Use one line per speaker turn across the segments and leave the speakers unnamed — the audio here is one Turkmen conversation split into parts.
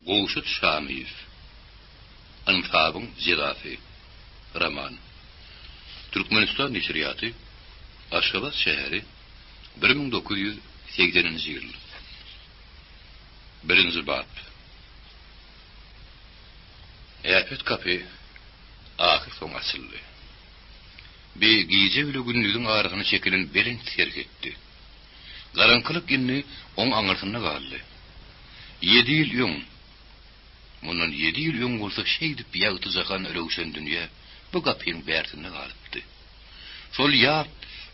Gowşut Şamyýew. Ynsabyň jezasy. Roman. Türkmenistan neşirýaty, Aşgabat şäheri, 1980-nji ýyl. Birinji bap. Äpet gapy ahyrsoňy açyldy. Bi gije bile gündiziň arasyna çekilen belent serhetdi. Garaňkylyk indi oň aňyrsynda galdy. Ýedi ýyl öň, mundan ýedi ýyl öň bolsa şeýdip ýagty jahan röwşen dünýä bu gapyň bärsinde galypdy. Şol ýat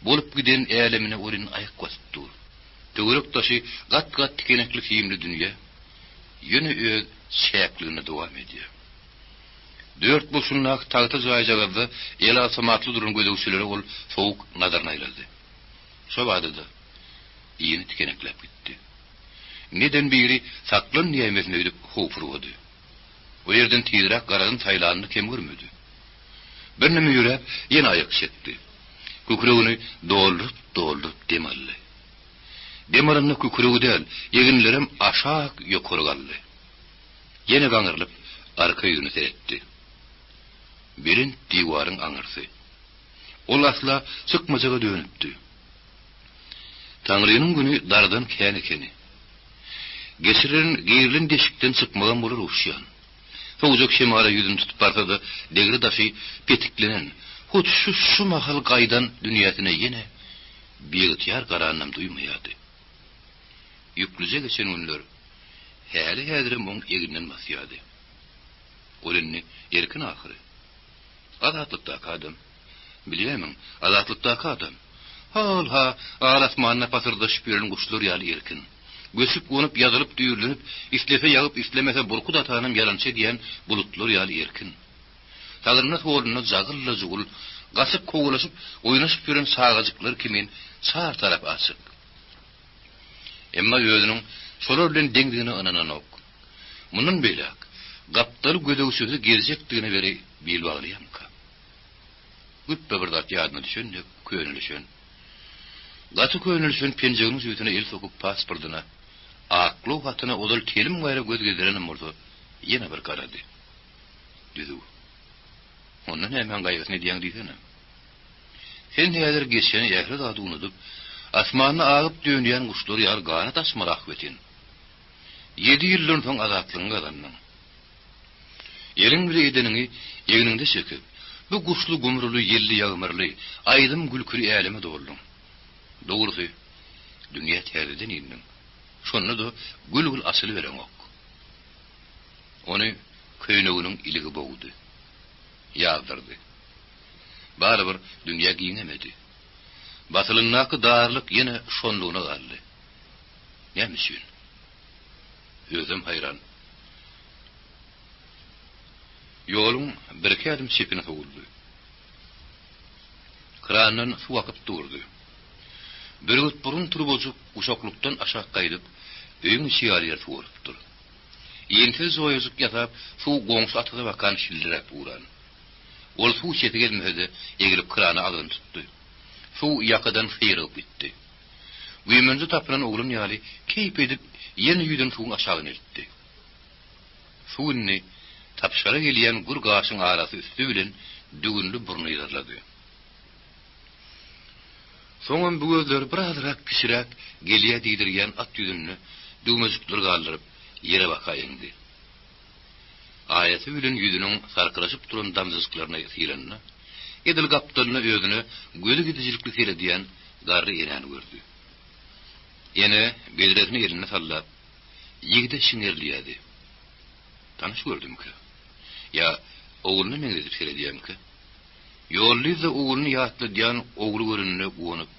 bolup giden älemine ol indi aýak basyp dur. Töwerek-daşy gat-gat tikenekli simli dünýä ýöne öz çäkliginde dowam edýär. Dört burçundaky tagta jaýjagazda eli awtomatly duran gözegçilere ol sowuk nazaryny aýlady. Şo bada-da ýene tikenekläp gitdi. Neden biri saklan diýäýmesin öýdüp howpurgady. O ýerden tizräk garazyn saýlanyny kem görmedi. Birneme ýöräp, ýene aýak çekdi. Kükregini dolduryp-dolduryp dem aldy. Dem alanda kükregi däl, eginlerem aşak-ýokary galdy. Ýene gaňrylyp, arka ýüzüne seretdi. Belent diwaryň aňyrsy. Ol asla çykmajaga dönüpdi. Taňrynyň güni dardan kän ekeni. Geçirilen, girilen deşikden çykmagam bolar uşýan. Sowujak şemala ýüzüni tutup barsa-da, degre-daşy petiklenen, hut şu-şu mahal gaýdan dünýäsine ýene biygtyýar garanynam duýmaýardy. Ýüklüje geçen günler häli-häzirem oň egninden basýardy. Ol indi erkin ahyry. Azatlykdaky adam. Bilýärmiň, azatlykdaky adam. Hol-ha, al asmanda pasyrdaşyp ýören guşlar ýaly erkin. Göçüp-gonup, ýazylyp-düýrlenip, islese ýagyp, islemese burkut atanam ýalançy edýän bulutlar ýaly erkin. Sagynda-solunda jagylla-jugul, gaçyp-kowalaşyp, oýnaşyp ýören çagajyklar kimin çar tarapy açyk. Emma özüniň şolar bilen deňdigine ynananok. Mundan beýläk gapdal gözegçisiz gezjekdigine beri bil baglaýarmyka? Güpbe bir zat ýadyna düşen dek könelişen. Gaty könelişen penjeginiň jübüsine el sokup pasportyna, aklaw hatyna ozal telim gaýra göz gezdirenem bolsa, ýene bir garady. Düzüw. Onda nämäň gaýgysyny edýäň diýsene. Sen häzir geçeni ähli zady unudyp, asmanda agyp-dönýän guşlar ýaly ganat açmaly ahbetin. Ýedi ýyldan soň azatlygyňy gazandyň. Eliň bile edeniňi egniňde çekip, bu guşly-gumruly, ýelli-ýagmyrly, aýdym-gülküli äleme dolduň. Dogrusy, dünýä täzeden indiň. Şonda-da gül-gül açylybereňok. Ony köýneginiň iligi bogdy. Ýazdyrdy. Barybir dünýä giňemedi. Basylyndaky darlyk ýene şonlugyna galdy. Näme üçin? Özem haýran. Ýoluň birki ädim çepine sowuldy. Krandan suw akyp durdy. Bürgütburun turbajyk guşaklykdan aşak gaýdyp, öýüň içi ýaly ýer suwarypdyr. Insiz joýajyk ýasap, suw goňşy atyza bakan şildiräp ugran. Ol suw içesi gelmese-de, egilip krana agzyny tutdy. Suw ýakadan syrygyp gitdi. Güýmenje tapylan oglan ýaly keýp edip, ýene ýüzüni suwuň aşagyna eltdi. Suw indi tapşara gelýän gür gaşyň arasy üsti bilen düwünli burny yzarlady. Soňam bu gözleri birazrak kiçiräk gelýä diýdirýän at ýüzünde düwmejikleri galdyryp, ýere baka eňdi. Aýasy bilen ýüzüniň sarkyraşyp duran damjajyklaryny sylanda, edil gapdalynda özüne gözi gidijilikli seredýän garry enäni gördi. Ene bedresini elinde sallap, ýigide şiňerilýärdi. Tanyş gördümikä? Ýa ogluna meňzedip seredýärmikä? Ýollyzda ogluny ýatladýan ogly görenine guwanyp,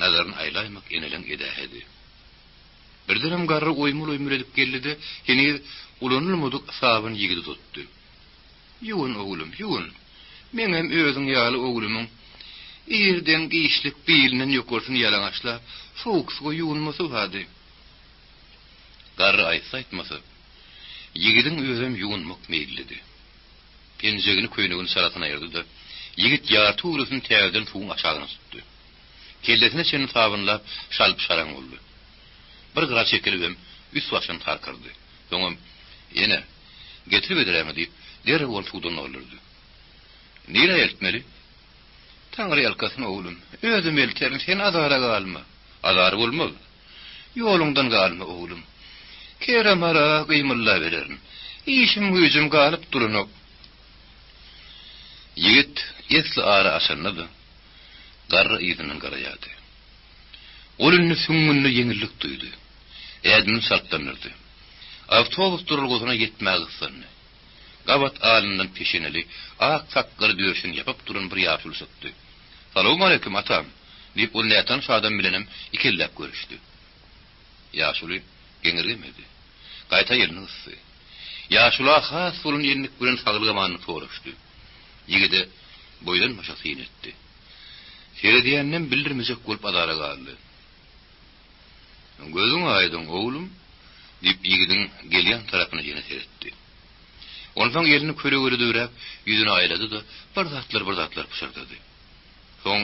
nazaryny aýlaýmak eneleň edähedi. Birdenem garry oýmul-oýmul edip geldi-de, heniz ulanylmadyk sabyn ýigide uzatdy. Ýuwun, oglum, ýuwun. Meňem özüň ýaly oglumyň irden-giçlik bilinden ýokarsyny ýalaňaçlap, sowuk suwa ýuwunmasy bardy. Garry aýtsa-aýtmasa, ýigidiň özem ýuwunmak meýillidi. Penjegini, köýnegini çalasyna aýyrdy-da, ýigit ýarty göwresini täzeden suwuň aşagyna tutdy. Kellesine çenli sabynlap, şalp-şaraň boldy. Bir gyra çekilibem, üst-başyny tarkyrdy. Soňam, Ene, getirip ederäňä diýip, derrew ony suwdan doldurdy. Nirä eltmeli? Taňry ýalkasyn, oglum. Özüm elterin, sen azara galma. Azar bolmaz. Ýoluňdan galma, oglum. Kere-mara gymyldabererin. Işim-güýjüm galyp duranok. Ýigit esli ara açanda-da, garry yzyndan garaýardy. Ol indi süňňünde ýeňillik duýdy. Ädimini çaltlandyrdy. Awtobus duralgasyna ýetmäge gyssandy. Gabat alnyndan peşeneli, ak sakgaly döşüni ýapyp duran bir ýaşuly çykdy. Salowmaleýkim, atam! diýip, ol nätanyş adam bilenem ikelläp görüşdi. Ýaşuly geňirgemedi. Gaýta elini gysdy. Ýaşula has bolan endik bilen saglyk-amanlyk soraşdy. Ýigide boýdan-başa syn etdi. Seredýäninem bildirmejek bolup azara galdy. Gözüň aýdyň, oglum! diýip, ýigidiň gelýän tarapyna ýene seretdi. Onsoň elini kölegeli döwräp, ýüzüne aýlady-da, bir zatlar-bir zatlar pyşyrdady. Soň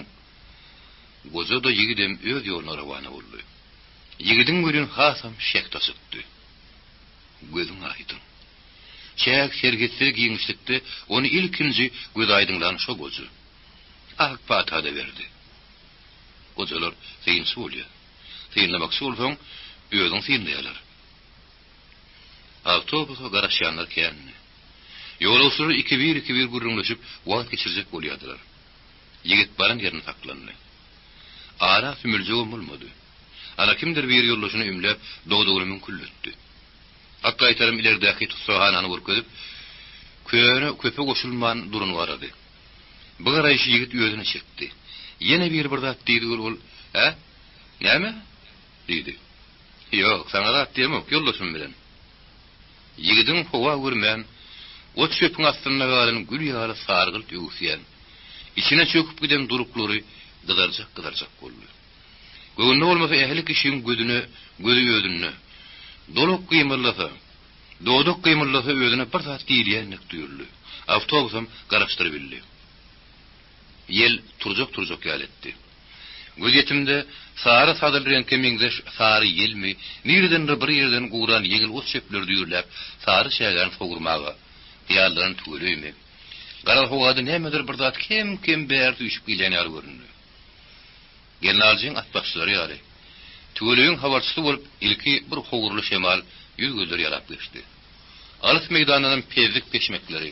goja-da, ýigidem öz ýoluna rowana boldy. Ýigidiň welin hasam şähdi açykdy. Gözüň aýdyň. Çäk serhetsiz giňişlikde ony ilkinji gözaýdyňlan şo goja. Ak pata-da berdi. Gojalar synçy bolýar. Synlamakçy bolsaň, özüň synlaýarlar. Awtobusa garaşýanlar kändi. Ýolagçylar ikibir-ikibir gürrüňleşip, wagt geçirjek bolýardylar. Ýigit baran ýerinde saklandy. Ara sümüljegem bolmady. Ana kimdir biri ýoldaşyny ümläp, dodagyny müňküldetdi. At gaýtarym ilerdäki tussaghanany görkezip, köne köpe goşulman durany garady. Bu garaýşy ýigit özüne çekdi. Ýene biri bir zat diýdi ol, ol, Hä? Näme? diýdi. Ýok, saňa zat diýemok, ýoldaşym bilen. Ýigidiň howa görmän, ot-çöpüň astynda galan gül ýaly sargylt öwüsýän, içine çöküp giden duluklary gyzarjak-gyzarjak boldy. Göwnüne bolmasa ähli kişiň gözüne gözi özünde. Dolak gymyldasa, dodak gymyldasa özüne bir zat diýilýän dek duýuldy. Awtobusam garaşdyrybildi. Ýel turjak-turjak ýaly etdi. Gözýetimde sary sazyl reňke meňzeş sary ýelmi, niredendir bir ýerden guran ýeňil ot-çöpleri düýrläp, sary çägäni sowurmaga hyýallanan tüweleými, garaz howada nämedir bir zat kem-kem bäri süýşüp gelýän ýaly göründi. Gelnaljyň atbaşçylary ýaly, tüweleýiň habarçysy bolup ilki bir howurly şemal ýüz-gözleri ýalap geçdi. Alys meýdandanam pezzik peşmekleri,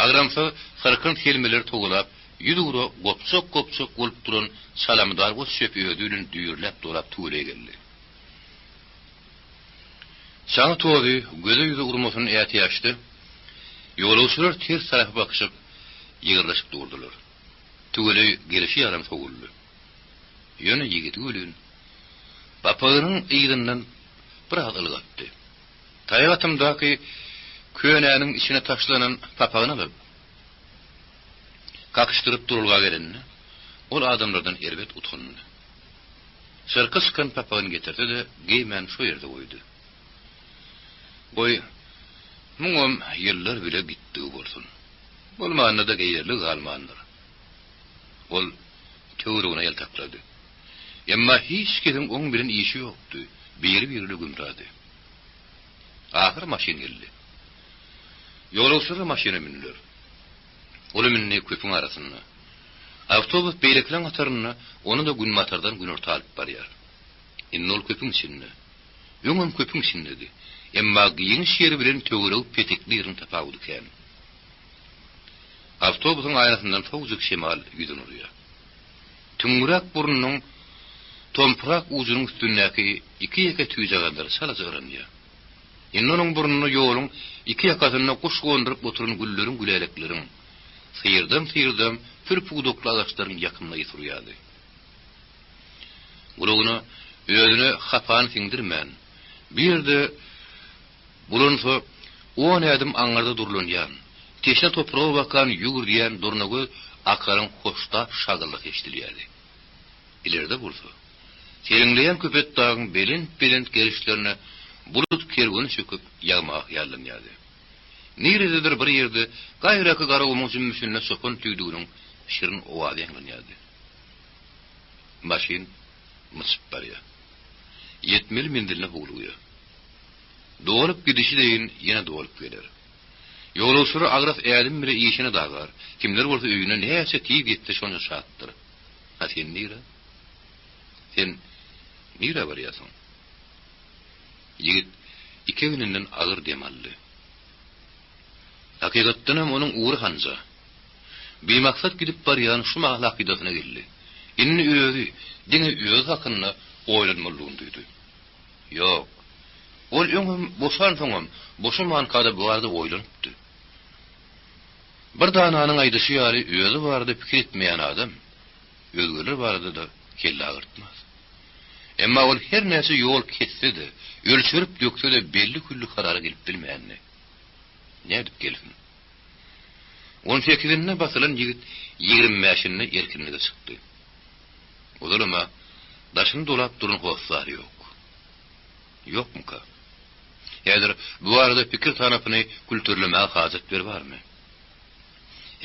agramsyz syrkyn selmeleri togalap, ýüzugra gopjak-gopjak bolup duran çalamydar ot-çöpi özi bilen düýrläp-dolap tüweleý geldi. Çaňy-tozy göze-ýüze urmasyn ätiýaçda, ýolagçylar ters tarapa bakyşyp, ýygrylyşyp durdular. Tüweleý gelşi ýalam sowuldy. Ýöne ýigidi welin, papagynyň yzyndan biraz ylgatdy. Taýak atymdaky könäniň içine taşlanan papagyny alyp, kakyşdyryp duralga gelende, ol adamlardan erbet utandy. Çyrka çykan papagyny getirse-de, geýmän şo ýerde goýdy. Goý, muňam ýyllar bile gitdigi bolsun. Bolmanda-da geýerligi galmandyr. Ol töweregine ýaltaklady. Emma hiç kesiň oň bilen işi ýokdy, biri-birine gümrady. Ahyry maşyn geldi. Ýolagçylar maşyna mündüler. Olam indi köpüň arasynda. Awtobus beýlekileň hatarynda ony-da günbatardan günorta alyp barýar. Indi ol köpüň içinde. Öňem köpüň içindedi. Emma giňiş ýeri bilen töweregi petekli ýeriň tapawudy kän. Awtobusyň aýnasyndan sowujyk şemal ýüzüni urýar. Tüňňüräk burnunyň tompurak ujunyň üstündäki iki-ýeke tüýjagazlary çalaja yranýar. Indi onuň burnuna ýoluň iki ýakasynda guş gonduryp oturan gülleriň-gülälekleriň, syrdam-syrdam pür-pudakly agaçlaryň ýakymly ysy urýardy. Gulagyna özüne hapany siňdirmän, bu ýerde bulansa on ädim aňyrda durlanýan, teşne topraga bakan ýüwürdýän durnagöz akaryň hoştap şagyldysy eşidilýärdi. Ileride bolsa, seleňleýän Köpetdagyň belent-belent gerişlerine bulut kerweni çöküp ýagmaga hyýallanýardy. Nirededir bir ýerde gaýraky Garagumuň jümmüşinde çopan tüýdüginiň şirin owazy ýaňlanýardy. Maşyn myçyp barýar. Ýetmeli menziline howlugýar. Dolup gidişi deýin ýene dolup geler. Ýolagçylar agras ädim bile işine dagar, kimler bolsa öýüne näçe tiz ýetse şonça şatdyr. A sen nirä? Sen nirä barýarsyň? Ýigit iki egninden agyr dem aldy. Hakykatdanam onuň ugry hanja. Bimaksat gidip barýan şu mahal hakydasyna geldi. Indi özi, diňe özi hakynda oýlanmalydygyny duýdy. Ýok. Ol öňem, boşansoňam, boşamanka-da bu barada oýlanypdy. Bir dananyň aýdyşy ýaly, özi barada pikir etmeýän adam, özgeler barada-da kelle agyrtmaz. Emma ol her näçe ýol kesse-de, ölçerip-dökse-de belli-külli karara gelip bilmändi. Nädip gelsin? On sekizinde basylan ýigit 25-inde erkinlige çykdy. Ozalam-a daşyny dolap duran hossary ýok. Ýokmuka? Häzir bu barada pikir tanapyny külterlemäge hajat bir barmy?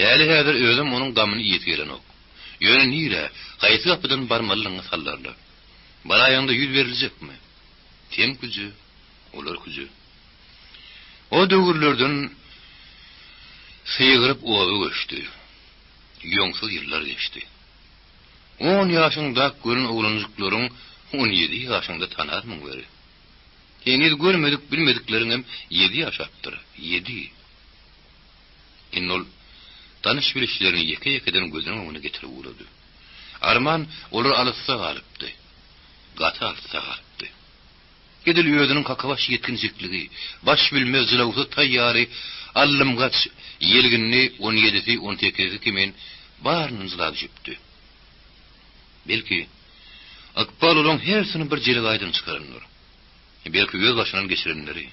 Häli-häzir özem onuň gamyny iýesi gelenok. Ýöne nirä, haýsy gapydan barmalydygyňy sallarlar. Baraýaňda ýüz beriljekmi? Sen küje, olar küje. O döwürlerden sygyryp oba göçdi. Ýoňsuz ýyllar geçdi. On ýaşyňdak gören oglanjyklaryň 17 ýaşyňda tanarmyň beri? Heniz görmedik, bilmedikleriňem ýedi ýaşapdyr, ýedi. Indi ol tanyş-bilişlerini ýeke-ýekeden gözüniň öňüne getirip ugrady. Arman, olar alysda galypdy. Gaty alysda galypdy. Edil özüniň kakabaş ýetginjekligi, baş bilmez jylawsyz taý ýaly allymgaç, ýelginli on ýedisi, on sekizisi kimin barynyň jyla düşüpdi. Belki, ykbal olaň hersini bir jelegaýdan çykarandyr. Belki, öz başyndan geçirenleri,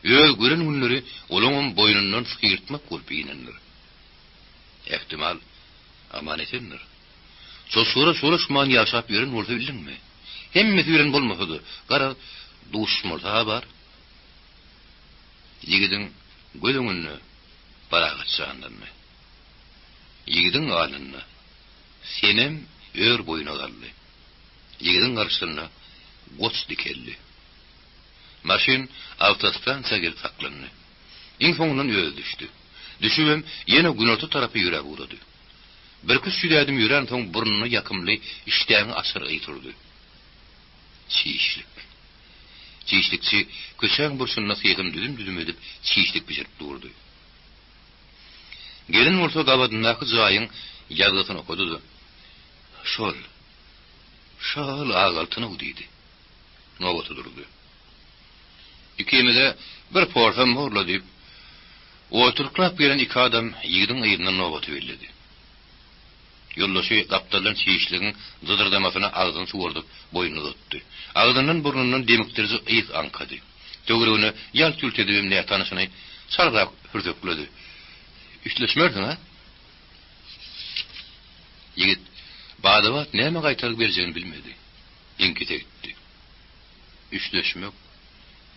öz gören günleri olaňam boýnundan sygyrtmak bolup inendir. Ähtimal, aman-esendir. Çoşgara çolaşman ýaşap ýören bolsa bildiňmi? Hemmesi bilen bolmasa-da, garaz, duşmalysy-ha bar. Ýigidiň göz öňünde Parahat janlandy. Ýigidiň alnynda Senem ör boýuna galdy. Ýigidiň garşysynda Goç dikeldi. Maşyn awtostansiýa gelip saklandy. Iň soňundan özi düşdi. Düşübem, ýene günorta tarapa ýöräp ugrady. Birküç ýüz ädim ýöränsoň burnuna ýakymly işdäňi açar ys urdy. Çişlik. Çişlikçi köçäň burçunda syhyny düzüm-düzüm edip çişlik bişirip durdy. Gelin bolsa gabadyndaky jaýyň ýazgysyny okady-da, Şol. Şo-ol Agaltynow diýdi. Nobata durdy. Ikimize bir porsam bor-la diýip, oturyklap gelen iki adam ýigidiň yzyndan nobaty belledi. Ýoldaşy gapdaldan çişligiň zydyrdamasyna agzyny suwardyp, boýnuny uzatdy. Agzyndan-burnundan demikdiriji ys aňkady. Töweregine ýalt-ýult edibem nätanyşyny çalrak hürzekledi. Üstleşmersiň-ä? Ýigit bada-bat näme gaýtargy berjegini bilmedi. Eňkise gitdi. Üçleşmek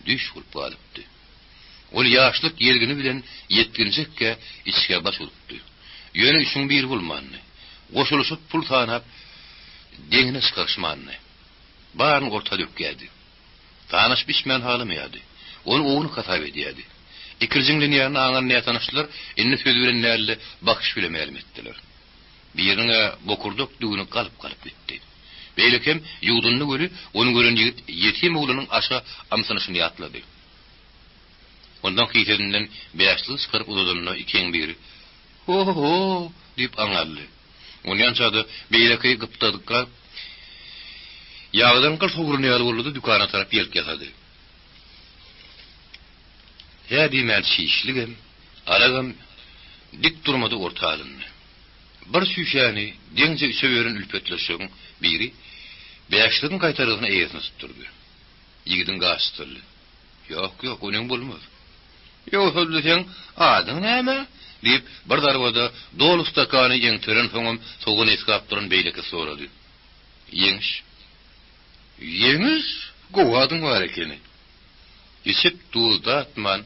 düýş bolup galypdy. Ol ýaşlyk ýelgini bilen ýetginjekkä içgä baş urupdy. Ýöne üçüň biri bolmandy. Goşulyşyp pul sanap, deňine çykaryşmandy. Baryny orta dökýärdi. Sanaşyp içmän halamaýardy. Ony ownuk hasap edýärdi. Ikirjiňlenýänini aňan nätanyşlar indi söz bilen däl-de, bakyş bile mälim etdiler. Biriniň-ä bokurdak düwüni galyp-galyp gitdi. Beýlekem ýuwdundy weli, ony gören ýigit ýetim oglanyň aşa ymsynyşyny ýatlady. Ondan kisesinden bäşligi çykaryp uzadanda ikiň biri, Ho-ho! diýip aňaldy. Onýança-da beýleki gypdadyklap, ýagdan gyl sowran ýaly boldy-da, dükana tarap ýelk ýasady. Hä diýmän çişligem, aragam dik durmady orta alyndy. Bir çüýşäni deňje üçe bölen ülpetleşigiň biri bäşligiň gaýtargysyny eýesine tutdurdy. Ýigidiň gaşy çytyldy. Ýok, ýok, oneň bolmaz. Ýogsa-da seň adyň näme? diýip, bir zarbada doly stakany ýeňterensoňam sogan esgap duran beýlekisi sorady. Ýeňiş. Ýeňiş? Gowy adyň bar ekeni. Içip, duz datman,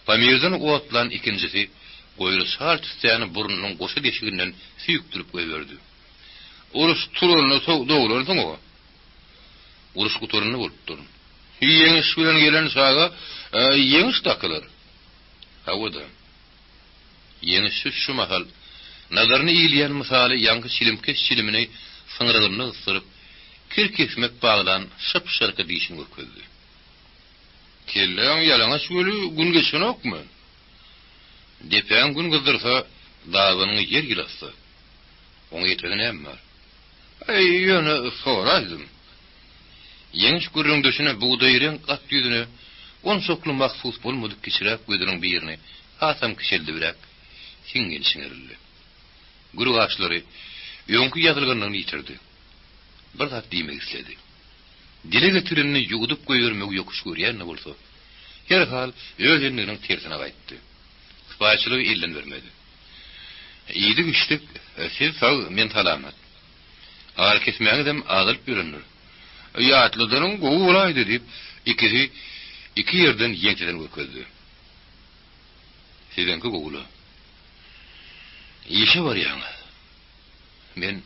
Pamirden otlan ikinjisi goýry çal tüssäni burnunyň goşa deşiginden süýkdürip goýberdi. Uruş turanda doglansyň-ow. Uruş gutaranda bolupdyr. Ýeňiş bilen gelen çaga ýeňiş dakylar. Hawa-da. Ýeňiş şu mahal nazaryny ilýän mysaly ýaňky çilimkeş çilimini syňrygynda gysdyryp, kir kesmek baglan şyp-şyrky dişini görkezdi. Kelläň ýalaňaç weli gün geçenokmy? Depäň gün gyzdyrsa, dabynyňy ýer ýylatsa, oňa ýetesi näme bar? Aý, ýöne soraýdym. Ýeňiş gürrüňdeşine bugdaýreňk at ýüzüne onçakly mahsus bolmadyk kiçiräk gözüniň birini hasam kiçeldibräk siňňil çiňerildi. Gür gaşlary öňki ýazylganlygyny ýitirdi. Bir zat diýmek isledi. Dile getirenini ýuwudyp goýbermegi ýokuş görýän-de bolsa, herhal öz endiginiň tersine gaýtdy. Sypaýyçylygy elden bermedi. Iýdik-içdik, siz sag, men salamat. Arakesmäňizem azalyp ýörendir. Ýatladanyň gowy bolaýdy, diýip, ikisi iki ýerden ýeňseden görkezdi. Siziňki gowy-la. Işe barýaňyz. Men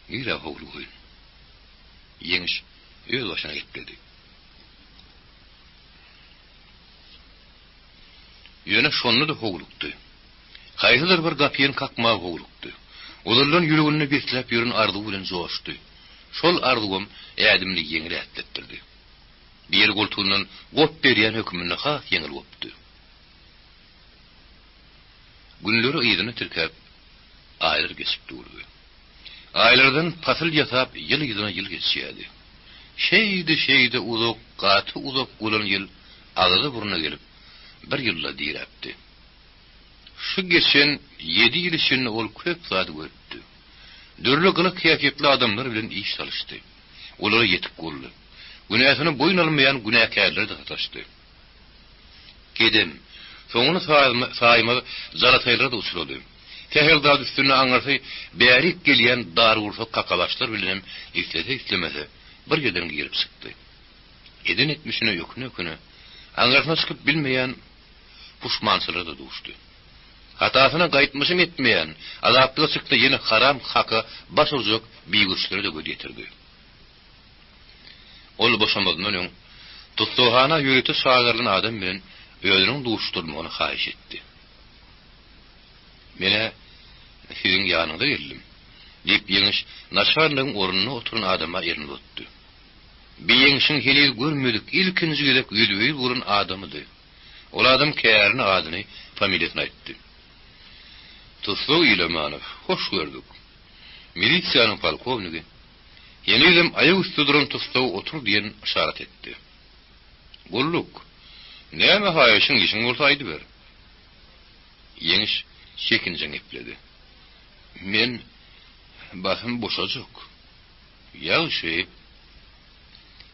nirä howlugaýyn? Ýeňiş öz başyna gepledi. Ýöne şonda-da howlukdy. Haýsydyr bir gapyny kakmaga howlukdy. Ozaldan ýüreginde besläp ýören arzuw bilen joşdy. Şol arzuwam ädimini ýeňil ätletdirdi. Biri goltugyndan gop berýän höküminde has ýeňil gopdy. Günleri yzyna tirkäp, aýlar geçip durdy. Aýlardan pasyl ýasap, ýyl yzyna ýyl geçýärdi. Şeýde-şeýde uzak, gaty uzak bolan ýyl agzy-burna gelip, bir ýylda diräpdi. Şu geçen ýedi ýyl içinde ol köp zady görüpdi. Dürli gylyk-häsiýetli adamlar bilen iş salyşdy. Olara ýetik boldy. Günäsini boýun almaýan günäkärlere-de sataşdy. Gedem, soňuny saýmaz jalataýlara-da uçrady. Sähel zat üstünde aňyrsy bärik gelýän dargursak kakabaşlar bilenem islese-islemese bir ýerden girip çykdy. Eden etmişine öküne-öküne, aňyrsyna çykyp bilmeýän puşmançylara-da duşdy. Hatasyna gaýtmyşam etmeýän, azatlyga çyksa ýene haram haka baş urjak bigöçlere-de göz ýetirdi. Ol boşamazyndan öň, tussaghana ýörite çagyrylan adam bilen özüniň duşuşdyrylmagyny haýyş etdi. Men-ä siziň ýanyňyza geldim, diýip, Ýeňiş naçalnigiň ornunda oturan adama elini uzatdy. Bi Ýeňşiň heniz görmedik, ilkinji gezek ýüzbe-ýüz bolan adamydy. Ol adam kärini, adyny, familiýasyny aýtdy. Tussag Ilamanow, hoş gördük. Milisiýanyň polkownigi henizem aýak üsti duran tussaga otur diýen yşarat etdi. Gulluk, näme haýyşyň işiň bolsa aýdyber. Ýeňiş çekinjeň gepledi. Men basym boşajak. Ýagşy.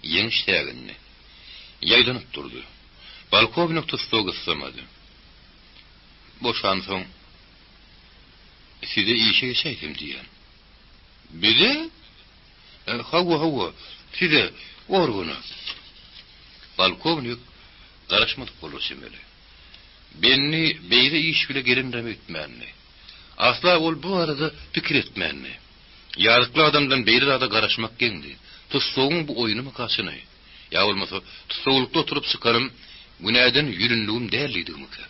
Ýeňiş sägindi. Ýaýdanyp durdy. Polkownik tussagy gyssamady. Boşansoň, size işe geçäýsem diýýän. Bize? Hawa, hawa, size, organa. Polkownik garaşmadyk bolar çemeli. Benni beýle iş bile gelendirem öýtmändi. Asla ol bu barada pikir etmändi. Ýazykly adamdan beýle zada garaşmak geňdi. Tussagyň bu oýnumyka çyny? Ýa bolmasa, tussaglykda oturyp çykanym günäden ýülündigim däl diýdigimikä?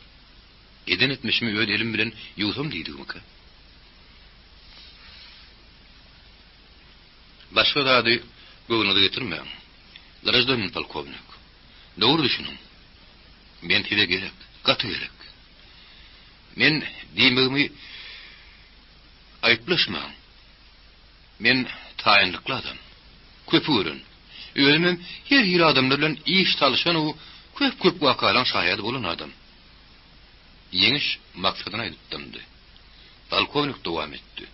Eden etmişimi öz elim bilen ýuwsam diýdigimikä? Başga zady göwnüňize getirmäň, graždanin polkownik. Dogry düşüniň. Men size gerek, gaty gerek. Men diýmegimi aýyplaşmaň. Men taýynlykly adam. Köpi gören. Özümem her hili adamlar bilen iş salyşan-u köp-köp wakalaň şaýady bolan adam. Ýeňiş maksadyny aýdyp dymdy. Polkownik dowam etdi.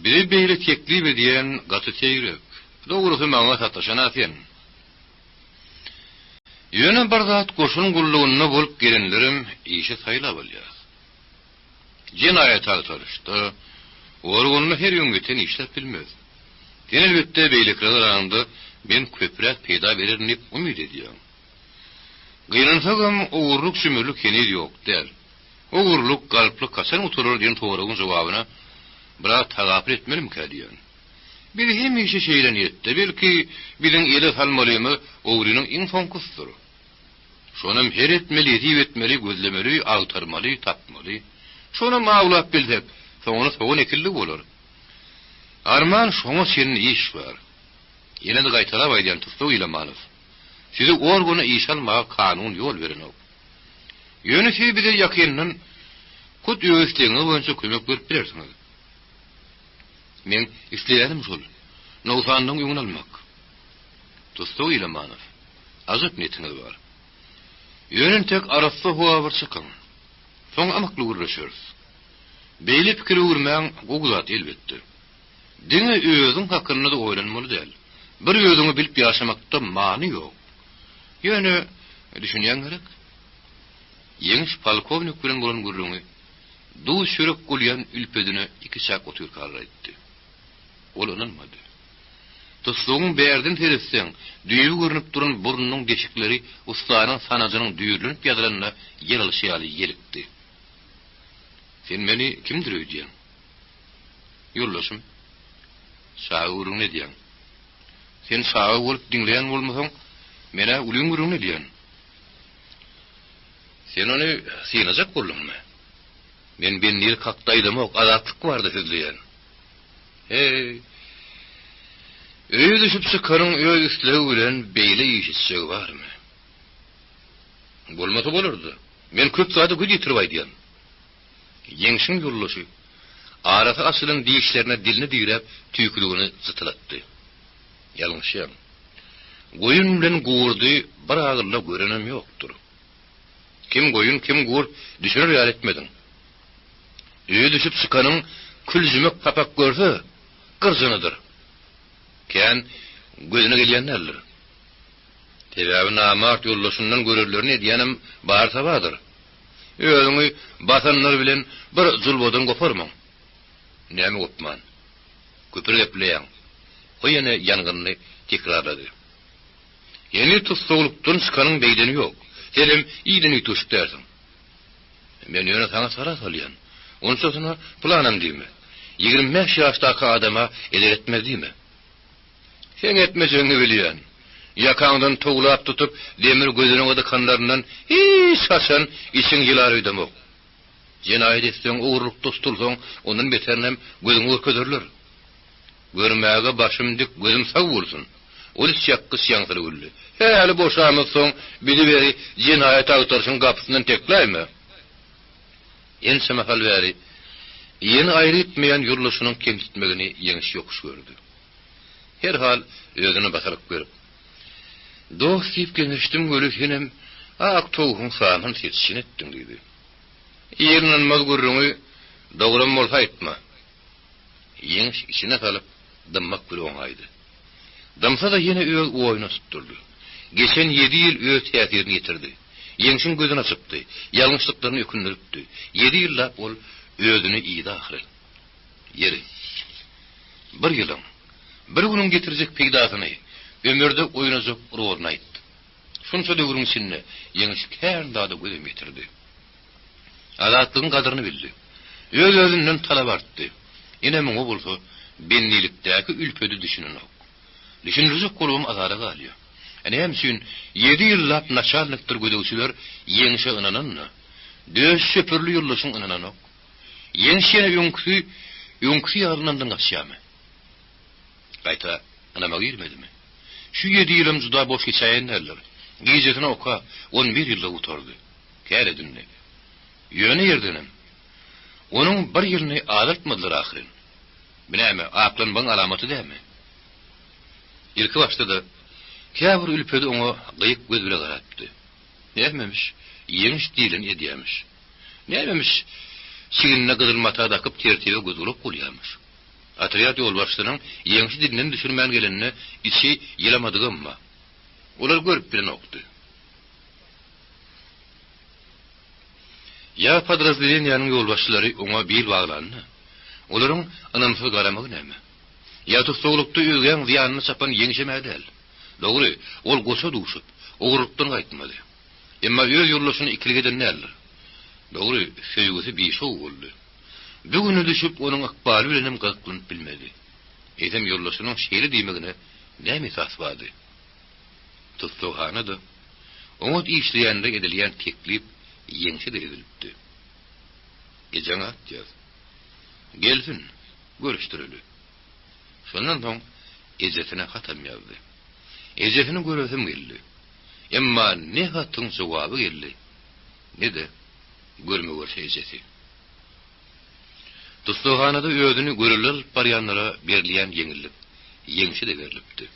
Bizi beýle teklip edýän gaty seýrek. Dogrusy maňa sataşan-a sen. Ýöne bir zat goşun gullugynda bolup gelenlerem işi saýlap alýar. Jenaýat agtaryşda, organda her öňýeten işläp bilmez. Sen elbetde beýlekilere garanyňda men köpräk peýda bererin diýip umyt edýäň. Gynansagam ogurlyk-jümürlik heniz ýok däl. Ogurlyk, galplyk haçan gutarar diýen soragyň jogabyna biraz tagapyl etmelimikä diýýän. Biz hemişe şeýle niýetde, belki, biziň ele salmalymyz ogrynyň iň soňkusydyr. Şonam her etmeli, hesip etmeli, gözlemeli, agtarmaly, tapmaly. Şonam awlap bilsek, soňuny sogan ekildigi bolar. Arman şoňa çenli iş bar. Ýene-de gaýtalap aýdýan tussag Ilamanow. Sizi organa işe almaga kanun ýol berenok. Ýöne siz bize ýakyndan hut öz islegiňiz boýunça kömek berip bilersiňiz. Meň isleýänim şol, nogsanlygyň öňüni almak. Tussag Ilamanow, ajap niýetiňiz bar. Ýöne entek arassa howa bir çykyň. Soň ymykly gürleşeris. Beýle pikir öwürmäň gowy zat elbetde. Diňe özüň hakynda-da oýlanmaly däl. Bir özüňi bilip ýaşamakda many ýok. Ýöne, düşünýäň gerek? Ýeňiş polkownik bilen bolan gürrüňi duz-çörek gulýan ülpedine ikiçäk otyrkalar aýtdy. Ol ynanmady. Tussagyň bärden seretseň, düýbi görnüp duran burnunyň deşikleri ussanyň sanajynyň düýrlenip ýazylanda ýel alşy ýaly ýelikdi. Sen meni kimdir öýdýäň? Ýoldaşym, çaga gürrüňini edýäň. Sen çaga bolup diňleýän bolmasaň, men-ä ulyň gürrüňini edýän. Sen ony synajak bolduňmy? Men bendilik hakda aýdamok, azatlyk barada sözleýän. Heý, öýe düşüp çykanyň öz islegi bilen beýle iş etjegi barmy? Bolmasa bolardy. Men köp zada göz ýetirip aýdýan. Ýeňşiň ýoldaşy, arasy açylan dişlerine dilini diräp, tüýküligini jytylatdy. Ýalňyşýaň. Goýun bilen gurdy bir agylda görenem ýokdur. Kim goýun, kim gurt, düşüner ýaly etmediň. Öýe düşüp çykanyň küljümek papak görse, gyrjynydyr. Kän gözüne gelýän däldir. Sebäbi namart ýoldaşyndan görerlerini edýänem bar-sabadyr. Özüňi basanlar bilen bir julbadan goparmyň? Näme gopman? Küpür gepleýäň. O ýene ýangynly tekrarlady. Heniz tussaglykdan çykanyň beýdeni ýok. Senem ilden üýtgeşik dälsiň. Men ýöne saňa sala salýan. Onçasyna pylanam diýme. 25 ýaşdaky adama eder etmez diýme. Seň etmejegiňi bilýän. Ýakaňdan towlap tutup, demir gözeneňe dykanlaryndan hiç haçan içiň ýylar öýdemok. Jenaýat etseň, ogurlykda tutulsaň, ondan beterinem gözüňe görkezerler. Görmäge başym dik, gözüm sag bolsun. Ol içýakgyç ýaňsyly güldi. Häli boşamyzsoň, bizi beri jenaýat agtaryşyň gapysyndan tekläýme. Ençe mahal bäri ýeni aýry gitmeýän ýoldaşynyň kemsitmegini Ýeňiş ýokuş gördi. Herhal özüne basalyk berip, Dost diýip geňeşdim weli senem ak towugyň samyny seçişini etdiň diýdi. Il ynanmaz gürrüňi dogram bolsa aýtma. Ýeňiş içine salyp dymmak bile oňaýdy. Dymsa-da ýene öz oýuna tutdurdy. Geçen ýedi ýyl öz täsirini ýetirdi. Ýeňşiň gözüni açypdy, ýalňyşlyklaryny ökündiripdi. Ýedi ýyllap ol özüni iýdi ahyry. Ýeri, bir ýylyň, bir günüň getirjek peýdasyny, ömürde oýnajak roluny aýt. Şunça döwrüň içinde Ýeňiş kän zada gözem ýetirdi. Azatlygyň gadyryny bildi. Öz-özünden talap artdy. Ine muňa bolsa bendilikdäki ülpedi düşünenok. Düşündirjek bolubam azara galýar. Näme üçin ýedi ýyllap naçalnikdir gözegçiler Ýeňşe ynananda, döş çöpürli ýoldaşyň ynananok? Ýeňiş ýene öňküsi, öňküsi ýaly ynamdan gaçýarmy? Gaýta, ynama girmedimi? Şu ýedi ýylam juda boş geçäýen däldir. Gijesine oka, on bir ýylda gutardy. Kär edindi. Ýöne ýerdenem, onuň bir ýylyny azaltmadylar ahyryn. Bu näme, aklanmagyň alamaty dälmi? Ilki başda-da, käbir ülpedi oňa gyýyk göz bile garapdy. Nämemiş, ýeňiş diýleni edýämiş. Nämemiş, çignine gyzyl mata dakyp tertibe göz-gulak bolýarmyş. Otrýad ýolbaşçysynyň ýeňşi dilinden düşürmän gelenine içi ýylamadygam bar. Olar görüp bilenokdy. Ýa podrazdeleniýäniň ýolbaşçylary oňa bil baglanda, olaryň ynamsyz garamagy näme? Ýa tussaglykda özgäň zyýanyna çapan ýeňşem-ä däl. Dogry, ol goça duşup, ogurlykdan gaýtmady. Emma öz ýoldaşyny ikilik eden däldir. Dogry, söýgüsi bişow boldy. Bu güne düşüp, onuň ykbaly bilenem gyzyklanyp bilmedi. Eýsem ýoldaşynyň şeýle diýmegine näme esas bardy? Tussaghana-da oňat işleýänlere edilýän teklip ýeňşe-de edilipdi. Ejeňe hat ýaz. Gelsin, görüşdireli. Şondan soň ejesine hatam ýazdy. Ejesini göresim geldi. Emma ne hatyň jogaby geldi, ne-de görme-görşe ejesi. Tussaghanada özüni görelde alyp barýanlara berilýän ýeňillik Ýeňşe-de berlipdi.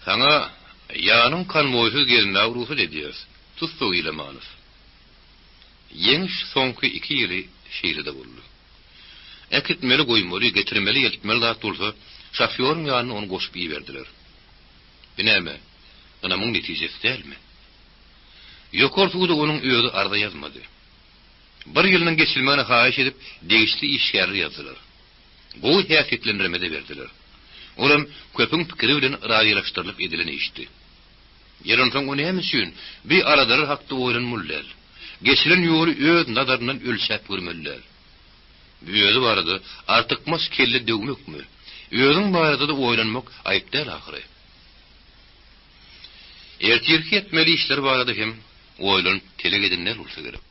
Saňa ýanyň konwoýsyz gezmäge rugsat edýäris, tussag Ilamanow. Ýeňiş soňky iki ýyly şeýle-de boldy. Äkitmeli, goýmaly, getirmeli, eltmeli zat bolsa, şofýoryň ýanyna ony goşup iberdiler. Bu näme, ynamyň netijesi dälmi? Ýokary suda onuň özi arza ýazmady. Bir ýylynyň geçilmegini haýyş edip, degişli işgärler ýazdylar. Gowy häsiýetlendirme-de berdiler. Olam köpüň pikiri bilen razylaşdyrylyp edilen işdi. Ýer onsoň o näme üçin bi aladalar hakda oýlanmaly däl. Geçilen ýoly öz nazaryndan ölçäp görmeli däl. Bi özi barada artykmaç kelle döwmekmi? Özüň barada-da oýlanmak aýyp däl ahyry. Ertirki etmeli işler barada hem oýlanyp telek eden däl bolsa gerek.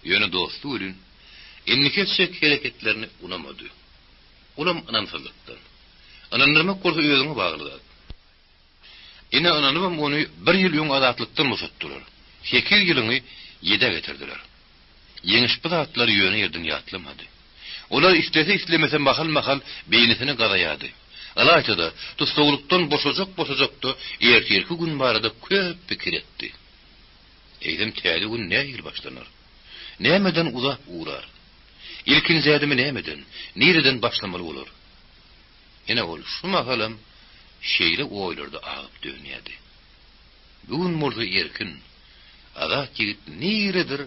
Ýöne dosty welin, indiki etjek hereketlerini unamady. Olam ynamsyzlykdan. Ynandyrmak bolsa özüňe bagly zat. Ine ynanybam ony bir ýyl öň azatlykdan boşatdylar. Sekiz ýylyňy ýedä getirdiler. Ýeňiş bu zatlary ýöne ýerden ýatlamady. Olar islese-islemese mahal-mahal beýnisini gazaýardy. Ylaýta-da, tussaglykdan boşajak-boşajakda ertirki gün barada köp pikir etdi. Eýsem täze gün nähili başlanar? Nämeden uzap ugrar? Ilkinji ädimi nämeden, nireden başlamaly bolar? Ine ol şu mahalam şeýle oýlarda agyp dönýärdi. Bu gün bolsa erkin, azat ýigit niredir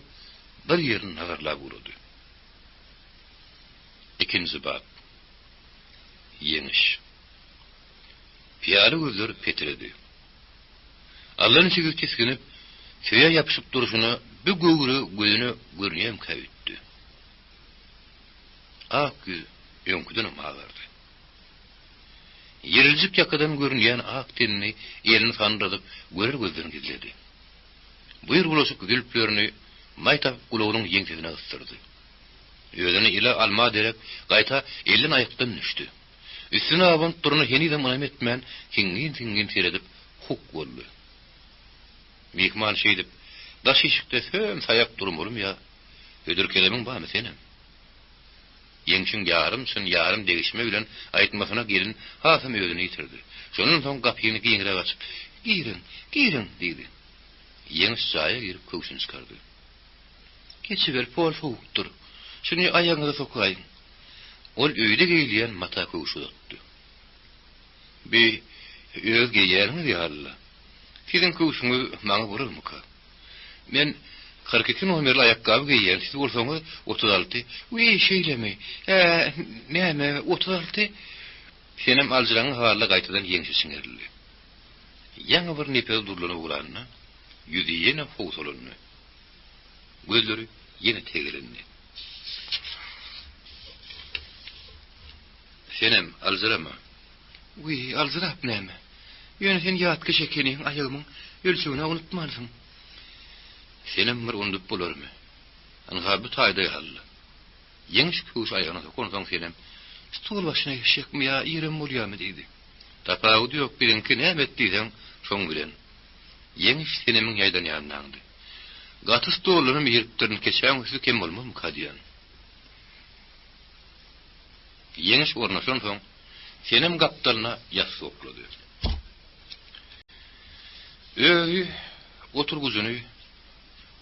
bir ýerini nazarlap ugrady. Ikinji bap. Ýeňiş. Pyýala gözler petiredi. Allaniçigsi tisginip, söýä ýapyşyp durşuna bu göwre gözüne görünýämkä öýtdi. Ak ýüz öňküdenem agardy. Ýeriljik ýakadan görünýän ak tenini elini sandyradyp görer gözden gizledi. Buýr-bulaşyk zülplerini maý tapyp gulagynyň ýeňsesine gysdyrdy. Özüni ele alma derek, gaýta elden-aýakdan düşdi. Üstüne abanyp durana henizem ynam etmän, siňňin-siňňin seredip, huk boldy. Myhman şeýdip, daş işikde söm-saýak durmalymy ýa hödür-keremiň barmy senem? Ýeňşiň ýarym çyn, ýarym degişme bilen aýtmasyna gelin hasam özüni ýitirdi. Şondan soň gapyny giňräk açyp, Giriň, giriň! diýdi. Ýeňiş jaýa girip köwşüni çykardy. Geçiber, pol sowukdyr. Şuny aýagyňyza sokaýyň. Ol öýde geýilýän mata köwşi uzatdy. Bi, öz geýýäniňiz ýaly-la. Siziň köwşüňiz maňa bolarmyka? Men 42 nomerli aýakgaby geýýän, siz bolsaňyz 36. Wiý, şeýlemi? Hä, näme, 36? Senem aljyraňňy halda gaýtadan ýeňşe çiňerildi. Ýaňy bir nepesi durlanyp ugranda, ýüzi ýene howsalandy. Gözleri ýene tegelendi. Senem, aljyrama. Wiý, aljyrap näme? Ýöne sen ýatkeş ekeniň, aýagymyň ölçegini-ä unutmansyň. Senem bir unudyp bolarmy? Ynha, bu taýda ýaly-la. Ýeňiş köwşi aýagyna sokansoň Senem, Stol başyna geçjekmi ýa irem bolýarmy diýdi. Tapawudy ýok, biziňki näme et diýseň, şoň bilen. Ýeňiş Senemiň ýaýdanýanyny aňdy. Gaty stoldanam iripdirin, keçäň üsti kem bolmazmyka diýen. Ýeňiş ornaşansoň, Senem gapdalyna ýassyk oklady. Özi oturgyjyny,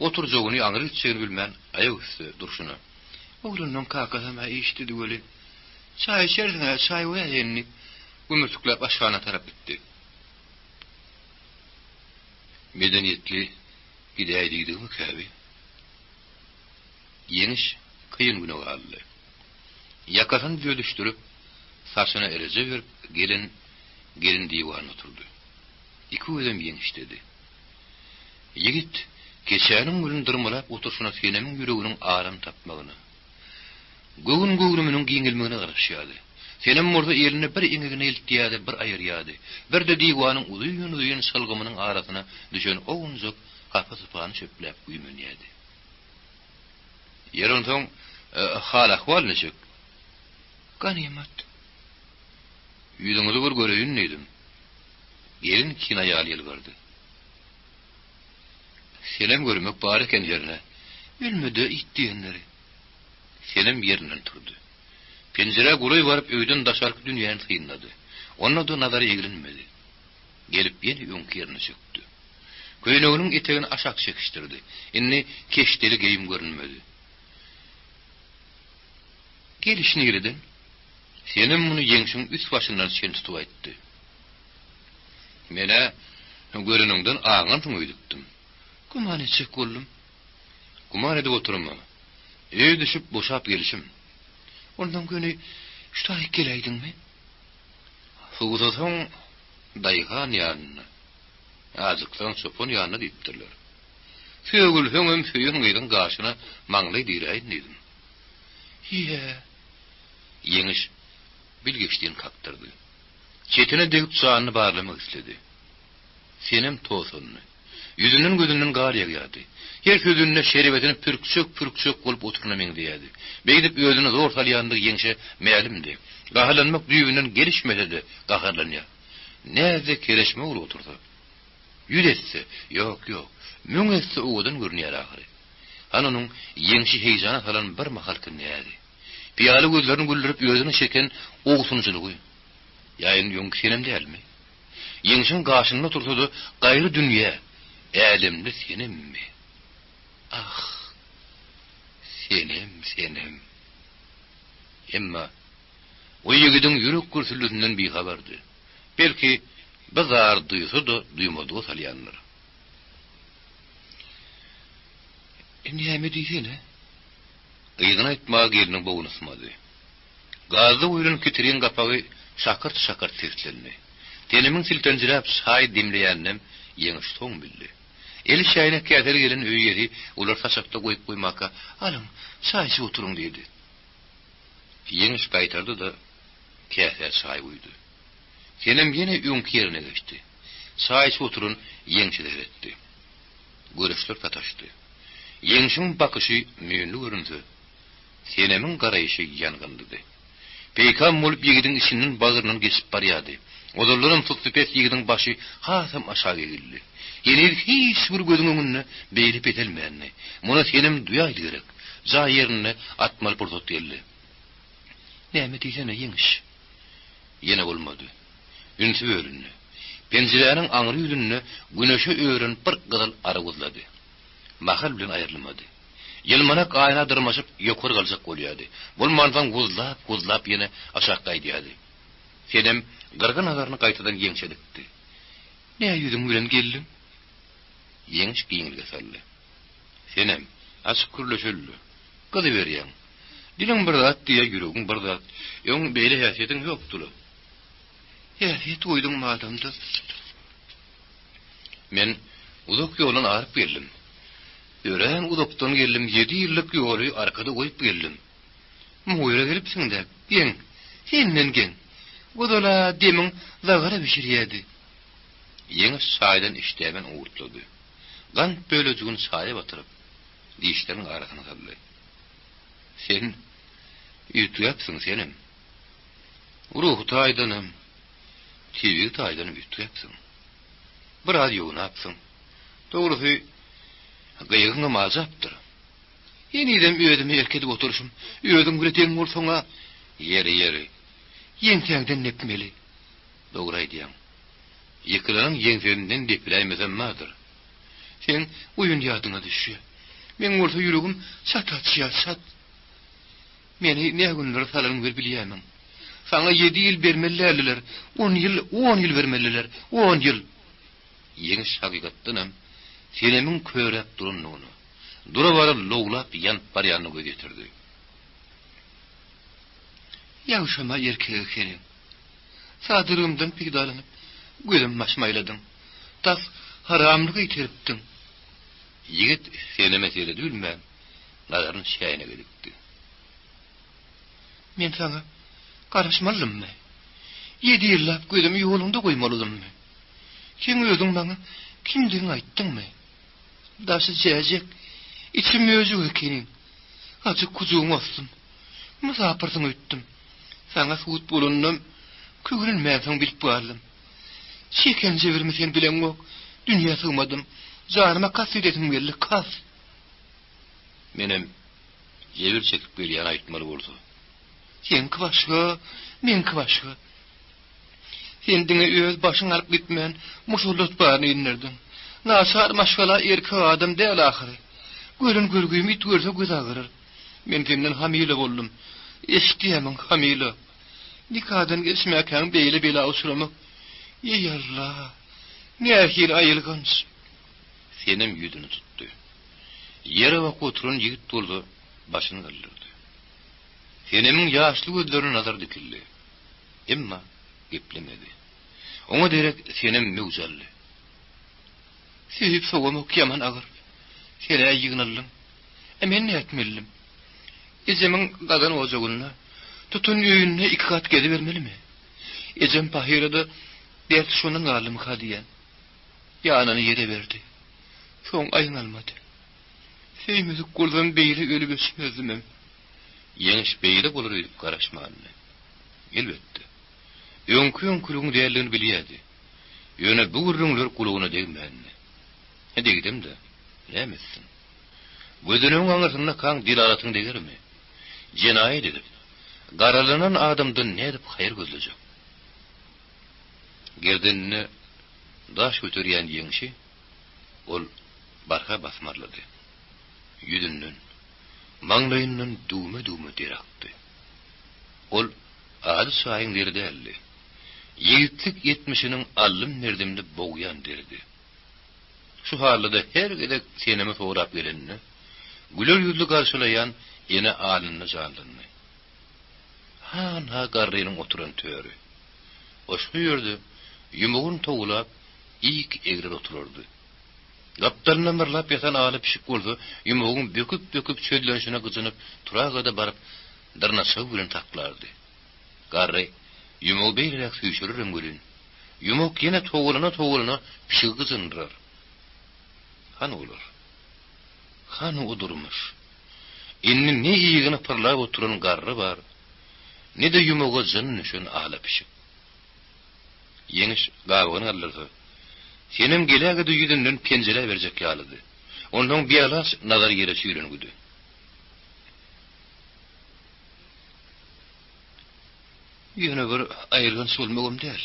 oturjagyny, aňry gitjegini bilmän, aýak üsti durşuna, Oglanlaň kakasam-a işdedi weli, çaý içersiň-ä, çaý goýaýyn diýip, gümürtikläp aşhana tarap gitdi. Medeniýetli gidäý diýdigimikä bi? Ýeňiş kyn güne galdy. Ýakasyny düzedişdirip, saçyna ereje berip gelen gelin diwana oturdy. Iki gözem Ýeňişdedi. Ýigit keçäniň gülüni dyrmalap oturyşyna Senemiň ýüreginiň aram tapmagyna. Göwün-göwrüminiň giňelmegine garaşýardy. Senem bolsa elini bir eňegine eltýärdi, bir aýyrýardy. Bir-de diwanyň uzyn-uzyn şylgymynyň arasyna düşen owunjak hapa-supany çöpläp güýmenýärdi. Ýeri onsoň, hal-ahwal niçik? Ganymat. Ýüzüňizi bir göreýin diýdim. Gelin kinaýaly ýylgyrdy. Senem görmek bar eken hernä. Ölme-de it diýenleri. Senem ýerinden turdy. Penjirä golaý baryp öýden daşarky dünýäni synlady. Onda-da nazary eglenmedi. Gelip ýene öňki ýerine çökdi. Köýneginiň etegini aşak çekişdirdi. Indi keşdeli geýim görünmedi. Geliş nireden? Senem muny Ýeňşiň üst-başyndan çen tutup aýtdy. Men-ä göreniňden aňansyň öýdüpdim. Güman etjek boldum. Güman edip oturma. Öýe düşüp boşap gelişim. Ondan göni şu taýyk geläýdiňmi? Suwsasaň daýhan ýanyna, ajyksaň çopan ýanyna diýipdirler. Sögülseňem söýen gyzyň gaşyna maňlaý diräýin diýdim. Hiý-ä! Ýeňiş bilgeşlin kakdyrdy. Çetine degip janyny barlamak isledi. Senem tosandy. Ýüzünden-gözünden gar ýagýardy. Her sözünde şerebetini pürkjek-pürkjek bolup oturana meňzeýärdi. Beýdip özüne zor salýandygy Ýeňşe mälimdi. Gaharlanmak düýbünden gelişmese-de gaharlanýar. Näzde kereşme bolup otursa. Ýüz esse, ýok, ýok, müň esse owadan görünýär ahyry. Hany onuň Ýeňşi heýjana salan bir mahalky näzi. Pyýala gözlerini güldürip özüne çeken owsunjylygy. Ýa indi öňki Senem dälmi? Ýeňşiň gaşynda otursa-da gaýry dünýä, älemde Senemmi? Ah, Senem, Senem. Emma o ýigidiň ýürek gürsüldisinden bihabardy. Belki, bir zar duýsa-da duýmadyga salýandyr. Näme diýsene? Yzyny aýtmaga gelniň bogny ysmady. Gazda goýlan kitiriň gapagy şakyrt-şakyrt seslendi. Senemiň siltenjiräp çaý demleýäninem Ýeňiş soň bildi. Eli çäýnek käseli gelen öý eýesi olary saçakda goýup-goýmaka, Alyň, çaý içip oturyň diýdi. Ýeňiş gaýtardy-da, käsä çaý guýdy. Senem ýene öňki ýerine geçdi. Çaý içip oturan Ýeňşe seretdi. Göreçler sataşdy. Ýeňşiň bakyşy müýnli görünse, Senemiň garaýşy ýangynlydy. Peýkam bolup ýigidiň içinden bagryndan geçip barýardy. Ozallaram sussupes ýigidiň başy hasam aşak egildi. Heniz hiç bir gözüň öňünde beýle peselmändi. Muny Senem duýaýdy gerek. Jaý ýerinde atmaly pursat geldi. Näme diýsene, Ýeňiş? Ýene bolmady. Ünsi bölündi. Penjiräniň aňry ýüzünde güneşe ören bir gyzyl ary wyzlady. Mahal bilen aýrylmady. Ýylmanak aýna dyrmaşyp ýokary galjak bolýardy. Bolmansoň wyzlap-wyzlap ýene aşak gaýdýardy. Senem gyrgy nazaryny gaýtadan Ýeňşe dikdi. Nä ýüzüň bilen geldiň? Ýeňiş giňlige saldy. Senem, açyk gürleşeli-le. Gyzyberýäň. Diliň bir zat diýýär, ýüregiň bir zat. Öň beýle häsiýetiň ýokdy-la. Häsiýet goýduňmy adamda? Men uzak ýoldan aryp geldim. Örän uzakdan geldim, ýedi ýyllyk ýoly arkada goýup geldim. Mugyra gelipsiň-dä, geň, senden geň. Ozal-a demiň zagara bişirýärdi. Ýeňiş çaýdan işdämen owurtlady. Gant bölejigini çaýa batyryp, dişleriniň arasyna saldy. Sen üýtgäpsiň, senem. Ruhy taýdanam, tebigy taýdanam üýtgäpsiň. Biraz ýognapsyň. Dogrusy, gyýgyňam ajapdyr. Henizem özüme erk edip oturyşym, özüň bile deň bolsaň-a, ýeri, ýeri, ýeňsäňden depmeli. Dogry aýdýaň. Ýykylanyň ýeňsesinden depiläýmesem bardyr. Seň oýun ýadyňa düşýär. Meň bolsa ýüregim çat açýar, çat. Meni nä günlere salanyňy bir bilýärmiň? Saňa ýedi ýyl bermeli däldiler, on ýyl, on ýyl bermelidiler, on ýyl! Ýeňiş hakykatdanam Senemiň köräp durandygyna, dura-bara lowlap ýanyp barýanyna göz ýetirdi. Ýagşam-a erkek ekeniň. Sadalygymdan peýdalanyp, gözüm başyma aýladyň. Tas haramlyga iteripdiň. Ýigit Seneme seredibilmän, nazaryny çäýnege dikdi. Men saňa garaşmalydymmy? Ýedi ýyllap gözümi ýoluňda goýmalydymmy? Seň özüň maňa kimdigiňi aýtdyňmy? Daşy jäjek, içi möjek ekeniň. Ajyk-kujugyňy osdum. Mysapyrsyň öýtdüm. Saňa sud bolanynam köwlenmänsoň bilip galdym. Çeken jebirimi sen bileňok, dünýä sygmadym. Janyma kast edesim geldi, kast. Menem jebir çekip gelýän aýtmaly bolsa. Seňki başga, meňki başga. Sen diňe öz başyňy alyp gitmän, musallat baryny indirdiň. Naçar maşgala erkek adam däl ahyry. Gören görgümi it görse göz agyryr. Men senden hamyla boldum. Eşitýämiň, hamyla. Nikadan geçmäkäň beýle bela uçramak, eý Alla, nähili aýylganç. Senem ýüzüni tutdy. Ýere bakyp oturan ýigit bolsa başyny galdyrdy. Senemiň ýaşly gözlerine nazar dikildi. Emma geplemedi. Oňa derek Senem möwç aldy. Söýüp sowamak ýaman agyr. Sen-ä ýygnaldyň. E men nätmelidim? Ejemiň gazan ojagynda, tutan öýünde ikigat gezibermelimi? Ejem pahyra-da dert şondan galdymyka diýýän. Ýanyny ýere berdi. Soň aýňalmady. Söýmedik bolsam beýle ölüp-öçmezdimem. Ýeňiş beýle bolar öýdüp garaşmandy. Elbetde, öňki-öňküligiň däldigini bilýärdi. Ýöne bu gürrüňler gulagyna degmändi. Hä, degdem-dä, näme etsin? Gözenegiň aňyrsyndakaň delalatyň degermi? Jenaýat edip, garalanan adamdan nädip haýyr gözlejek? Gerdeninde daş göterýän Ýeňşi ol barha basmarlady. Ýüzünden, maňlaýyndan düwme-düwme der akdy. Ol ady çaýyň deri däldi. Ýigitlik etmişiniň aldym-berdimli bogýan deridi. Şu halda-da her gezek Senemi sorap geleninde, güler ýüzli garşylaýan ene alnynda janlandy. Han-ha garrynyň oturan töri. O şu ýerde ýumugyny towlap, ik egrer oturardy. Gapdalynda myrlap ýatan ala pişik bolsa, ýumugyň böküp-böküp çözlenişine gyjynyp, turaga-da baryp, dyrnaçagy bilen saklardy. Garry ýumugy beýleräk süýşürerem welin, ýumak ýene towalana-towalana pişigi gyjyndyrar. Hany olar? Hany o durmuş? Indi ne igini pyrlap oturan garry bar, ne-de ýumaga jyn düşen ala pişik. Ýeňiş gabygyny galdyrsa, Senem geläge-de ýüzünden penjeläberjek ýalydy. Onsoň bialaç Nazar ýere çüýrengidi. Ýöne bir aýylganç bolmagam däl.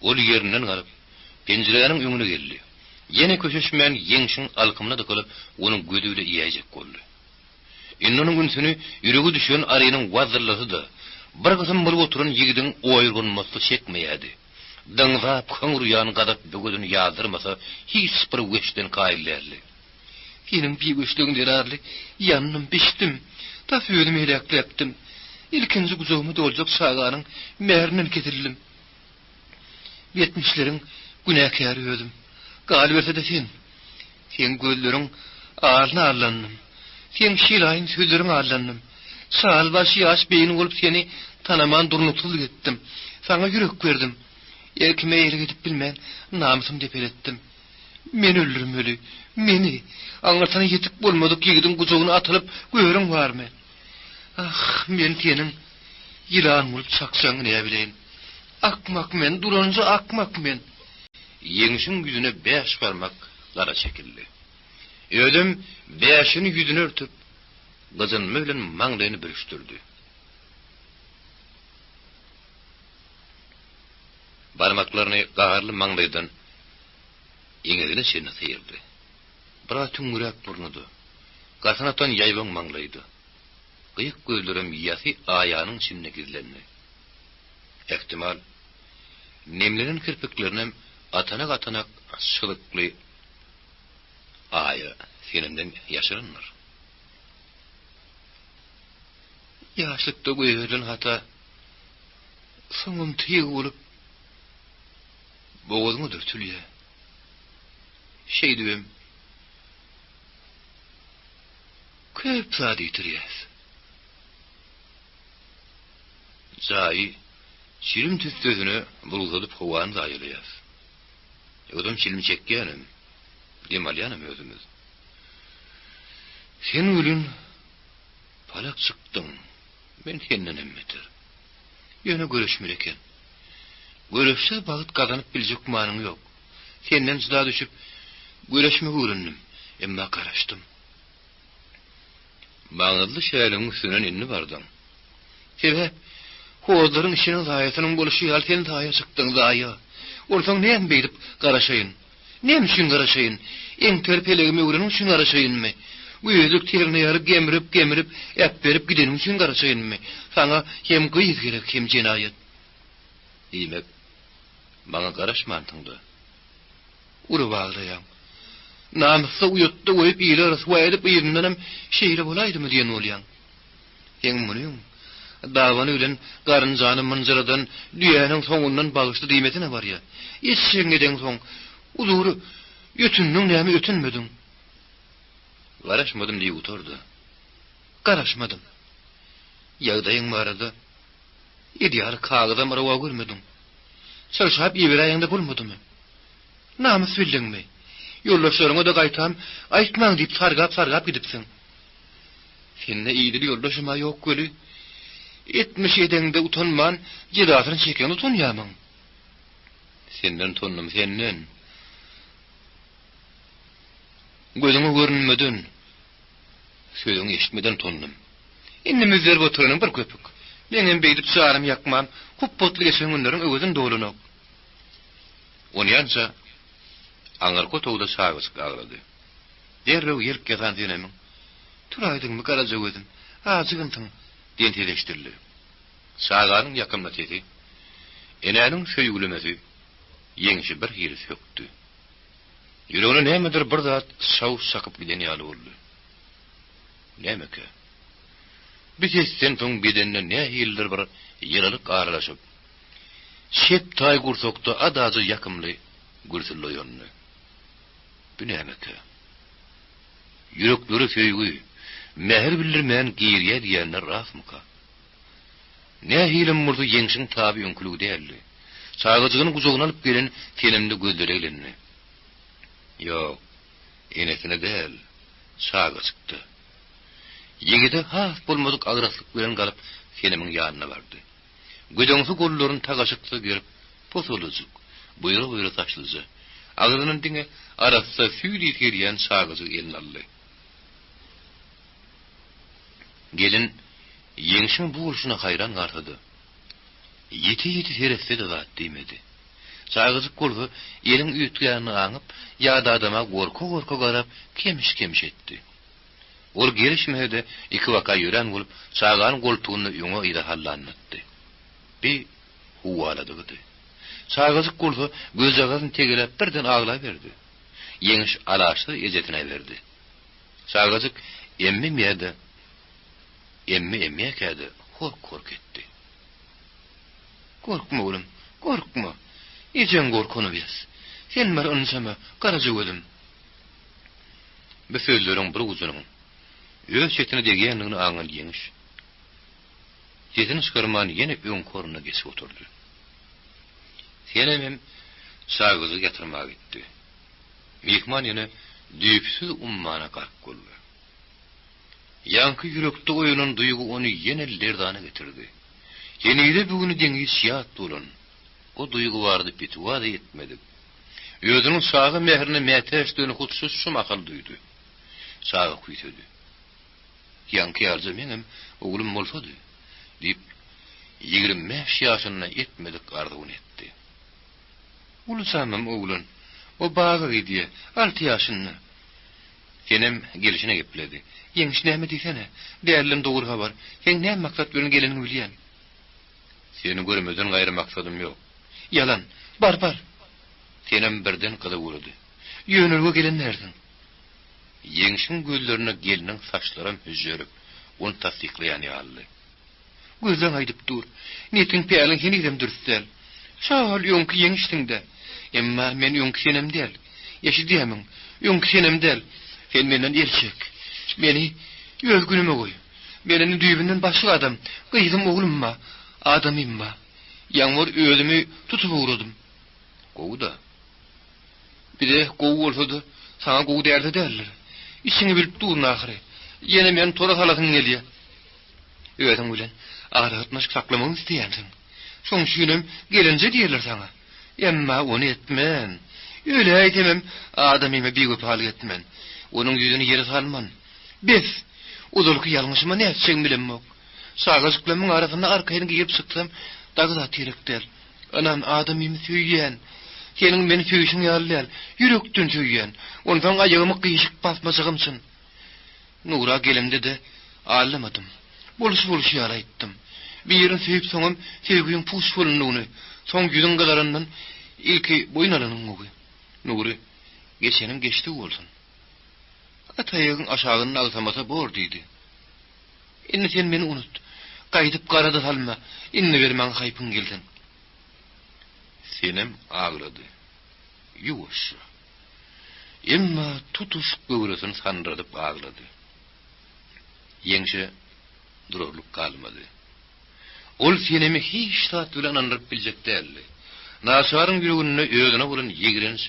Ol ýerinden galyp, penjiräniň öňüne geldi. Ýene köşeşmän Ýeňşiň alkymyna dykylyp, onuň gözi bile iýäýjek boldy. Indi onuň ünsüni ýüregi düşen arynyň wazzyllasy-da, bir gysym bolup oturan ýigidiň oýurganmasy çekmeýärdi. Dyňzap hyň urýan gazap böwedini ýazdyrmasa, hiç bir weçden kaýyl däldi. Seniň bigöçligiň zerarly ýandym, bişdim, tas özümi heläkläpdim. Ilkinji gujagyma doljak çaganyň mährinden kesildim. Etmişleriň günäkäri özüm. Galyberse-de sen. Seň gözleriň alyna allandym. Seň şelaýyn sözleriňe allandym. Çal baş ýaş beýni bolup seni tanaman durnuksyzlyk etdim. Saňa ýürek berdim. Erkime eýelik edip bilmän namysym depeletdim. Meni öldürmeli. Meni! Aňyrsyna ýetik bolmadyk ýigidiň gujagyna atylyp görüň barmy? Ah, men seniň ýylan bolup çakjagyňy näbileýin. Akmak men, duranja akmak men. Ýeňşiň ýüzüne bäş barmak gara çekildi. Özem bäşini ýüzüne örtüp, gyjynma bilen maňlaýyny bürüşdirdi. Barmaklaryny gaharly maňlaýdan eňegine çenli syrdy. Biraz tüňňüräk burnudy. Gasyn atan ýaýbaň maňlaýdy. Gyýyk gözlerem ýasy aýanyň içinde gizlendi. Ähtimal, nemlenen kirpiklerinem atanak-atanak çyzykly aýa Senemden ýaşyrandyr. Ýaşlykda goýberilen hata soňam tyg bolup bogazyňa dürtülýär. Şeýdibem köp zat ýitirýäs. Jaýy çilim tüssesine bulgadadyp howany zaýalaýas. Ýogsam çilim çekýänem, dem alýanam özümiz. Sen welin palak çykdyň, men sendenem beter. Ýöne göreşmeli eken. Göreşsiz bagt gazanyp biljek gümanyň ýok. Senden jyda düşüp, göreşmegi öwrendim. Emma garaşdym. Maňyzly şäligiň üstünden indi bardyň. Sebäp, hozlaryň içiniň zaýasynyň bolşy ýaly sen zaýa çykdyň, zaýa. Onsoň näme beýdip garaşaýyn? Näme üçin garaşaýyn? Eňter pelegimi öwreniň üçin garaşaýynmy? Güýzlük terine ýaly gemrip-gemrip, äpberip gideniň üçin garaşaýynmy? Saňa hem gyz gerek, hem jenaýat. Diýmek, maňa garaşmansyň-da. Urup aglaýaň. Namysda, uýatda goýup, ile ryswa edip, yzyndanam şeýle bolaýdymy diýen bolýaň. Seň munyň, dabany bilen garynjany mynjyradan düýäniň soňundan bagyşla diýmesine barýa. Eşegiňi edeňsoň, uzury ötündiň näme ötünmediň. Garaşmadym diýip gutardy. Garaşmadym. Ýagdaýyň barada edýaly kagyzam rowa görmediň. Çyrşap iberäýeňde bolmadymy? Namys bildiňmi? Ýoldaşlaryňa-da gaýtam aýtmaň diýip sargap-sargap gidipsiň. Sende idili ýoldaşym-a ýok weli, etmiş edeňde utanman jezasyny çekeňde utanýamyň? Senden utandym, senden. Gözüňe görünmeden, sözüňi eşitmeden utandym. Indi müzzerip oturanyň bir köpük. Meňem beýdip janym ýakman, hupbatly geçen günleriň öwezini dolanok. Onýança aňyrky otagda çagajyk aglady. Derrew ýelk ýasan Senemiň, Turaýdyňmy, garaja gözüm, ajygynsyň! diýen sesi eşidildi. Çaganyň ýakymly sesi, enäniň söýgülemesi Ýeňşi bir hili sökdi. Ýüregine nämedir bir zat çawuş çakyp giden ýaly boldy. Nämekä? Bu sesden soň bedenine nähilidir bir ýylylyk aralaşyp, çep taý gursakda adaja ýakymly gürsüldi oýandy. Bu nämekä? Ýüreklere söýgi, mähir bildirmän girýä diýýänler rastmyka? Nähilem bolsa Ýeňşiň taby öňküligi däldi. Çagajygyny gujagyna alyp gelen Senemde gözleri eglendi. Ýok, enesine däl, çagajykda. Ýigide has bolmadyk agraslyk bilen galyp Senemiň ýanyna bardy. Gödeňsi gollaryny tagaşyksyz gerip, posalyjyk, buýra-buýra saçlyja, agzyndan diňe arassa süýt ysy gelýän çagajygy eline aldy. Gelin Ýeňşiň bu bolşuna haýran galsa-da, ýiti-ýiti seretse-de zat diýmedi. Çagajyk bolsa eliň üýtgänini aňyp, ýat adama gorka-gorka garap, kemiş-kemiş etdi. Ol gelişmese-de, ikibaka ýörän bolup, çagany goltugynda öňe-yza hallanlatdy. Bi huwwaladygydy. Çagajyk bolsa gözjagazyny tegeläp birden aglaberdi. Ýeňiş alaçsyz ejesine äberdi. Çagajyk emmi-emýä-de, emmi-emýäkä-de hork-hork etdi. Gorkma, oglum, gorkma. Ejeň gorkany bes. Sen bir ynjama, garaja gözüm. Bu sözleriň bir ujunyň öz çetine degýändigini aňan Ýeňiş, sesini çykarman ýene öňki ornuna geçip oturdy. Senemem çagajygy ýatyrmaga gitdi. Myhman ýene düýpsüz ummana gark boldy. Ýaňky ýürekde oýanan duýgy ony ýene lerzana getirdi. Henize-bugüni deňiç ýat bolan o duýgy barada pitiwa-da etmedik. Özüniň çaga mährine mätäçdigini hut şu şu mahal duýdy. Çaga küýsedi. Ýaňky ýalyja meňem oglum bolsady, diýip, 25 ýaşynda etmedik arzuwyny etdi. Uly janam oglan. O baga gidýä, alty ýaşynda. Senem gelşine gepledi. Ýeňiş näme diýsene. Dälden dogry habar. Seň näme maksat bilen geleniňi bilýän. Seni görmeden gaýry maksadym ýok. Ýalan. Bar, bar. Senem birden gyzyp ugrady. Ýönelige gelen dälsiň. Ýeňşiň gözlerinde gelniň saçlaram hüžžerip, ony tassyklaýan ýalydy. Gözleň aýdyp dur. Netiň-päliň henizem dürs däl. Şo-ol öňki Ýeňişsiň-dä. Emma men öňki Senem däl. Eşidýämiň? Öňki Senem däl. Sen menden el çek. Meni öz günüme goý. Men indi düýbünden başga adam. Gyzym, oglum bar. Adamym bar. Ýaňy bir özümi tutup ugradym. Gowy-da. Bize gowy bolsa-da, saňa gowy dälse däldir. Içiňi bilip durun ahyry. Ýene meni tora salasyň gelýär. Özüň bilen aragatnaşyk saklamagymy isleýänsiň. Şoň üçinem gelinje diýerler saňa. Emma ony etmen. Öläýsemem, adamyma biwepalyk etmen. Onuň ýüzüni ýere salman. Bes! Ozalky ýalňyşyma nätjegimi bilemok. Çagajyklarymyň arasynda arkaýyn girip çyksam, dagy zat gerek däl. Ynan, adamymy söýýän. Seniň meni söýşüň ýaly däl, ýürekden söýýän. Onsoň aýagymy gyşyk basmajagym çyn. Nura gelemde-de aldamadym. Bolşy-bolşy ýaly aýtdym. Birini söýüp soňam söýgiň puç bolandygyny, soň ýüzüň gyzarandan ilki boýun alanyň gowy. Nury, geçeniň geçdigi bolsun. At aýagyň aşagynda agsamasa bor diýdi. Indi sen meni unut. Gaýdyp gara-da salma. Indi bir maňa haýpyň gelsin. Senem aglady. Ýuwaşja. Emma tutuş göwresini sandyradyp aglady. Ýeňşe durarlyk galmady. Ol Senemi hiç zat bilen ynandyryp biljek däldi. Naçaryň ýüreginde özüne bolan ýigrenç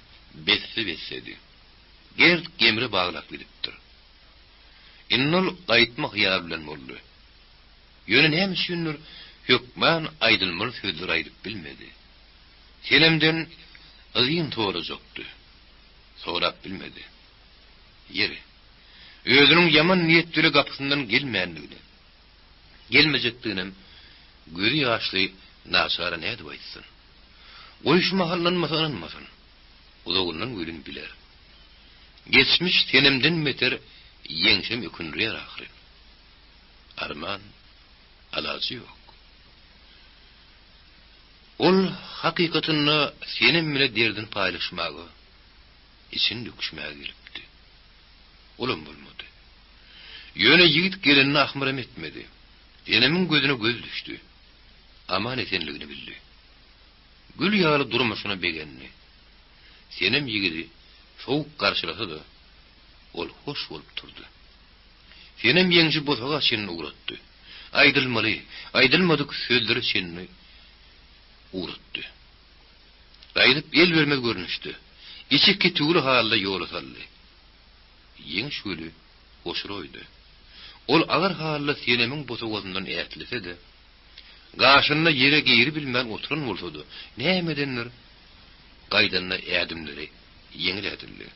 besse-bessedi. Gert gemre baglap gidipdir. Indi ol gaýtma hyýal bilen boldy. Ýöne näme üçindir hökman aýdylmaly sözleri aýdyp bilmedi. Senemden yzyn sorajakdy. Sorap bilmedi. Ýeri, özüniň ýaman niýet bile gapysyndan gelmändigini, gelmejekdiginem gözi ýaşly naçara nädip aýtsyn? Goý şu mahal ynanmasa ynanmasyn. Uzagyndan welin biler. Geçmiş Senemden beter Ýeňşem ökündirýär ahyryn. Arman, alajy ýok. Ol hakykatynda Senem bile derdini paýlaşmaga, içini döküşmäge gelipdi. Olam bolmady. Ýöne ýigit gelenine ahmyram etmedi. Senemiň gözüne göz düşdi. Aman-esenligini bildi. Gül ýaly durmuşyna begendi. Senem ýigidi sowuk garşylasa-da, ol hoş bolup turdy. Senem ýeňşi bosaga çenli ugratdy. Aýdylmaly, aýdylmadyk sözlere çenli ugratdy. Gaýdyp el bermez görnüşde, içi kitüwli halda ýola saldy. Ýeňiş weli hoşroýdy. Ol agyr halda Senemiň bosagasyndan ätlese-de, Gaşynda ýere giribilmän oturan bolsa-da, nämedendir, gaýdanda ädimleri ýeňil ädildi.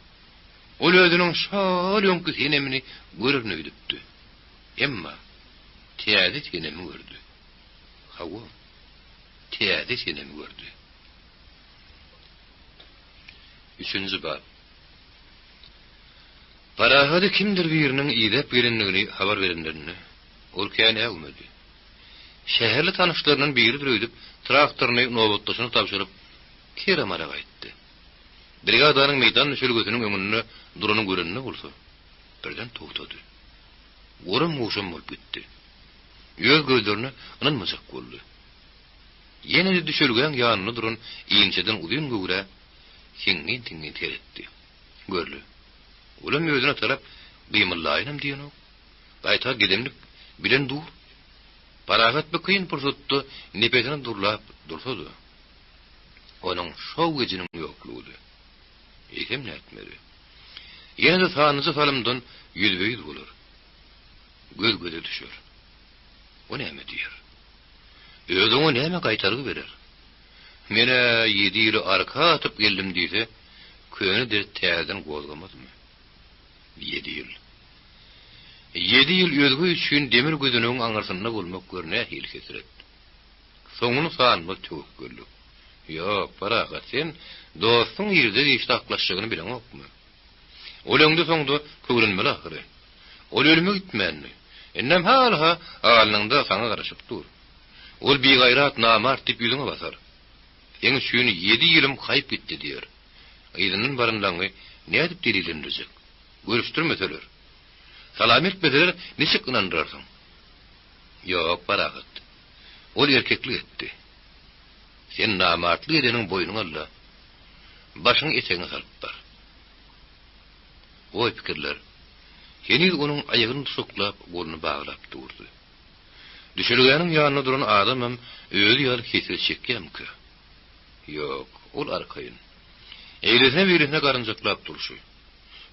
Ol özüniň şol öňki Senemini görerin öýdüpdi. Emma täze Senemi gördi. Hawa, täze Senemi gördi. Üçünji bap. Parahady kimdir biriniň idäp gelendigini habar berenlerinde, ol kän äwmedi. Şäherli tanyşlaryndan biridir öýdüp, traktoryny nobatdaşyna tabşyryp, Keremara gaýtdy. Brigadanyň meýdan düşelgesiniň öňünde durany görende bolsa, birden togtady. Goram-gowşam bolup gitdi. Öz gözlerine ynanmajak boldy. Ýene-de düşelgäň ýanynda duran inçeden uzyn göwrä siňňin-siňňin seretdi. Görle, olam özüne tarap gymyldaýynam diýenok. Gaýta gedemlik bilen dur. Parahat bu kyn pursatda nepesini durlap dursa-da, onuň şow gejiniň ýoklugydy. Eýsem nätmeli? Ýene-de sanlyja salymdan ýüzbe-ýüz bolar. Göz-göze düşer. O näme diýer? Özi oňa näme gaýtargy berer? Men-ä ýedi ýyly arka atyp geldim diýse, köne dert täzeden gozgamazmy? Ýedi ýyl. Ýedi ýyl özge üçin demir gözenegiň aňyrsynda bolmak gör nähili hesret. Soňuny sanmaz töwekgellik. Ýok, Parahat, sen dostuň irde-giçde aklaşjagyny bileňokmy? Ol öňde-soňda köwlenmeli ahyry. Ol ölüme gitmändi. Indem hal-ha alnyňda saňa garaşyp dur. Ol bigaýrat, namart diýip ýüzüňe basar. Seň üçin ýedi ýylym haýp gitdi diýer. Yzyndan baranlaňy nädip delillendirjek? Görüşdirmeseler. Salam etmeseler niçik ynandyrarsyň? Ýok, Parahat. Ol erkeklik etdi. Sen namartlyk edeniň boýnuňa al-da, başyňy etegiňe salyp bar. Oý-pikirler heniz onuň aýagyny duşaklap, goluny baglap durdy. Düşelgäniň ýanynda duran adamam özi ýaly hesret çekýärmikä? Ýok, ol arkaýyn. Eýlesine-beýlesine garynjaklap durşy.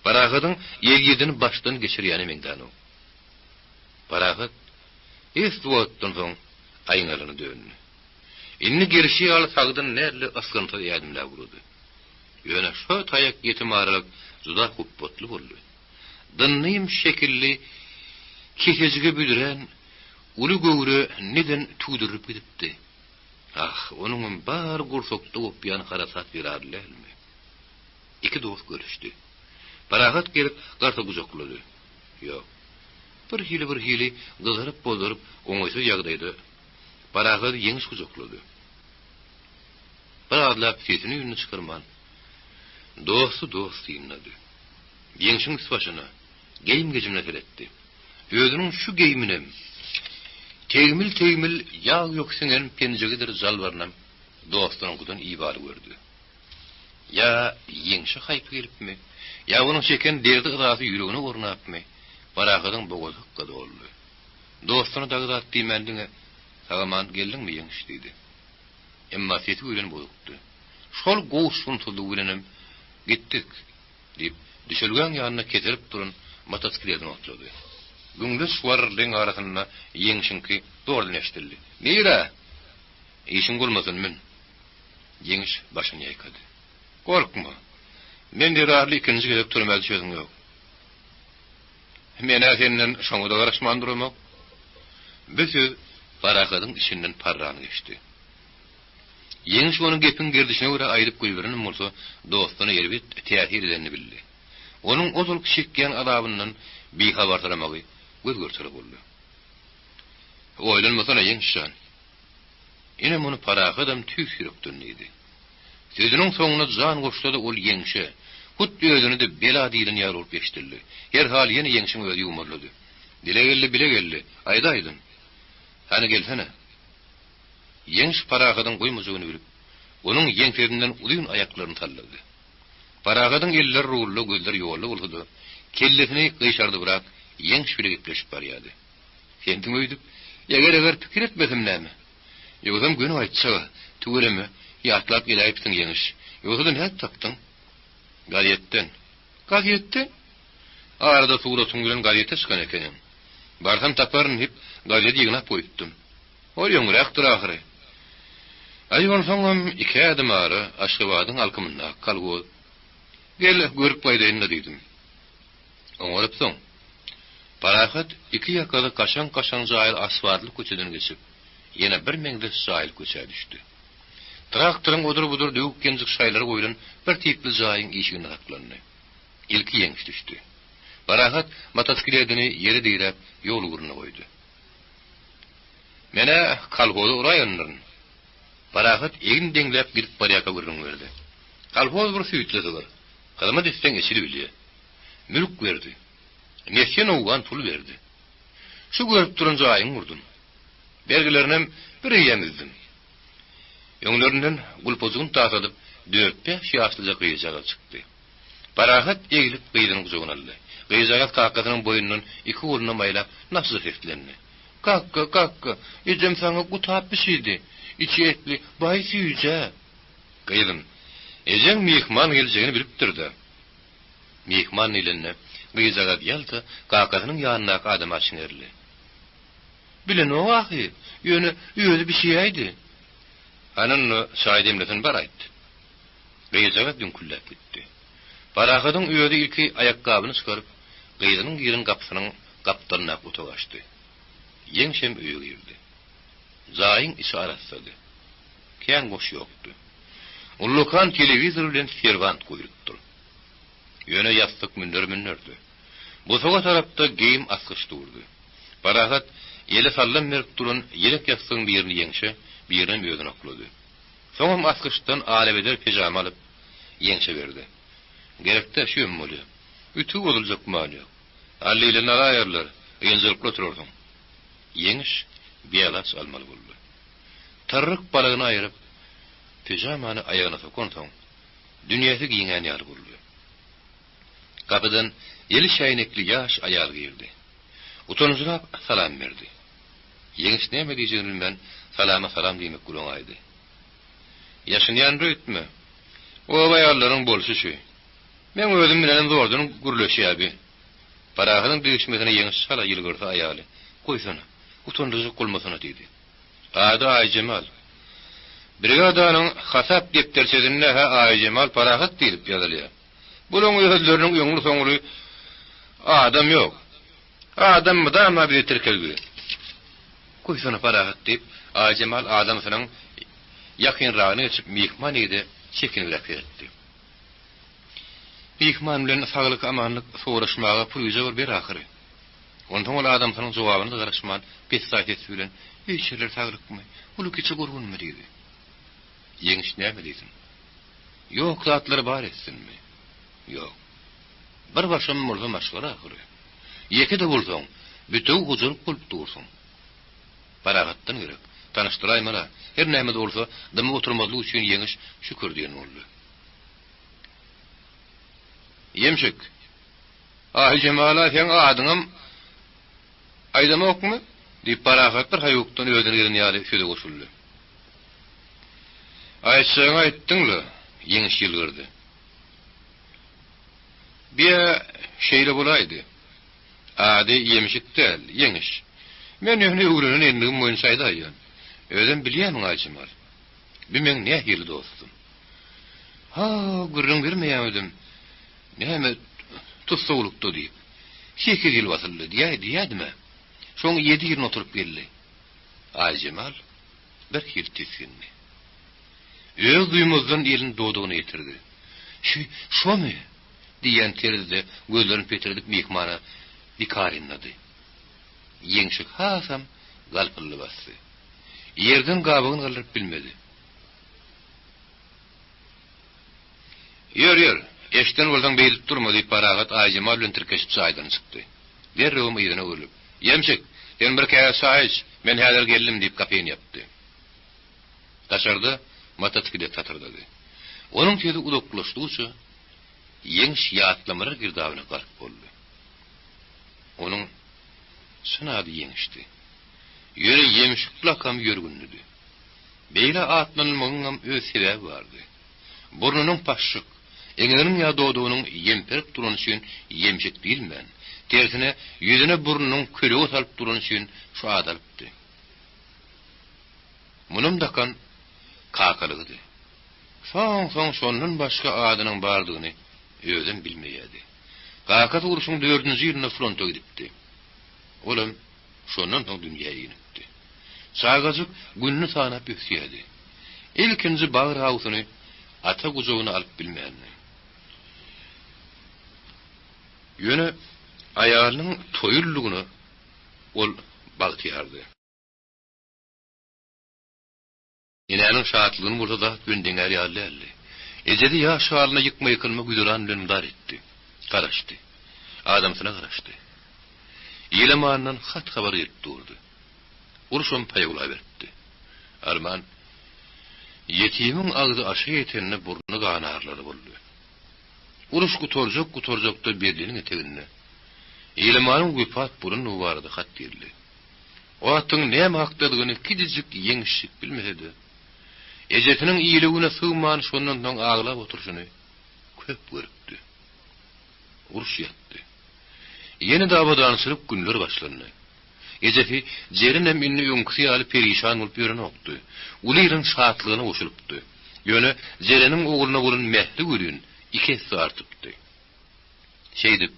Parahadyň ezýedini başdan geçirýäne meňzänok. Parahat esli wagtdan soň aýňalana döndi. Indi gelşi ýaly sagdyn däldi, ysgynsyz ädimläp ugrady. Ýöne şo taýak ýetim aralyk juda hupbatly boldy. Dynnym şekilli kesejige büdrän uly göwre neden tüwdürilip gidipdi. Ah, onuňam bary gursakda gopýan harasat zerarly dälmi? Iki dost görüşdi. Parahat gelip garsa gujaklady. Ýok. Birhili-birhili gyzaryp-bozaryp oňaýsyz ýagdaýda Parahady Ýeňiş gujaklady. Bir azlap sesini-üýnüni çykarman, dosty dost synlady. Ýeňşiň üst-başyna, geýim-gejimine seretdi. Özüniň şu geýiminem, tegmil-tegmil ýag-ýok siňen penjegidir jalbarynam dostunyňkydan ibaly gördi. Ýa Ýeňşe haýpy gelipmi, ýa onuň çeken derdi-yzasy ýüregine ornapmy, Parahadyň bogazy hykga doldy. Dostuna dagy zat diýmän diňe, Sag-aman geldiňmi, Ýeňiş? diýdi. Emma sesi bilen bozukdy. Şol gowuşgynsyzlygy bilenem, Gitdik! diýip, düşelgäň ýanynda keserip duran motosikletini otlady. Güňleç warryldyň arasynda Ýeňşiňki zordan eşidildi. Nirä? Işiň bolmasyn, mün. Ýeňiş başyny ýaýkady. Gorkma. Men zerarly ikinji gezek türmä düşesiň ýok. Men-ä senden şoňa-da garaşman duramok. Bu söz Parahadyň içinden parran geçdi. Ýeňiş ony gepiň gerdişine görä aýdyp goýberenem bolsa, dostuna erbet täsir edenini bildi. Onuň ozalky çekýän azabyndan bihabarsyramagy göz-görtele boldy. Oýlanmasana, Ýeňiş jan. Ine muny Parahadam tüýs ýürekden diýdi. Sözüniň soňuna jan goşsa-da ol Ýeňşe, hut özüne-de bela diýlen ýaly bolup eşidildi. Herhal ýene Ýeňşiň özi ýuwmarlady. Dile geldi, bile geldi. Aýdaýdyn. Hany gelsene. Ýeňiş Parahadyň goýmajagyny bilip, onuň ýeňsesinden uzyn aýaklaryny sallady. Parahadyň elleri rulda, gözleri ýolda bolsa-da, kellesini gyşardybrak Ýeňiş bile gepleşip barýardy. Sensiň öýdüp, eger-eger pikir etmesem näme? Ýogsam göni aýtjag-a, tüweleme, ýatlap geläýipsiň Ýeňiş. Ýogsa-da nädip tapdyň? Gazetden. Gazetden? Arada suratyň bilen gazete çykan ekeniň. Barsam taparyn diýip, gazeti ýygnap goýupdym. Ol öňräkdir ahyry. Aý, onsoňam iki ädim ara, Aşgabadyň alkymyndaky kolhoz. Gel, görüp gaýdaýyn-da diýdim. Oňarypsyň. Parahat iki ýakaly kaşaň-kaşaň jaýly asfaltly köçeden geçip, ýene birmeňzeş jaýly köçä düşdi. Traktoryň odur-budur döwük-ýenjik şaýlary goýlan bir tipli jaýyň işiginde saklandy. Ilki Ýeňiş düşdi. Parahat motosikletini ýere diräp, ýol ugruna goýdy. Men-ä kolhoza uraýandyryn. Parahat egin deňläp gidip barýarka gürrüň berdi. Kolhoz bir süýtli sygyr. Hyzmat etseň eçilibilýä. Mülk berdi. Mesgen owgan pul berdi. Şu görüp duran jaýyňy gurdum. Bergilerinem bir eýýäm üzdüm. Öňlerinden gulpajygyny tasadyp, dört-bäş ýaşlyja gyzjagaz çykdy. Parahat eglip gyzyny gujagyna aldy. Gyzjagaz kakasynyň boýnundan iki golunam aýlap naçja seslendi. Kakga, kakga, ejem saňa gutap bişirdi. Içi etli, baý süýji-ä. Gyzym, ejeň myhman geljegini bilipdir-dä. Myhman diýlende, gyzjagaz ýalta kakasynyň ýanyndaky adama çiňerildi. Bilenok ahy, ýöne özi bişiräýdi. Hany onda çaý demlesin bar aýt. Gyzjagaz düňkülläp gitdi. Parahadyň özi ilki aýakgabyny çykaryp, gyzynyň giren gapysynyň gapdalyndaky otaga açdy. Ýeňşem öýe girdi. Jaýyň içi arassady. Kän goş ýokdy. Ullakan telewizor bilen serwant goýlupdyr. Ýöne ýassyk münder-münderdi. Bosaga tarapda geýim asgyç durdy. Parahat eli sallam berip duran ýelek ýassygyň birini Ýeňşe, birinem özüne oklady. Soňam asgyçdan alabeder pejama alyp, Ýeňşe berdi. Gerek-dä, şüýem bolýa. Ütügi bozuljak mal ýok. Allylyny alaýarlar, ynjalykly oturarsyň. Ýeňiş bialaç almaly boldy. Tarryk balagyny aýryp, pejamany aýagyna sokansoň, dünýäsi giňän ýaly boldy. Gapydan eli çäýnekli ýaş aýal girdi. Utanjyrap salam berdi. Ýeňiş näme diýjegini bilmän, salama salam diýmek bilen oňaýdy. Ýaşynýandyr öýtme. Oba aýallaryň bolşy şü. Meň özüm bilenem zordan gürleşýä bi. Parahadyň degişmesine Ýeňiş çala ýylgyrsa aýaly, Goýsana, utandyrjak bolmasana diýdi. Ady Aýjemal. Brigadanyň hasap depderçesinde-hä Aýjemal Parahat diýlip ýazylýar. Bulaň özleriniň öňli-soňly adam ýok. Adam mydama bize tirkegli. Goýsana Parahat diýip, Aýjemal adamsynyň ýakynragyna geçip myhman ýigide çekinibräk seretdi. Myhman bilen saglyk-amanlyk soraşmaga puryja bir ber ahyry. Onsoň ol adamsynyň jogabyna-da garaşman, pessaý sesi bilen, Öý-içeriler saglykmy? Uly-kiçi gurgunmy? diýdi. Ýeňiş näme diýsin? Ýok zatlary bar etsinmi? Ýok. Bir başam bolsa maşgala ahyry. Ýeke-de bolsaň, bütewi hojalyk bolup dursuň. Parahatdan gerek. Tanyşdyraýmal-a. Her näme-de bolsa, dymyp oturmazlyk üçin Ýeňiş şükür diýen boldy. Ýemşik! Aýjemal-a seň adyňam aýdamokmy? diýip, Parahat bir haýukdan özüne gelen ýaly söze goşuldy. Aýtjagyňy aýtdyň-la, Ýeňiş ýylgyrdy. Bi-ä şeýle bolaýdy. Ady Ýemşik däl, Ýeňiş. Men ýöne öwrenen endigim boýunça aýdaýýan. Özem bilýämiň, Aýjemal? Bi meň nähili dostum. Ha, gürrüň bermeýämidim. Näme tussaglykda diýip. Sekiz ýyl basyldy diýäý diýýädim-ä. Şoň ýedi ýylyny oturyp geldi. Aýjemal birhili tisgindi. Öz duýmazdan elini dodagyna ýetirdi. Şü, şomy? diýýän terzde gözlerini petredip myhmana dikarynlady. Ýeňşi hasam galpyldy basdy. Ýerden gabagyny galdyryp bilmedi. Ýör, ýör, eşiden bolsaň beýdip durma, diýip, Parahat Aýjemal bilen tirkeşip jaýdan çykdy. Derrewem yzyna öwrülip, Ýemşik, sen bir käse çaý iç, men häzir geldim, diýip, gapyny ýapdy. Daşarda motosiklet tatyrdady. Onuň sesi uzaklaşdygyça, Ýeňiş ýatlamalar girdabyna gark boldy. Onuň çyn ady Ýeňişdi. Ýöne Ýemşik lakamy ýörgünlidi. Beýle atlanylmagyňam öz sebäbi bardy. Burnunyň paşşyk, eňeginiň ýa dodagynyň ýemperip durany üçin ýemşik diýilmän, tersine, ýüzüne burnunyň kölege salyp durany üçin şu ady alypdy. Munam dakan kakalygydy. Soň-soň şondan başga adynyň bardygyny özem bilmeýärdi. Kakasy urşuň dördünji ýylynda fronta gidipdi. Olam Şondan soň dünýä inipdi. Çagajyk gününi sanap ösýärdi. Ilkinji bagyr awusyny ata gujagyna alyp bilmändi. Ýöne aýalynyň toýuldygyna ol bagtyýardy. Enäniň şatlygyny bolsa zat bilen deňär ýaly däldi. Ejesi ýaş halyna ýykma-ýykylma güzeran bilen mydar etdi. Garaşdy. Adamsyna garaşdy. Ilamandan hat-habar gelip durdy. Urşam paýawlaberipdi. Arman, ýetimiň agzy aşa ýetende burny ganarlary boldy. Uruş gutarjak-gutarjakda Berliniň eteginde Ilamanyň wepat bolandygy barada hat geldi. O atyň näme hakdadygyny kiçijik Ýeňişjik bilmese-de, ejesiniň ile-güne sygman şondan soň aglap oturyşyny köp görüpdi. Uruş ýatdy. Ýene-de abadançylyk günler başlandy. Ejesi Jerenem indi öňküsi ýaly perişan bolup ýörenokdy. Uly iliň şatlygyna goşulypdy. Ýöne Jereniň ogluna bolan mähri welin iki esse artypdy. Şeýdip,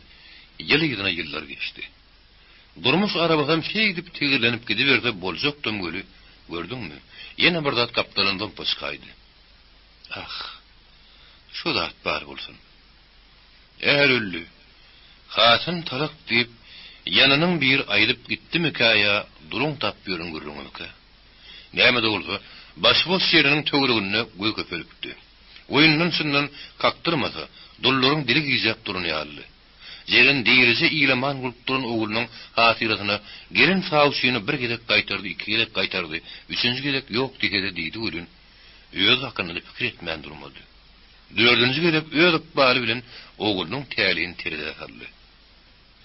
ýyl yzyna ýyllar geçdi. Durmuş arabasam şeýdip tigirlenip gidiberse boljakdam weli, gördüňmi, ýene bir zat gapdaldan zompa çykaýdy. Ah, şo zat bar bolsun. Är öldi. Hatyn talak diýip, ýanynyň biri aýdyp gitdimikä ýa duruň tapyp ýören gürrüňimikä? Näme-de bolsa, başy boş ýeriniň töwereginde göz köpelipdi. Oýundan-çyndan kakdyrmasa, dullaryň dili gijäp duran ýalydy. Jeren dirije ilaman bolup duran oglunyň hatyrasyna gelen sawçyny bir gezek gaýtardy, iki gezek gaýtardy, üçünji gezek ýok diýse-de diýdi welin, özi hakynda-da pikir etmän durmady. Dördünji gezek öz ykbaly bilen oglunyň täleýini terezä saldy.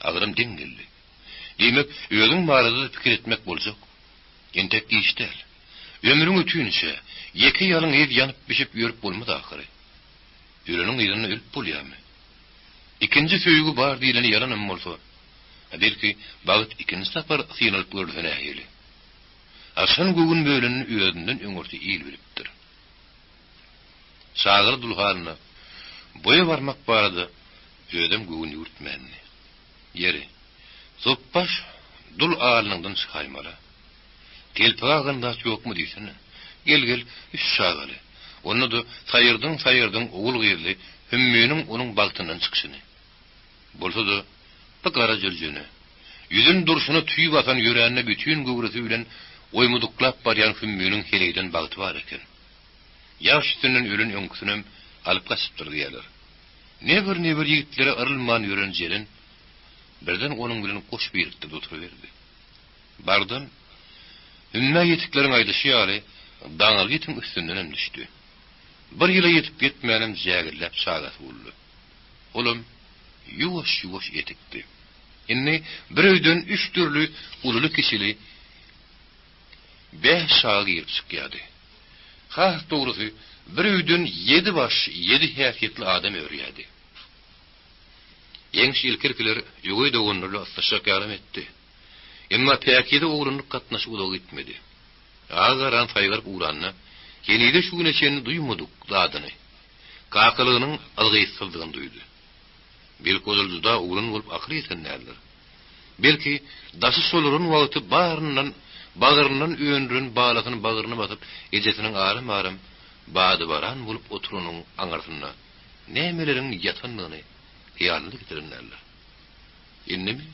Agram deň geldi. Diýmek, özüň barada-da pikir etmek boljak. Entek giç däl. Ömrüň ötünçä, ýeke ýalňyz ýanyp-bişip ýörüp bolmaz ahyry. Öleniň yzynda ölüp bolýarmy? Ikinji söýgi bar diýleni ýalanam bolsa, belki, bagt ikinji sapar synalyp görülse nähili? Haçan göwün bölenini özünden öňürti il bilipdir. Çagaly dul halyna boýa barmak barada özem göwün ýüwürtmändi. Ýeri, sopbaş dul alynyňdan çykaýmaly. Telpek agan zat ýokmy diýsene. Gel-gel, üç çagaly. Onda-da saýyrdyň-saýyrdyň ogul-gyzly Hümminiň onuň bagtyndan çykyşyny. Bolsa-da, bu gara jürjene, ýüzün durşuna tüý basan ýörände bütin göwresi bilen oýmudyklap barýan Hümminiň heleýden bagty bar eken. Ýaş üstünden ölen öňküsinem alyp gaçypdyr diýýärler. Nebir-nebir ýigitlere yrylman ýören Jeren birden onuň bilen goş birikdirdi oturyberdi. Bardan, hümmä ýetikleriň aýdyşy ýaly, daňylgy itiň üstündenem düşdi. Bir ýyla ýetip-ýetmänem jägilläp çagasy boldy. Olam ýuwaş-ýuwaş etikdi. Indi bir öýden üç dürli ululy-kiçili bäş çaga girip çykýardy. Has dogrusy, bir öýden ýedi baş, ýedi häsiýetli adam örýärdi. Ýeňiş ilki-ilkiler öweý doganlary bilen ysnyşjak ýalam etdi. Emma päkize oglanlyk gatnaşyk uzaga gitmedi. Agy-garany saýgaryp ugranda, henize şu güne çenli duýmadyk zadyny, kakalygynyň yzgytsyzdygyny duýdy. Belki ozal juda oglan bolup akyl ýeten däldir. Belki, daşy solaran wagty baryndan, bagryndan öndüren balasyny bagryna basyp, ejesiniň aram-aram bady-baran bolup oturanyň aňyrsynda nämeleriň ýatandygyny hyýalyna-da getiren däldir. Indimi?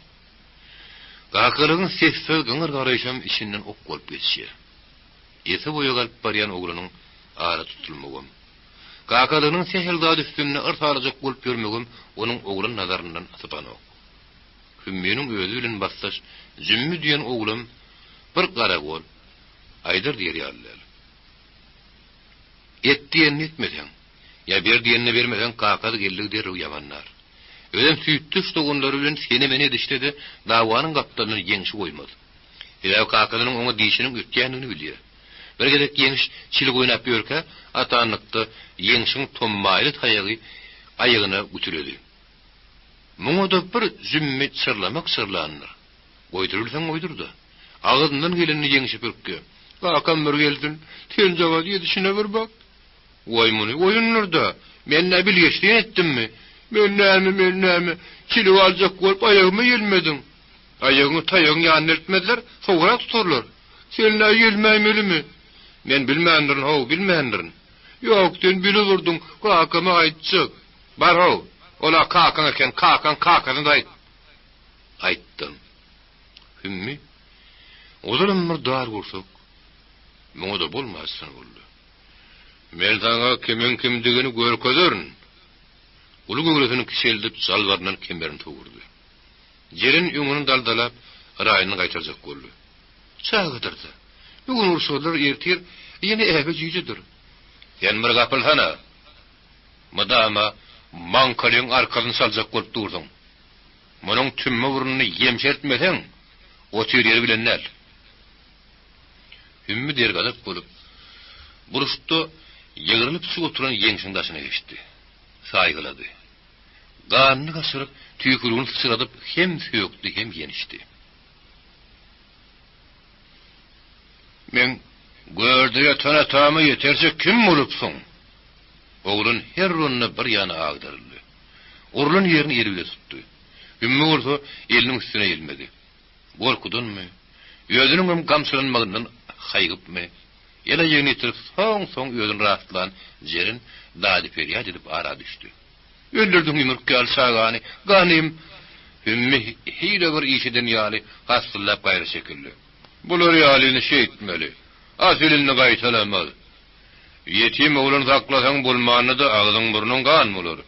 Kakalygyň sessiz gyňyr garaýşam içinden ok bolup geçýär. Ese-boýa galyp barýan oglanyň ara tutulmagam, kakalygynyň sähel zat üstünde yrs alajak bolup ýörmegem onuň oglan nazaryndan sypanok. Hümminiň özi bilen basdaş Jümmi diýen oglam bir garagol, aýdar diýer ýaly däl. Et diýenini etmeseň, ýa ber diýenini bermeseň kakasy geldigi derrew ýamanlar. Özem süýtdeş doganlary bilen sene-mene edişse-de dawanyň gapdalyndan ýeňşi goýmaz. Sebäbi kakasynyň oňa dişiniň ötýändigini bilýär. Bir gezek Ýeňiş çilik oýnap ýörkä, atanlykda Ýeňşiň tommaýly taýagy aýagyna gütüledi. Muňa-da bir jümmi çyrlamak çyrlandyr. Goýdurybilseň goýdur-da. Agzyndan gelenini Ýeňşe pürkýär. Kakam bir gelsin, senjagaz ýedişine bir bak. Goý muny, oýundyr-da. Men nä bilgeşleýin etdimmi? Men näme, men näme, çilik aljak bolup aýagyma ýelmediň. Aýagyňy taýagyň ýanyna eltmezler, sowugrak tutarlar. Sen nä ýelmäýmelimi? Men bilmändirin, how, bilmändirin. Ýok, sen bilip urduň, kakama aýtjak. Bar, how, ol-a kakaň eken, kakaň kakasyna-da aýt. Aýtdym. Hümmi, ozalam bir dar gursak, muňa-da bolmaçsyny boldy. Men saňa kimiň kimdigini görkezerin! Uly göwresini kiçeldip, jalbaryndan kemerini sogurdy. Jeren öňüni daldalap, yraýyny gaýtarjak boldy. Çagadyr-da. Bu gün urşarlar, ertir ýene äbe-jüýjedir. Sen bir gapylsana! Mydama maňkalyň arkasyny çaljak bolup dursuň. Munuň tümme burnuny ýemşertmeseň, otyr ýeri bilen däl. Hümmi dergazap bolup, burçda ýygrylyp-çyk oturan Ýeňşiň daşyna geçdi. Saýgylady. Ganyny gaçyryp, tüýküligini syçradyp hem sökdi, hem ýençdi. Meň görde ýatan atama ýeterje kim bolupsyň? Oglan her ronda bir ýana agdaryldy. Urlan ýerini eli bile tutdy. Hümmi bolsa eliniň üstüne ýelmedi. Gorkudanmy, özüniňem gamçylanmagyndan haýygypmy, el-aýagyny ýitirip, soň-soň özüni rastlan Jeren dady-perýat edip ara düşdi. Öldürdiň ýumruk ýaly çagany, ganym! Hümmi hile bir iş eden ýaly hassyllap gaýra çekildi. Bular ýalyny şeýtmeli. Asyl indi gaýtalamaz. Ýetim oglan saklasaň bolmanda-da agzyň-burnuň gan bolar.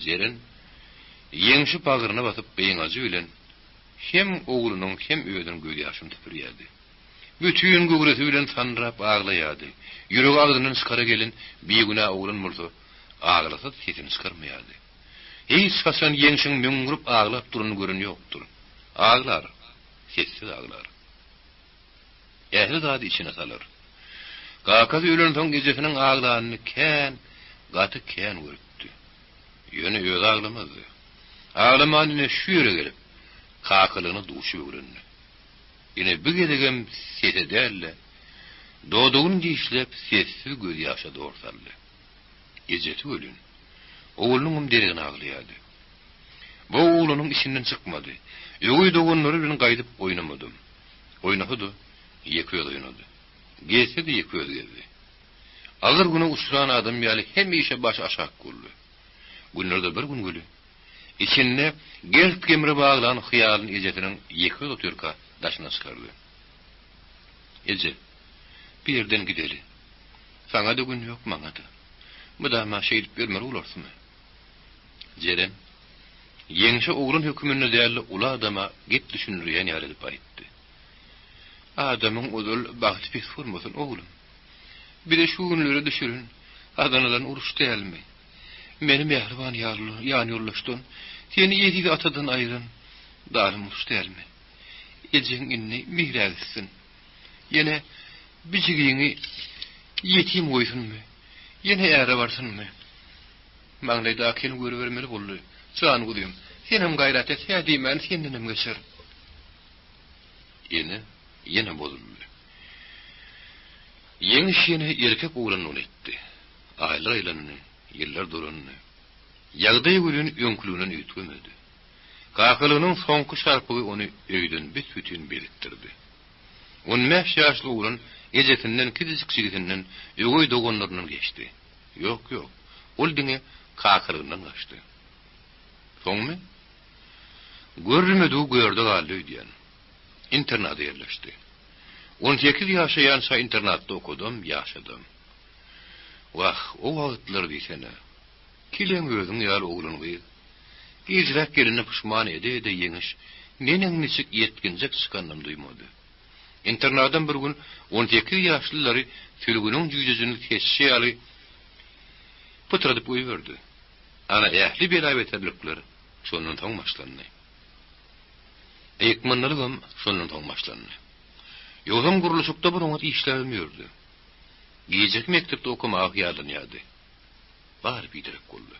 Jeren Ýeňşi bagryna basyp gyňajy bilen hem oglunyň hem özüniň gözýaşyny süpürýärdi. Bütin göwresi bilen sandyrap aglaýardy. Ýüregi agzyndan çykara gelen bigünä oglan bolsa aglasa sesini çykarmaýardy. Hiç haçan Ýeňşiň möňňürip aglap duranyny gören ýokdur. Aglar, sessiz aglar. Ähli zady içine salar. Kakasy ölensoň ejesiniň aglanyny kän, gaty kän görüpdi. Ýöne özi aglamazdy. Aglaman ine şu ýere gelip, kakalygyna duşup öwrendi. Ine bu gezegem sese däl-de, dodagyny dişläp sessiz gözýaşa dor saldy. Ejesi welin, oglunyňam deregine aglaýardy. Bu oglanyň içinden çykmady. Öweý doganlary bilen gaýdyp oýnamadam. Oýnasa-da, ýeke özi oýnady. Gezse-de ýeke özi gezdi. Agyr güne uçran adam ýaly hemişe başy aşak boldy. Günlerde bir gün weli, içinde gert-gemre baglan hyýalyny ejesiniň ýeke özi otyrka daşyna çykardy. Eje, bu ýerden gideli. Saňa-da gün ýok, maňa-da. Mydama şeýdip ýörmeli bolarsymy? Jeren, Ýeňşe oglan höküminde däl-de uly adama gep düşündirýän ýaly edip aýtdy. Adamyň ozal bagty pes bolmasyn, oglum. Bizi şu günlere düşüren gazanylan uruş dälmi? Meni mähriban ýanýoldaşdan, seni eziz atadan aýyran zalym uruş dälmi? Ejeň indi nirä gitsin? Ýene bijigiňi ýetim goýsunmy? Ýene äre barsynmy? Maňlaýdakyny görübermeli boldy. Jan guzym, senem gaýrat et, hä diýmän sendenem geçer. Ene ýene bozuldy. Ýeňiş ýene erkek oglanlygyny etdi. Aýlar aýlandy, ýyllar dolandy. Ýagdaý welin öňküliginden üýtgemedi. Kakalygynyň soňky şarpygy ony öýden büs-bütin bezikdirdi. On bäş ýaşly oglan ejesinden, kiçijik jigisinden, öweý doganlaryndan geçdi. Ýok, ýok, ol diňe kakalygyndan gaçdy. Soňmy? Görülmedigi görde galdy öýdýän. Internada ýerleşdi. On sekiz ýaşaýança internatda okadam, ýaşadam. Wah, o wagtlar diýsene. Kileň özüň ýaly oglan-gyz. Gijräk gelende puşman ede-ede Ýeňiş neneň-niçik ýetginjek çykanynam duýmady. Internadam bir gün on sekiz ýaşlylary sülgüniň jüýjejini seçşi ýaly pytradyp goýberdi. Ana, ähli bela-beterlikler şondan soň başlandy. Ykmandalygam şondan soň başlandy. Ýogsam gurluşykda bir oňat işläbem ýördi. Gijeki mekdepde okamaga hyýallanýardy. Bary biderek boldy.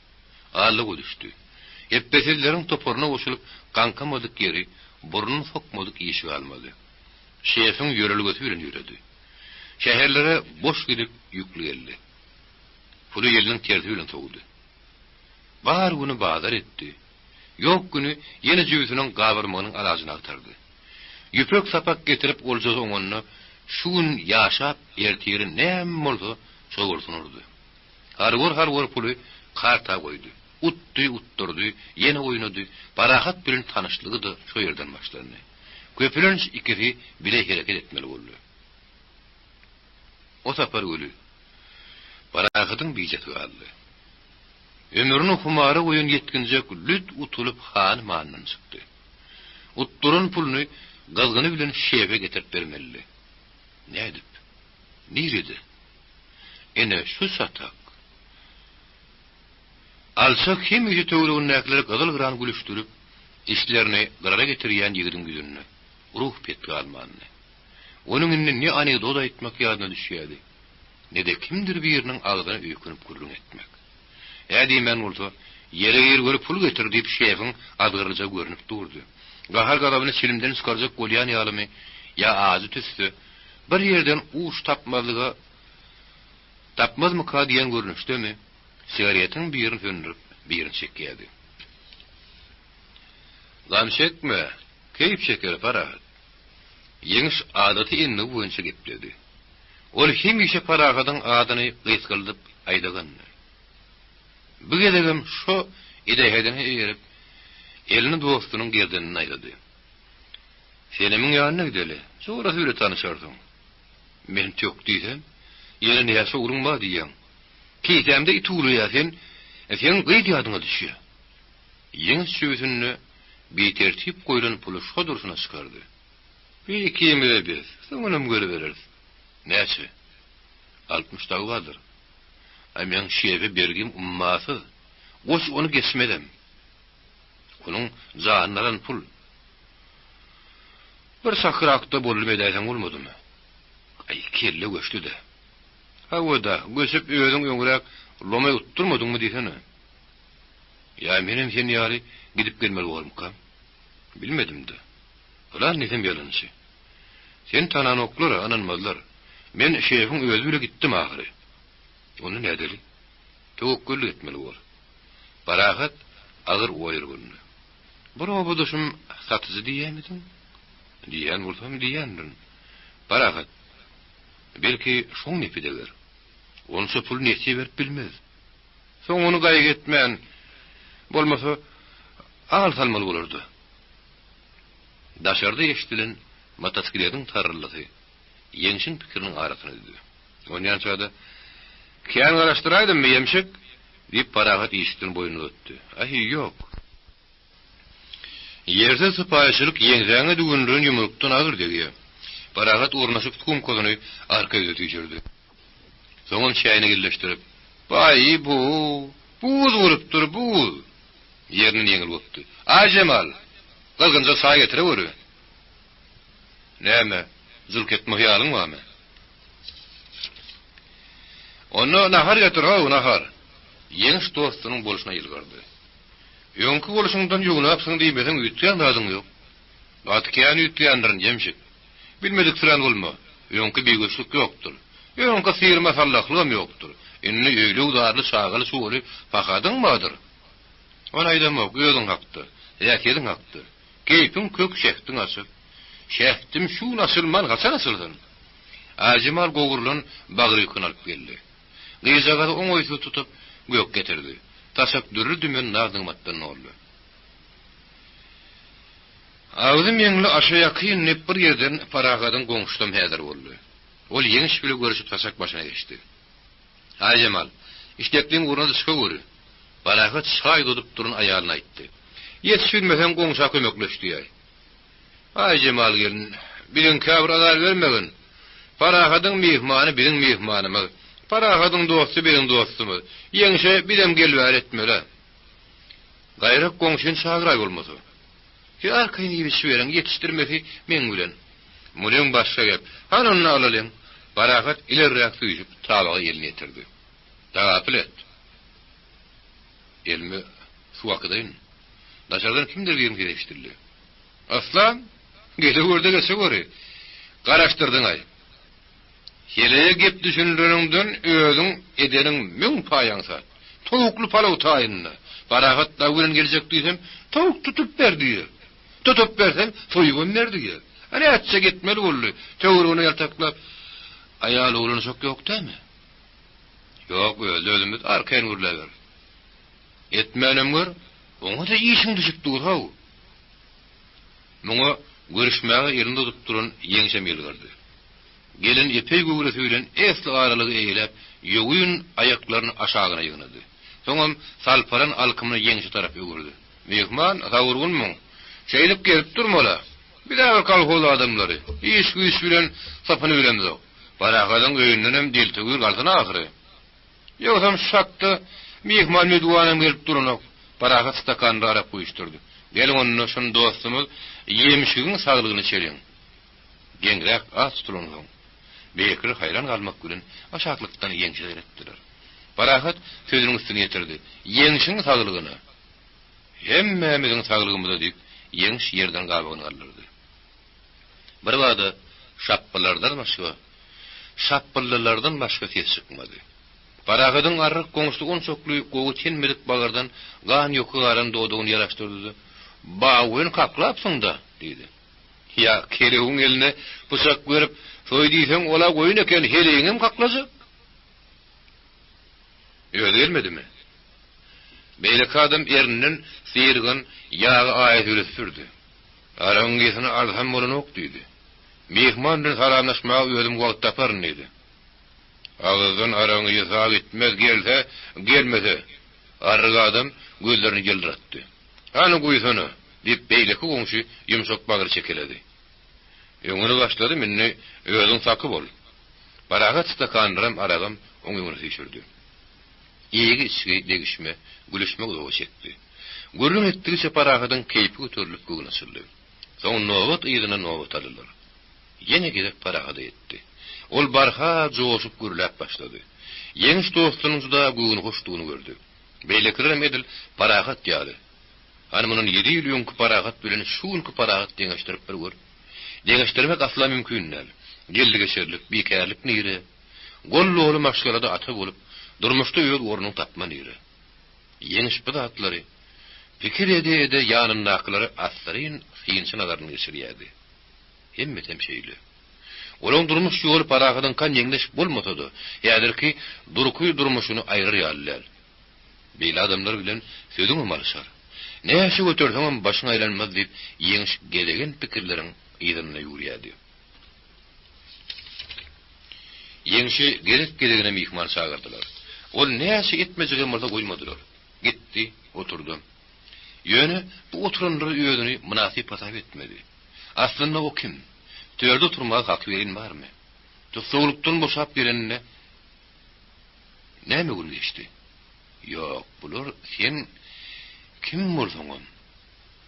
Allyga düşdi. Epbesizleriň toparyna goşulyp, gaňkamadyk ýeri, burnuny sokmadyk işi galmady. Şefiň ýörelgesi bilen ýöredi. Şäherlere boş gidip, ýükli geldi. Puly eliniň tersi bilen sowdy. Bar güni bazar etdi. Ýok güni ýene jübüsiniň gabarmagynyň alajyny agtardy. Ýüpek sapak getirip oljasy oňanda şu gün ýaşap, ertiri näme bolsa şo bolsun urdy. Harwar-harwar puly karta goýdy. Utdy, utdurdy, ýene oýnady. Parahat bilen tanyşlygy-da şo ýerden başlandy. Köplenç ikisi bile hereket etmeli boldy. O sapar weli, Parahadyň bijesi galdy. Ömrüni humara goýan ýetginjek lüt utulyp hany-mandan çykdy. Utduran puluny gyzgyny bilen şefe getirip bermelidi. Nädip? Nirede? Ine, şu çatak. Alçak hemişe töweregindäkileri gyzyl-gyran gülüşdirip, işlerini gyrara getirýän ýigidiň ýüzünde ruh pet galmandy. Onuň indi ne anekdot aýtmak ýadyna düşýärdi, ne-de kimdir biriniň agzyna öýkünip gürrüň etmek. Hä diýmän bolsa, Ýere gir gör pul getir diýip şefiň azgyrlyjagy görnüp durdy. Gahar-gazabyny çilimden çykarjak bolýan ýalymy ýa ajy tüsse bir ýerden uç tapmazlyga tapmazmyka diýen görnüşdemi, sigaretiň birini söndürip, birini çekýärdi. Gam çekme, keýp çeker, Parahat. Ýeňiş adaty endigi boýunça gepledi. Ol hemişe Parahadyň adyny gysgaldyp aýdagandy. Bu gezegem şo edähedine eýerip, elini dostunyň gerdeninden aýlady. Senemiň ýanyna gideli, jorasy bile tanyşarsyň. Men tök diýsem, ýene näçe ogluň bar diýýäň. Kisämde it uwlaýar, sen, seň gyz ýadyňa düşýär. Ýeňiş jübüsinde bitertip goýlan puly şo durşuna çykardy. Bir ikimize bes, soňunam görübereris. Näçe? 60 dagy bardyr. Aý, meň şefe bergim ummasyz. Goç ony geçmezem. Onuň janyny alan pul. Bir çakyrakda boldum edäýseň bolmadymy? Aý, kelle göçdi-dä. Hawa-da, göçüp özüň öňräk lomaý utdurmadyňmy diýsene. Ýa menem sen ýaly gidip gelmeli bormukam? Bilmedim-dä. Pylan diýsem ýalançy. Seni tananoklar-a, ynanmazlar. Men şefiň özi bile gitdim ahyry. Onda nädeli? Töwekgellik etmeli bor. Parahat agyr oýurgandy. Bir obadaşym satyjy diýýämidiň? Diýýän bolsam diýýändirin. Parahat. Belki şoň nepi deger. Onça pul nesýe berip bilmez. Soňuny gaýgy etmän, bolmasa al salmaly bolardy. Daşarda eşidilen motosikletiň tarryldysy Ýeňşiň pikiriniň arasyny üzdi. Onýança-da, Kän garaşdyraýdymmy, ýemşik? diýip, Parahat işikden boýnuny uzatdy. Aý, ýok. Ýersiz sypaýyçylyk ýeňsäňe düwündiren ýumrukdan agyr degýär. Parahat ornaşyp sumkasyny arka ýüze süýşürdi. Soňam çäýnegi elleşdirip, Baý-bu, buz bolupdyr, buz! Ýerinden ýeňil gopdy. Aýjemal! Gyzgynja çaý getireweri! Näme, jylk etme hyýalyň barmy? Onda nahar getir-how, nahar! Ýeňiş dostunyň bolşuna ýylgyrdy. Öňki bolşuňdan ýognapsyň diýmeseň üýtgän zadyň ýok. Gaty kän üýtgändirin, Jemşit. Bilmediksirän bolma, öňki bigöçlük ýokdur. Öňki syrma sallahlygam ýokdur. Indi öýli-öwzarly, çagaly-çugaly pahadyň bardyr. Ony aýdamok, özüň hakda, häsiýetiň hakda. Keýpiň kök, şähdiň açyk. Şähdim şu gün açylman haçan açylsyn? Aýjemal gowrulan bagrýüküni alyp geldi. Gyzjagazy oňaýsyz tutup, gök getirdi. Saçak dürli-dümen naz-nygmatdan doldy. Agzy meňli aşa ýakyn diýip bir ýerden Parahadyň goňşusam häzir boldy. Ol Ýeňiş bile görüşip saçak başyna geçdi. Aýjemal, işdekliň ugruna-da çykaweri. Parahat çaý uzadyp duran aýalyna aýtdy. Ýetişibilmeseň goňşa kömekleş diýäý. Aýjemal gelin, biziňkä bir azar bermegin. Parahadyň myhmany biziň myhmanymyz. Parahadyň dosty biziň dostumyz. Ýeňşe bizem gelbäri etmeli-ä. Gaýrak goňşyny çagyraý bolmasa. Siz arkaýyn iýip-içiberiň, ýetişdirmesi meň bilen. Munyň başga gep. Hany onda alalyň. Parahat ilerräk süýşüp, tabaga elini ýetirdi. Tagapyl et. Elime suw akydaýyn. Daşardan kimdir biriniň sesi eşidildi. Yslam! Gele gör-de geçeweri. Garaşdyrdyň-aý. Heleýe gep düşündireniňden özüň edeniň müň paý aňsat. Towukly palaw taýynda. Parahat dagy bilen geljek diýsem, towuk tutup ber diýýär. Tutup bersem, soýubam ber diýýär. A nätjek etmeli boldy. Töweregine ýaltaklap, Aýal oglanjyk ýok dämi? Ýok, özli-özümiz arkaýyn gürläber. Etmänem gör, oňa-da işiň düşüp dur-how. Muňa görüşmäge elini uzadyp duran Ýeňşem ýylgyrdy. Gelin epeý göwresi bilen esli aralygy eýeläp, ýogyn aýaklaryny aşagyna ýygnady. Soňam salparan alkymyny Ýeňşe tarap öwürdi. Myhman, sagurgunmyň? Şeýdip gezip durmal-a. Biz-ä bir kolhoz adamlary. Iş-güýç bilen sapyny bilemzok. Parahadyň öýündenem deltewür galsyn ahyry. Ýogsam şu hakda myhman-medwanam gelip duranok. Parahat stakanda arak guýuşdyrdy. Geliň onda şuny dostumyz Ýemşigiň saglygyna içeliň. Geňräk at tutulansoň, beýlekiler haýran galmak bilen aşaklykdan Ýeňşe seretdiler. Parahat sözüniň üstüni ýetirdi, Ýeňşiň saglygyna! Hemmämiziň saglygymyza! diýip, Ýeňiş ýerden gabagyny galdyrdy. Birbada şapbylardan başga şapbyldylardan başga ses çykmady. Parahadyň arryk goňşusy onçakly gowy tenmedik bagyrdan gan ýoky galan dodagyny ýaraşdyrdy-da, Bawen kaklapsyň-da! diýdi. Ýa kelewiň eline pyçak berip, soý diýseň, ol-a goýun eken, heleýiňem kaklajak. Özi gelmedimi? Beýleki adam erninden syrygan ýagy aýasy bile süpürdi. Aragyň ysyny alsam bolanok diýdi. Myhman bilen salamlaşmaga özüm wagt taparyn diýdi. Agyzdan aragyň ysy-a gitmez, gelse, gelmese. Arryk adam gözlerini ýyldyratdy. Hany guýsana! diýip, beýleki goňşy ýumşak bagyr çekeledi. Öňüni başladym, indi özüň saky bol. Parahat stakanlaram, aragam oň öňüne süýşürdi. Iýgi-içgi, degişme, gülüşme uzaga çekdi. Gürrüň etdigiçe Parahadyň keýpi göterilip göwni açyldy. Soň nobat yzyna nobat aldylar. Ýene gezek Parahada ýetdi. Ol barha joşup gürläp başlady. Ýeňiş dostunyň juda göwnühoşdugyny gördi. Beýlekilerem edil Parahat ýaly. Hany mundan ýedi ýyl öňki Parahat bilen şu günki Parahat deňeşdirip bir gör. Deňeşdirmek asla mümkin däl. Geldi-geçerlik, bikärlik nire? Gol doly maşgalada ata bolup, durmuşda öz ornuňy tapma nire? Ýeňiş bu zatlary pikir ede-ede ýanyndakylara assyryn synçy nazaryny geçirýärdi. Hemmesem şeýle. Olaň durmuş ýoly Parahadyňka meňzeş bolmasa-da, häzirki durky durmuşyny aýyrar ýaly däl. Beýle adamlar bilen sözüňem alyşar. Näçe göterseňem başyň aýlanmaz diýip, Ýeňiş gezegen pikirleriň yzynda ýüwürýärdi. Ýeňşi gezek-gezegine myhman çagyrdylar. Ol näçe etmejegem bolsa goýmadylar. Gitdi, oturdam. Ýöne bu oturanlara özüni mynasyp hasap etmedi. Aslynda o kim? Törde oturmaga haky welin barmy? Tussaglykdan boşap gelenine näme gün geçdi? Ýok, bular sen kim bolsaňam,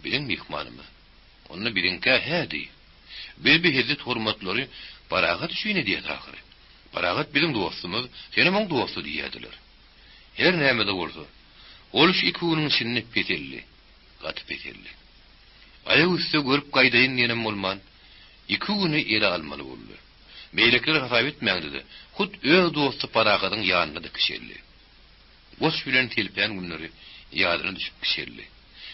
biziň myhmanymyz. Onda biziňkä hä diý. Biz bu hezzet-hormatlary Parahat üçin edýäs ahyry. Parahat biziň dostumyz, senem oň dosty diýýärdiler. Her näme-de bolsa, ol şu iki günüň içinde peseldi, gaty peseldi. Aýak üsti görüp gaýdaýyn diýenem bolman, iki güni ele almaly boldy. Beýlekileri hasap etmäňde-de, hut öz dosty Parahadyň ýanynda-da kiçeldi. Goç bilen selpän günleri ýadyna düşüp kiçeldi.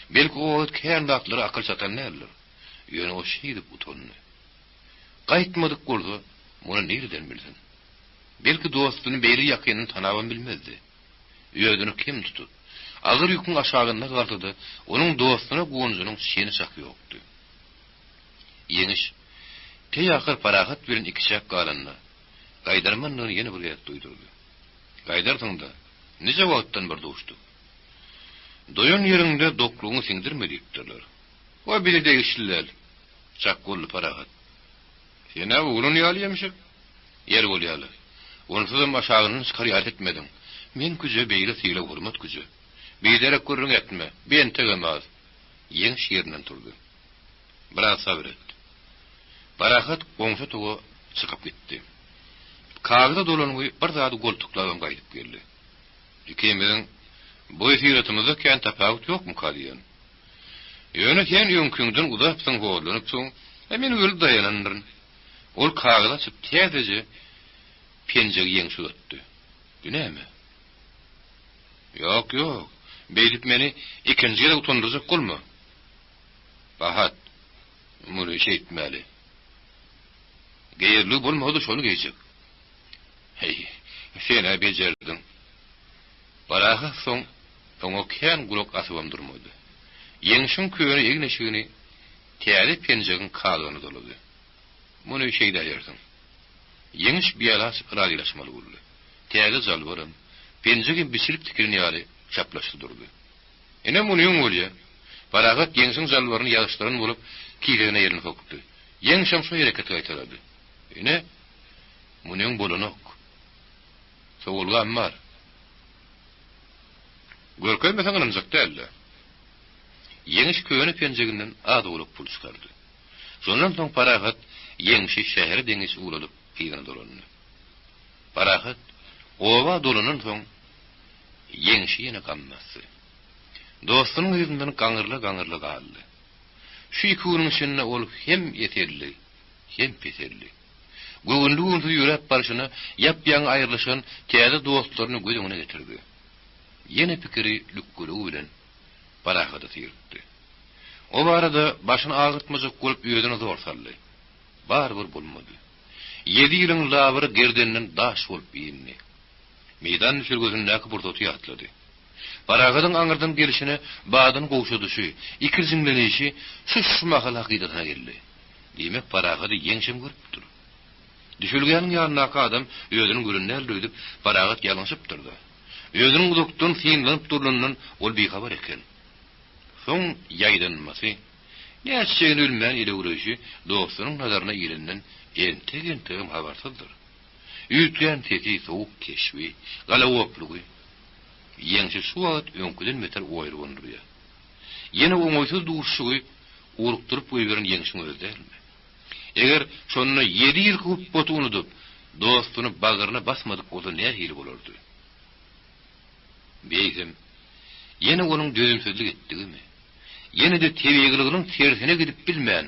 Belki o wagt kän zatlara akyl çatan däldir. Ýöne o şeýdip utandy. Gaýtmadyk bolsa, muny nireden bilsin? Belki dostuny beýle ýakyndan tanabam bilmezdi. Özüni kem tutup, agyr ýüküň aşagynda galsa-da, onuň dostuna guwanjynyň çeni-çaky ýokdy. Ýeňiş, teý-ahyr Parahat bilen ikiçäk galanda, gaýdarmandygyny ýene bir gezek duýdurdy. Gaýdarsyň-da, nije wagtdan bir duşduk. Doýan ýeriňde doklugyňy siňdirme diýipdirler. O bize degişli däl. Çak boldy Parahat. Sen-ä oglan ýaly ýemşik. Ýer bolýa-la. Onsuzam aşagyndan çykar ýaly etmediň. Men küje beýle sylag-hormat küje. Biderek gürrüň etme, bi entegem az. Ýeňiş ýerinden turdy. Biraz sabyr et. Parahat goňşy otaga çykyp gitdi. Kagyza dolangy bir zady goltuklabam gaýdyp geldi. Ikimiziň boý-syratymyzda kän tapawut ýokmuka diýen. Ýöne sen öňküňden uzapsyň, horlanypsyň, a men weli daýanandyryn. Ol kagyzy açyp täzeje penjegi ýeňşe uzatdy. Bu näme? Ýok, ýok, beýdip meni ikinji gezek utandyrjak bolma. Bahat, muny şeýtmäli. Geýerligi bolmasa-da şony geýjek. Heý, sen-ä bejerdiň. Parahat soň oňa kän gulak asybam durmady. Ýeňşiň köne egin-eşigini täze penjegiň kagyzyna dolady. Muny şeýdäýersiň. Ýeňiş bialaç razylaşmaly boldy. Täze jalbaram, penjegem biçilip tikilen ýaly çaplaşdy durdy. Ine munyň bolýa. Parahat Ýeňşiň jalbaryny ýazyşdyran bolup, kisesine elini sokdy. Ýeňşem şo hereketi gaýtalady. Ine, munyň bolanok. Sowalgam bar. Görkezmeseň ynanjak däl-dä. Ýeňiş köne penjeginden az-owlak pul çykardy. Şondan soň Parahat Ýeňşi şähere deňiç ugladyp yzyna dolandy. Parahat oba dolanansoň Ýeňşi ýene gam basdy. Dostunyň yzyndan gaňyrla-gaňyrla galdy. Şu iki günüň içinde ol hem eseldi, hem peseldi. Göwünli-göwünsiz ýöräp barşyna ýap-ýaňy aýrylyşan täze dostlaryny göz öňüne getirdi. Ýene pikiri lükgeligi bilen Parahady syrykdy. O barada başyny agyrtmajak bolup özüne zor saldy. Barybir bolmady. Ýedi ýylyň labyry gerdeninden daş bolup indi. Meýdan düşelgesindäki pursaty ýatlady. Parahadyň aňyrdan gelşine badyny gowşadyşy, ikirjiňlenişi şu-şu mahal hakydasyna geldi. Diýmek, Parahady ýeňşem görüpdir. Düşelgäniň ýanyndaky adam özüniň gören däldir öýdüp, Parahat ýalňyşypdyr-da. Özüniň uzakdan synlanyp durlanyndan ol bihabar eken. Soň ýaýdanmasy, nätjegini bilmän elewreýşi dostunyň nazaryna ilenden entek-entegem habarsyzdyr. Üýtgän sesi, sowuk keşbi, galagoplugy Ýeňşi şu wagt öňküden beter oýurgandyrýar. Ýene oňaýsyz duşuşygy urukdyryp goýberen Ýeňşiň özi dälmi? Eger şonda ýedi ýylky hupbaty unudyp. dostuny bagryna basmadyk bolsa nähili bolardy? Beýsem, ýene onuň dözümsizlik etdigimi? Ýene-de tebigylygynyň tersine gidip bilmän,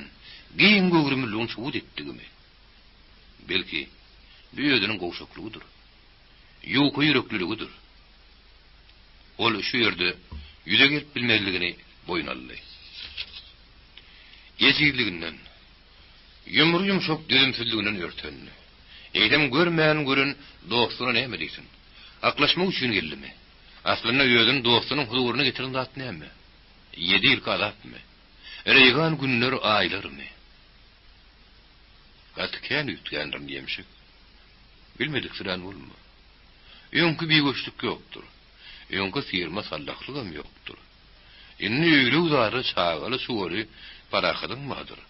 giň göwrümliligini subut etdigimi? Belki, bu özüniň gowşaklygydyr? Ýuka ýürekliligidir? Ol şu ýerde ýüze gelip bilmezligini boýun aldy. Ejizliginden, ýumry-ýumşak dözümsizliginden örtendi. Eýsem görmän gören dostuna näme diýsin? Aklaşmak üçin geldimi? Aslynda özüni dostunyň huzuryna getiren zat näme? Ýedi ýylky azapmy? Reýgan günler, aýlarmy? Gaty kän üýtgändirin ýemşik. Bilmediksirän bolma. Öňki bigöçlük ýokdur. Öňki syrma sallahlygam ýokdur. Indi öýli-uzarly, çagaly-çuwaly parahadyň bardyr.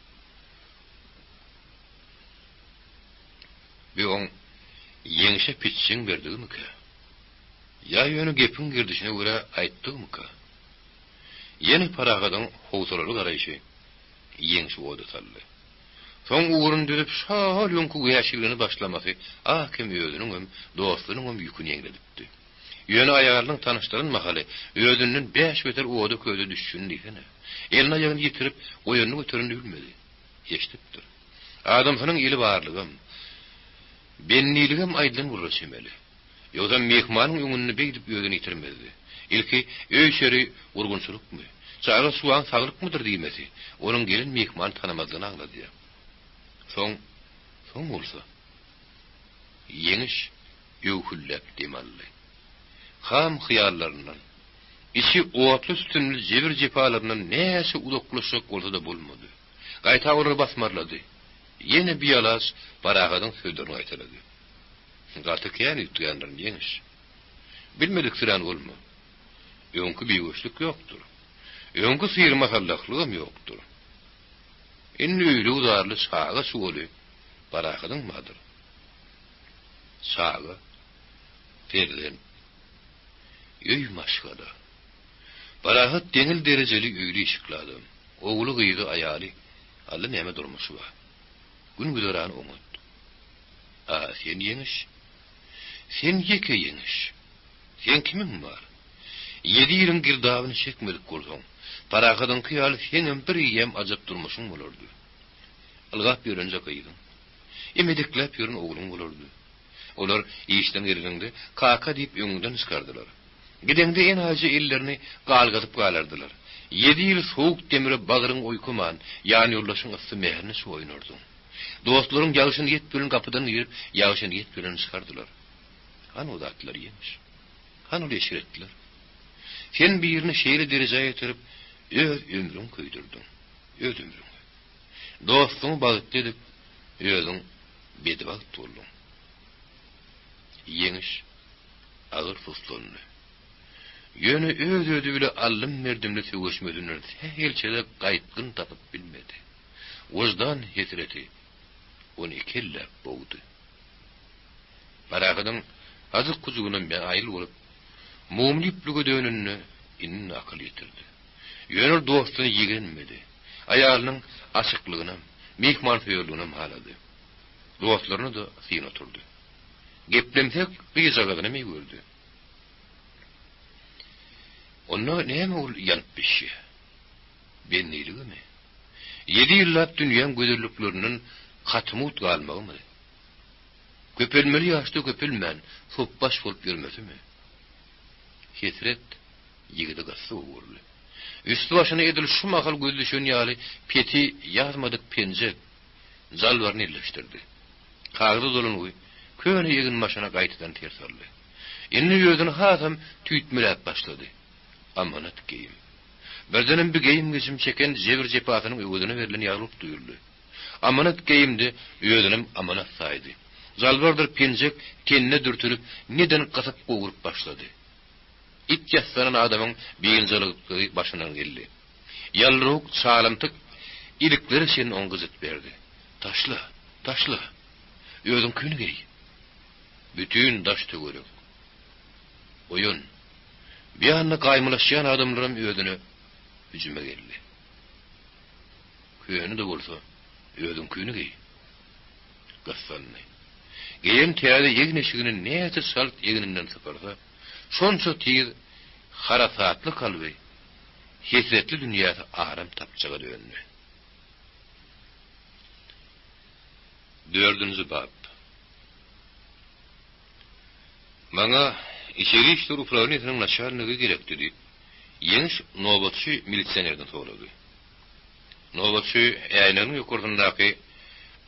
Bi oň Ýeňşe pitjiň berdigimikä? Ýa ýöne gepiň gerdişine görä aýtdygymyka? Ýene Parahadyň howsalaly garaýşy Ýeňşi oda saldy. Soň ugruny düzüp şol öňki wäşiligini başlamasy az-kem özüniňem, dostunyňam ýüküni ýeňledipdi. Ýöne aýalynyň tanyşdyran mahaly özünden bäş beter oda-köze düşüşini diýsene. Elini-aýagyny ýitirip, goýanyny-göterenini bilmedi. Eşidipdir. Adamsynyň eli barlygam, bendiligem aýdylan bolara çemeli. Ýogsam myhmanyň öňünde beýdip özüni ýitirmezdi. Ilki öý-içeri gurgunçylykmy, çaga-çugaň saglykmydyr diýmesi, onuň gelen myhmany tanamazlygyny aňladýar. Soň, soň bolsa, Ýeňiş öwhülläp dem aldy. Ham hyýallaryndan, içi otly-tütünli jebir-jepalaryndan näçe uzaklaşjak bolsa-da bolmady. Gaýta olary basmarlady. Ýene bialaç Parahadyň sözlerini gaýtalady. Gaty kän üýtgändirin, Ýeňiş. Bilmediksirän bolma. Öňki bigöçlük ýokdur. Öňki syrma-sallahlygam ýokdur. Indi öýli-uzarly çaga-çugaly Parahadyň bardyr. Çaga, perzent, öý maşgala. Parahat deňil derejeli öýli-işikli adam. Ogly-gyzy, aýaly, Alla näme durmuşy bar. Gün-güzerany oňat. A sen Ýeňiş? Sen ýeke Ýeňiş. Seň kimiň bar? Ýedi ýylyň girdabyny çekmedik bolsaň, Parahadyňky ýaly seňem bir eýýäm ajap durmuşyň bolardy. Ylgap ýörenje gyzyň, emedekläp ýören ogluň bolardy. Olar işden geleniňde kaka diýip öňüňden çykardylar. Gideňde enaýyja ellerini galgadyp galardylar. Ýedi ýyl sowuk demire bagryňy oýkaman, ýanýoldaşyň yssy mährine suw oýnardyň. Dostlaryň ýagşy niýet bilen gapydan girip, ýagşy niýet bilen çykardylar. Hany o zatlar ýeňiş? Hany ol eşretler? Sen birini şeýle derejä getirip, öz ömrüňi köýdürdiň. Öz ömrüňi. Dostuňy bagtly edip, özüň bedibagt bolduň. Ýeňiş agyr suslandy. Ýöne öz-özi bile aldym-berdimli söweşmesinden sähelçe-de gaýtgyn tapyp bilmedi. Wyždan hesreti ony ikelläp bogdy. Parahadyň ajyk-güjügine maýyl bolup, mumly ýüplüge dönenine indi akyl ýetirdi. Ýöne ol dostuny ýigrenmedi. Aýalynyň açyklygynam, myhmansöýerliginem halady. Dostlaryna-da syn oturdy. Geplemsek gyzjagazyny meý gördi. Onda näme ol ýanyp-bişýä? Bendiligimi? Ýedi ýyllap dünýäň gözelliklerinden katymut galmagymy? Köpelmeli ýaşda köpelmän, sopbaş bolup ýörmesimi? Hesret ýigidi gysdy gowurdy. Üsti-başyna edil şu mahal gözi düşen ýaly peti ýazmadyk penjek, jalbaryny elleşdirdi. Kagyza dolangy köne eginbaşyna gaýtadan ser saldy. Indi özüni hasam tüýtmeläp başlady. Amanat geýim. Birdenem bi geýim-gejim çeken jebir-jepasynyň öwezine berlen ýaglyk duýuldy. Amanat geýimdi, özünem amanat saýdy. Jalbardyr penjek tenine dürtülip, neden gysyp-gowrup başlady. It ýassanan adamyň biynjalyklygy başyndan geldi. Ýaldyrawuk çalymtyk iliklere çenli oňa gyjyt berdi. Taşla, taşla! Özüňkini geý! Bütin daş-töwerek. Oýan. Bir ýanda gaýmalaşýan adamlaram özüne hüjüme geldi. Köne-de bolsa, özüňkini geý! Gyssandy. Geýen täze egin-eşigini näçe çalt egninden sypyrsa, şonça tiz harasatly kalby, hesretli dünýäsi aram tapjaga döndi. Dördünji bap. Maňa Içeri işler uprawleniýesiniň naçalnigi gerekdi, diýip, Ýeňiş nobatçy milisionerden sorady. Nobatçy äýneginiň ýokarsyndaky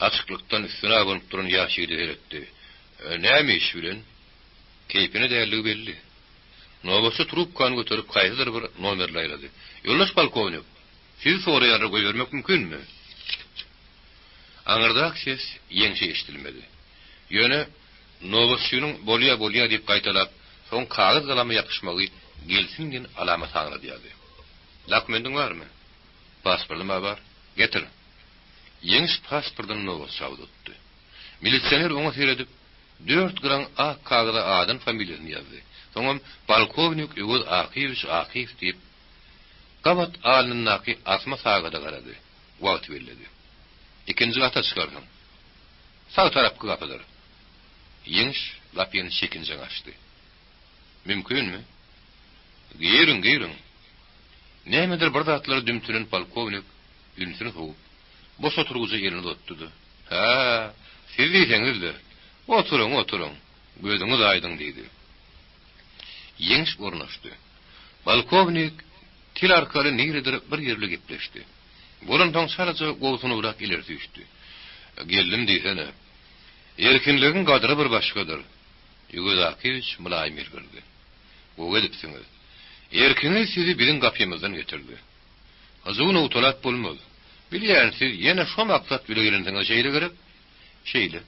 açyklykdan üstüne abanyp duran ýaş ýigide seretdi. Näme iş bilen? Keýpine däldigi belli. Nobatçy trubkany göterip haýsydyr bir nomerli aýlady. Ýoldaş polkownik, sizi soraýarlar goýbermek mümkinmi? Aňyrdaky ses Ýeňşe eşidilmedi. Ýöne nobatçynyň bolýa, bolýa diýip gaýtalap, soň kagyz-galama ýapyşmagy gelsin diýen alamat aňladýardy. Dokumendiň barmy? Pasportym-a bar. Getir. Ýeňiş pasportyny nobatça uzatdy. Milisioner oňa seredip, dört gyraň ak kagyza adyny, familiýasyny ýazdy. Soňam Polkownik Öwez Akyýewiç Akyýew diýip, gabat alnyndaky asma sagada garady. Wagty belledi. Ikinji gata çykarsyň. Sag tarapky gapydyr. Ýeňiş gapyny çekinjeň açdy. Mümkinmi? Giriň, giriň. Nämedir bir zatlara dümtünen polkownik ünsüni sowup, boş oturgyja elini uzatdy-da, Hä, siz diýseňiz-le. Oturyň, oturyň. Gözüňiz aýdyň, diýdi. Ýeňiş ornaşdy. Polkownik til arkaly niredir bir ýerli gepleşdi. Bolansoň çalaja gobsunybrak ileri süýşdi. Geldim diýsene. Erkinligiň gadyry bir başgadyr. Öwez Akyýewiç mylaýym ýylgyrdy. Gowy edipsiňiz. Erkiňiz sizi biziň gapymyzdan getirdi. Hyjuw nogtalap bolmaz. Bilýän, siz ýene şo maksat bile gelensiňiz, şeýle gerek? Şeýle.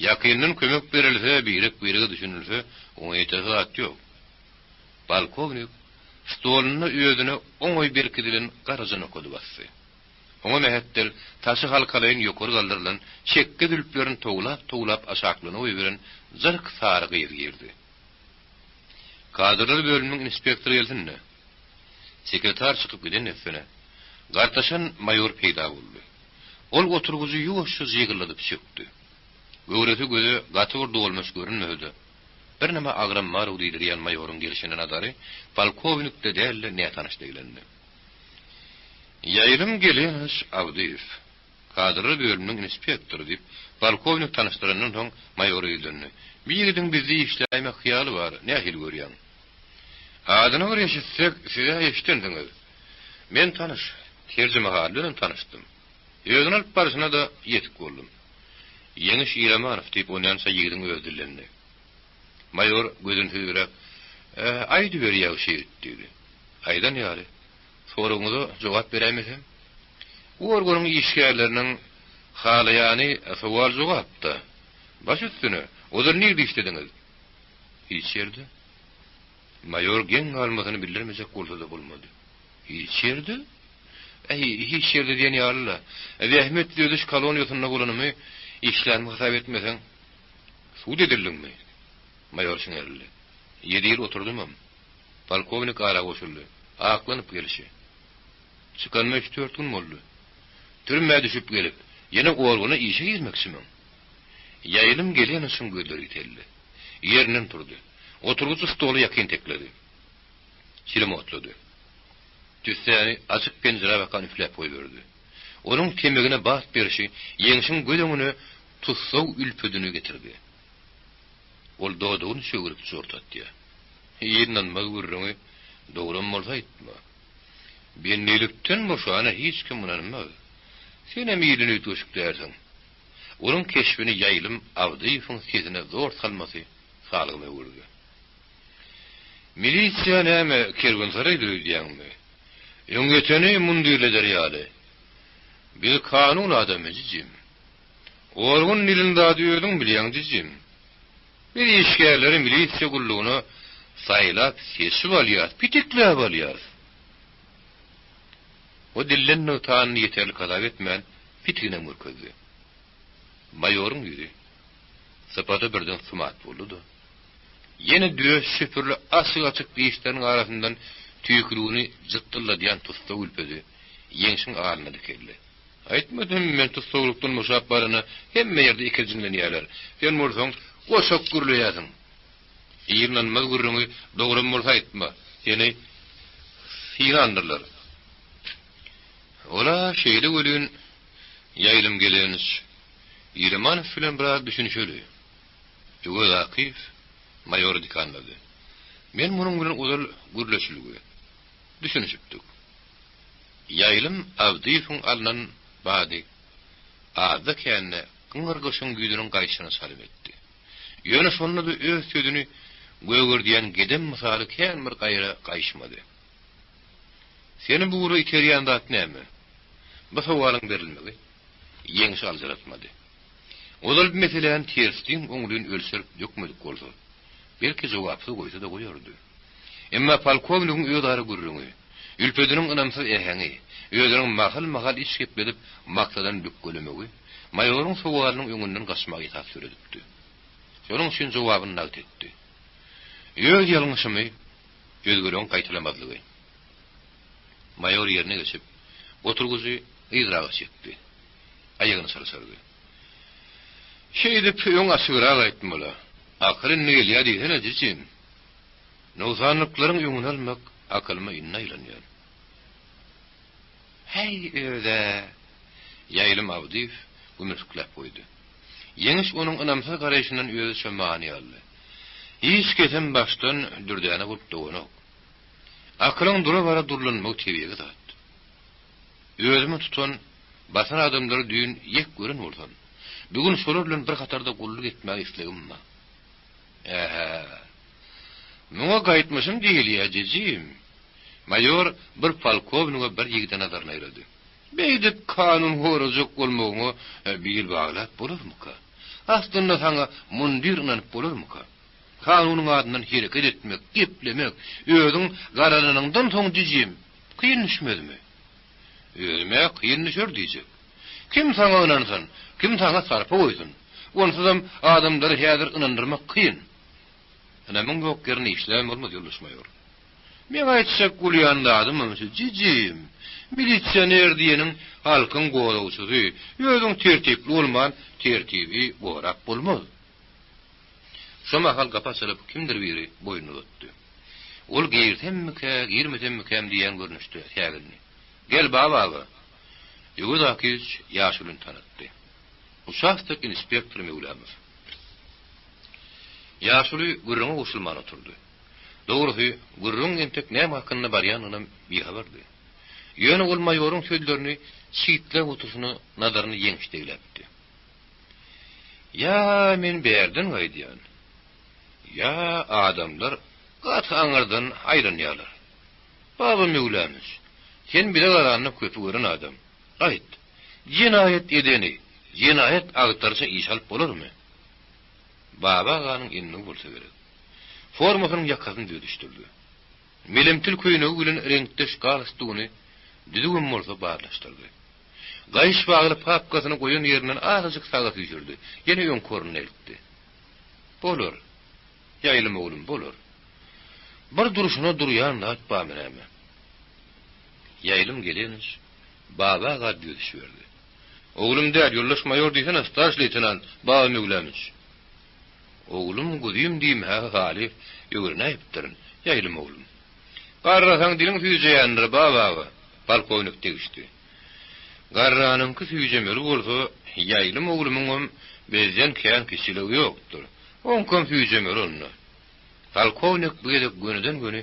Ýakyndan kömek berilse, birek-birege düşünilse, oňa ýetesi zat ýok. Polkownik stolunda özüne oňaý berkidilen garaja nokady basdy. Oňa mähetdel saçy halkalaýyn ýokary galdyrylan, çekge zülplerini towlap-towlap aşaklygyna goýberen jyrk sary gyz girdi. Kadrlar bölüminiň inspektory gelsin-dä. Sekretar çykyp giden dessine, gartaşan maýor peýda boldy. Ol oturgyjy ýuwaşja jygyldadyp çökdi. Göwresi göze gaty bir dolmuş görünmese-de, birneme agram bar-ow diýdirýän maýoryň gelşine nazary polkownikde däl-de nätanyşda eglendi. Ýaýlym Gelenowiç Abdyýew. Kadrlar bölüminiň inspektory, diýip, polkownik tanyşdyrandan soň maýora ýüzlendi. Bir ýigidiň bizde işläýmek hyýaly bar, nähili görýäň? Adyny bir eşitsek, siz-ä eşidensiňiz. Men tanyş, terjimehaly bilenem tanyşdym. Özüni alyp barşyna-da ýetik boldum. Ýeňiş Ilamanow, diýip, onýança ýigidiň özi dillendi. Maýor gözüni süzübräk, Aýdyber ýagşy ýigit, diýdi. Aýdan ýaly. Soragyňyza jogap beräýmesem? Bu organyň işgärleriniň halaýany sowal-jogap-da. Baş üstüne, ozal nirde işlediňiz? Hiç ýerde. Maýor geň galmasyny bildirmejek bolsa-da bolmady. Hiç ýerde? Äý, hiç ýerde diýen ýaly-la. Zähmet düzediş koloniýasynda bolanymy işlänimi hasap etmeseň. Sud edildiňmi? Maýor çiňerildi. Ýedi ýyl oturdymam. Polkownik ara goşuldy. Aklanyp gelşi. Çykanyma üç-dört gün boldy. Türmä düşüp gelip, ýene organa işe girmekçimiň? Ýaýlym Gelenowyň gözleri ýiteldi. Ýerinden turdy. Oturgyjy stola ýakyn tekledi. Çilim otlady. Tüssäni açyk penjirä bakan üfläp goýberdi. Onuň temegine bat berşi Ýeňşiň göz öňüne tussag ülpedini getirdi. Ol dodagyny çöwrüp jort atýar. Ynanmaz gürrüňi dogram bolsa aýtma. Bendilikden boşana hiç kim ynanmaz. Senem ilden üýtgeşik dälsiň. Onuň keşbini Ýaýlym Abdyýewiň sesine zor salmasy salgyma öwürdi. Milisiýa näme kerwensaraýdyr öýdýäňmi? Öňýeteni mundirleder ýaly. Biz kanun adamy, jijim. Orgun dilini zady özüň bilýäň, jijim. Biz işgärleri milisiýa gullugyna saýlap seçip alýas, pitikläp alýas. O dilden nygtanyny ýeterlik hasap etmän, pitiginem görkezdi. Maýoryň ýüzi, sypaty birden sumat boldy-da, ýene döş çöpürli açyk-açyk dişleriniň arasyndan tüýküligini jytdylladýan tussag ülpedi Ýeňşiň alnyna dikeldi. Aýtmadymmy, men tussaglykdan boşap barana hemme ýerde ikirjiňlenýärler. Sen bolsaň, goşak gürleýärsiň. Ynanmaz gürrüňi dogram bolsa aýtma. Seni synandyrlar. Ol-a şeýle welin, Ýaýlym gelenç, Ilemanow bilen biraz düşünişeli. Öwez Akyýew maýory dikanlady. Men munuň bilen ozal gürleşilgi, düşünişipdik. Ýaýlym Abdyýewiň alnan bady azda-kände gyňyr gyşyň ýüzüniň gaýşyna çalym etdi. Ýöne şonda-da öz sözüni gögerdýän gedem mysaly kän bir gaýra gaýyşmady. Seni bu ugra iterýän zat näme? Bu sowalyň berilmegi Ýeňşi aljyratmady. Ozal bu meseläni terslin-oňlyn ölçerip dökmedik bolsa, belki jogapsyz goýsa-da goýardy. Emma polkownigiň özara gürrüňi, ülpediniň ynamsyz äheňi, özüniň mahal-mahal iç gepledip maksadan bökgelemegi maýoryň sowalynyň öňünden gaçmaga esas döredipdi. Şonuň üçin jogabyny nagt etdi. Öz ýalňyşymy özgeleň gaýtalamazlygy. Maýor ýerine geçip, oturgyjy yzraga çekdi. Aýagyny çalşyrdy. Şeýdip, öň açygrak aýtmaly. Akyl indi gelýär diýsene, jijim. Nogsanlyklaryň öňüni almak akylyma indi aýlanýar. Häý, öz-ä! Ýaýlym Abdyýew gümürtikläp goýdy. Ýeňiş onuň ynamsyz garaýşyndan özüçe many aldy. Hiç kesem başdan dürdäne bolup doganok. Akylyň dura-bara durlanmagy tebigy zat. Özümi tutan, basan adamlary düýn ýek gören bolsam, bu gün şolar bilen bir hatarda gulluk etmäge islegim bar. Ä-hä. Muňa gaýtmyşym diýilýä, jijim. Maýor bir polkownige, bir ýigide nazaryny aýlady. Beýdip kanun gorajak bolmagyňa bil baglap bolarmyka? Aslynda saňa mundir ynanyp bolarmyka? Kanunyň adyndan hereket etmek, geplemek, özüň garalanyňdan soň jijim, kyn düşmezmi? Özüm-ä kyn düşer diýjek. Kim saňa ynansyn, kim saňa sarpa goýsun? Onsuzam adamlary häzir ynandyrmak kyn. Ynamyň ýok ýerinde işläbem bolmaz, ýoldaş maýor. Meň aýtjak bolýan zadymam şu, jijim. Milisioner diýeniň halkyň goragçysy, özüň tertipli bolman, tertibi gorap bolmaz. Şo mahal gapy açylyp, kimdir biri boýnuny uzatdy. Ol girsemmikä, girmesemmikäm diýýän görnüşde sägindi. Gel, Baba aga! Öwez Akyýewiç ýaşulyny tanatdy. Uçastok inspektory Möwlamow. Ýaşuly gürrüňe goşulman oturdy. Dogrusy, gürrüňiň entek näme hakynda barýandygynam bihabardy. Ýöne ol maýoryň sözlerini çigtläp oturyşyna nazaryny ýeňiş degläpdi. Ýa men bärden gaýdýan, ýa adamlar gaty aňyrdan aýlanýarlar. Baba Möwlamyç, sen bize garanda köpi gören adam. Aýt, jenaýat edeni jenaýat agtaryşa işe alyp bolarmy? Baba aganyň endigi bolsa gerek. Formasynyň ýakasyny düzedişdirdi. Melemtil köýnegi bilen reňkdeş galstugyny düzüwem bolsa barlaşdyrdy. Gaýyş bagly papkasyny goýan ýerinden azajyk saga süýşürdi, ýene öňki ornuna eltdi. Bolar, Ýaýlym oglum, bolar. Bir durşuna durýan zat barmy näme? Ýaýlym gelenç, Baba aga düzedişiberdi. Oglum däl, ýoldaş maýor diýsene, starşy leýtenant Baba Möwlamyç. Oglum, guzym diýmäge halys öwrenäýipdirin, Ýaýlym oglum. Garrasaň diliň süýjeýändir, Baba aga, polkownik degişdi. Garranyňky süýjemeli bolsa, Ýaýlym oglumyňam bizden kän kiçiligi ýokdur. Oňkam süýjemeli onda. Polkownik bu gezek gönüden-göni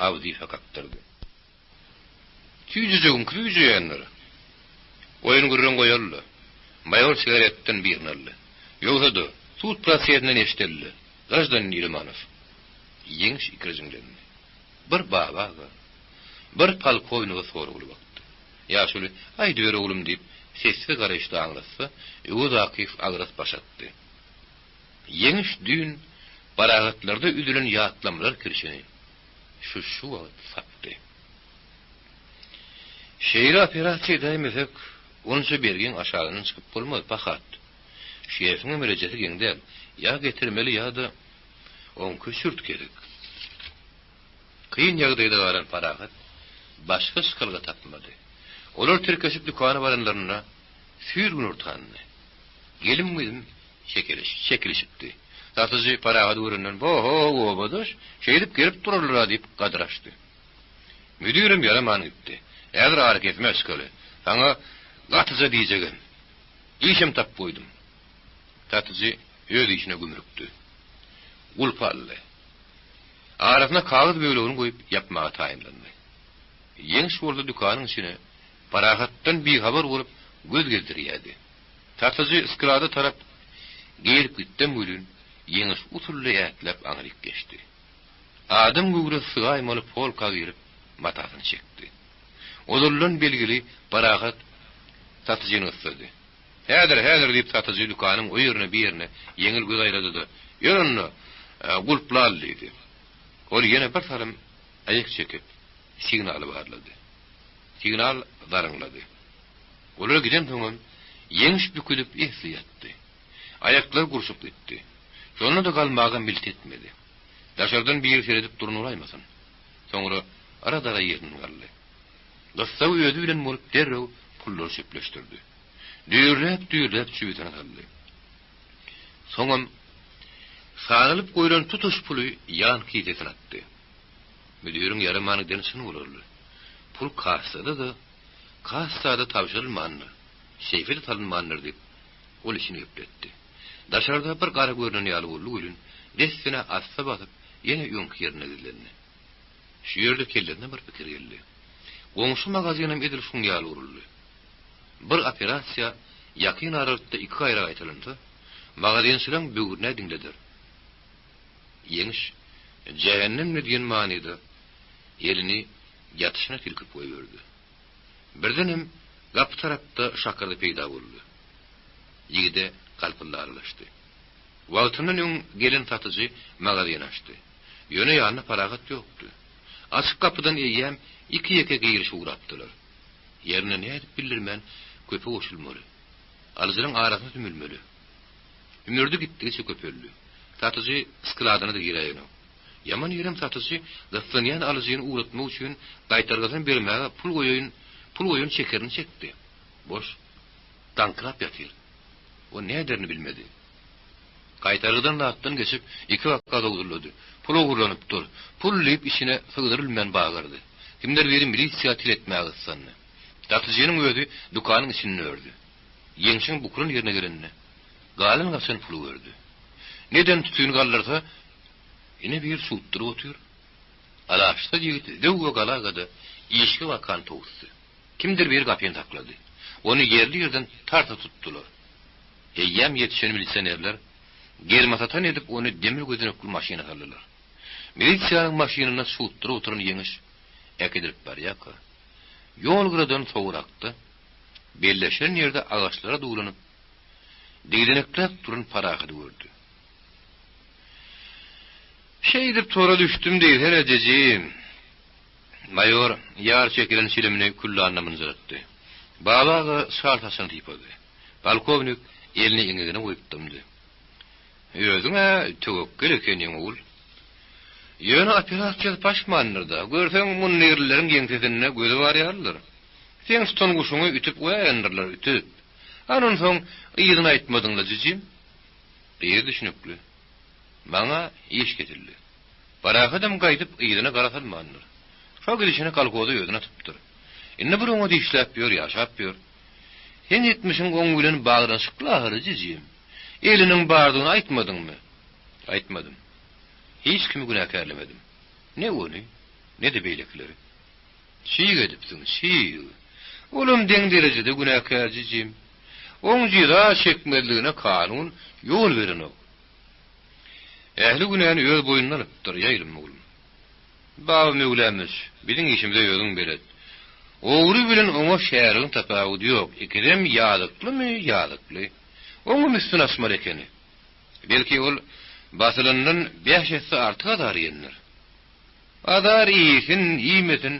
Abdyýewe kakdyrdy. Süýjejegiňki süýjeýändir. Oýun gürrüň goýaly-da. Maýor sigaretden birini aldy. Ýogsa-da, sud prosesinden eşideli-le, graždanin Ilimanow. Ýeňiş ikirjiňlendi. Bir Baba aga, bir polkownige soragly bakdy. Ýaşuly, Aýdyber oglum diýip, sessiz garaýyşda aňlatsa, Öwez Akyýew agras baş atdy. Ýeňiş düýn parahatlarda üzülen ýatlamalar kirşeni şu-şu wagt sapdy. Şeýle operasiýa edäýmesek, onça bergiň aşagyndan çykyp bolmaz, pahat. Şefiňem rejesi geň däl, ýa getirmeli ýa-da oňki sürt gerek. Kyn ýagdaýda galan Parahat başga çykalga tapmady. Olar tirkeşip dükana baranlarynda. Süýr günortandy. Gelim-gidim çekilişipdi. Satyjy Parahady görenden, Bo-ho, obadaş, şeýdip gelip durarlar-a diýip gadyr açdy. Müdirem ýaraman gitdi. Häzir arakesmä çykaly. Saňa gatyja diýjegem. Işem tapyp goýdum. Satyjy öz işine gümrükdi. Gulpy aldy. Arasyna kagyz bölegini goýup ýapmaga taýynlandy. Ýeňiş bolsa dükanyň içine Parahatdan bihabar bolup göz gezdirýärdi. Satyjy sklada tarap girip gitdem welin, Ýeňiş usully ätläp aňryk geçdi. Adam göwresi sygaýmaly polka girip, matasyny çekdi. Ozaldan belgili Parahat satyjyny gyssady. Häzir, häzir, diýip, satyjy dükanyň o ýerine, bu ýerine ýeňil göz aýlady-da, Ýör onda, gulply al, diýdi. Ol ýene bir salym aýak çekip, signaly barlady. Signal zaryňlady. Olar gidensoňam, Ýeňiş bükülip esli ýatdy. Aýaklary gurşup gitdi. Şonda-da galmaga milt etmedi. Daşardan biri seredip duran bolaýmasyn. Soňra ara-dara ýerinden galdy. Gyssagy özi bilen bolup derrew pullary çöpleşdirdi. Düýrläp-düýrläp jübüsine saldy. Soňam sanalyp goýlan tutuş puly ýan kisesine atdy. Müdiriň ýaraman gideni çyn bolarly. Pul kassada-da, kassa-da tabşyrylmandyr, seýfe-de salynmandyr diýip, ol içini gepletdi. Daşarda bir gara görnen ýaly boldy welin, dessine assa basyp, ýene öňki ýerinde gizlendi. Şu ýerde kellesine bir pikir geldi. Goňşy magazynam edil şuň ýaly guruldy. Bir operasiýa ýakyn aralykda iki gaýra gaýtalansa, magazinçileň böwrüne diňleder. Ýeňiş, jähennemle diýen manyda elini ýatyşyna silkip goýberdi. Birdenem gapy tarapda şakyrdy peýda boldy. Ýigide galpyldy aralaşdy. Wagtyndan öň gelen satyjy magazyny açdy. Ýöne ýanynda Parahat ýokdy. Açyk gapydan eýýäm iki-ýeke giriş ugrapdylar. Ýerine nädip bildirmän köpe goşulmaly. Alyjylaryň arasyna sümülmeli. Hümürdi gitdigiçe köpeldi. Satyjy skladyna-da giräýenok. Ýaman ýerem satyjy gyssanýan alyjyny ugratmak üçin gaýtargysyny bermäge pul goýaýyn, pul goýan çekerini çekdi. Boş. Daňkyrap ýatyr. O näderini bilmedi. Gaýtargydan zatdan geçip, iki-baka zowzullady. Pul ogurlanypdyr. Pul diýip içine sygdyrylman bagyrdy. Kimdir biri milisiýa til etmäge gyssandy. Satyjynyň özi dükanyň içinde ördi. Ýeňşiň bukulan ýerine gelende, galan-gaçan puly gördi. Neden tütün galdyrsa, ine bir çutduryp otyr. Alaçsyz ýigit zöwwe galaga-da işige bakan towusdy. Kimdir biri gapyny saklady. Ony ýerli-ýerden tarsa tutdular. Eýýäm ýetişen milisionerler gelmasatan edip ony demir gözenekli maşyna saldylar. Milisiýanyň maşynynda çutduryp oturan Ýeňiş äkidilip barýarka, ýol gyradan sowrakda, belleşilen ýerde agaçlara duwlanyp, digdenekläp duran Parahady gördi. Şeýdip tora düşdüm diýsene, jijim! Maýor ýar çekilen çilimini küllanyna mynjyratdy. Baba aga şal saçyny sypady. Polkownik elini eňegine goýup dymdy. Özüň-ä töwekgel ekeniň, ogul. Ýöne operasiýasy paşmandyr-da. Görseň, mundirlileriň ýeňsesinde gözi bar ýalydyr. Seň tutan guşuňy ütüp goýaýandyrlar, ütüp. Hany onsoň yzyny aýtmadyň-la, jijim? Yzy düşnükli. Maňa iş kesildi. Parahadam gaýdyp yzyna gara salmandyr. Şo gidişine kolhoza özüni atypdyr. Indi bir oňat işläp ýör, ýaşap ýör. Seň etmişiň oň bilen baglanyşykly ahyry, jijim. Eliniň bardygyny aýtmadyňmy? Aýtmadym. Hiç kimi günäkärlemedim. Ne ony, ne-de beýlekileri. Çig edipsiň, çig. Olam deň derejede günäkär, jijim. Oň jeza çekmezligine kanun ýol berenok. Ähli günäni öz boýnuna alypdyr, ýaýlym oglum. Baba Möwlamyç, biziň işimize özüň belet. Ogry bilen oňa şärigiň tapawudy ýok, ikisem ýazyklymy, ýazykly. Oňam üstüni açmaly ekeni. Belki ol basylandan bäş esse artyk azar iýendir. Azar iýsin, iýmesin,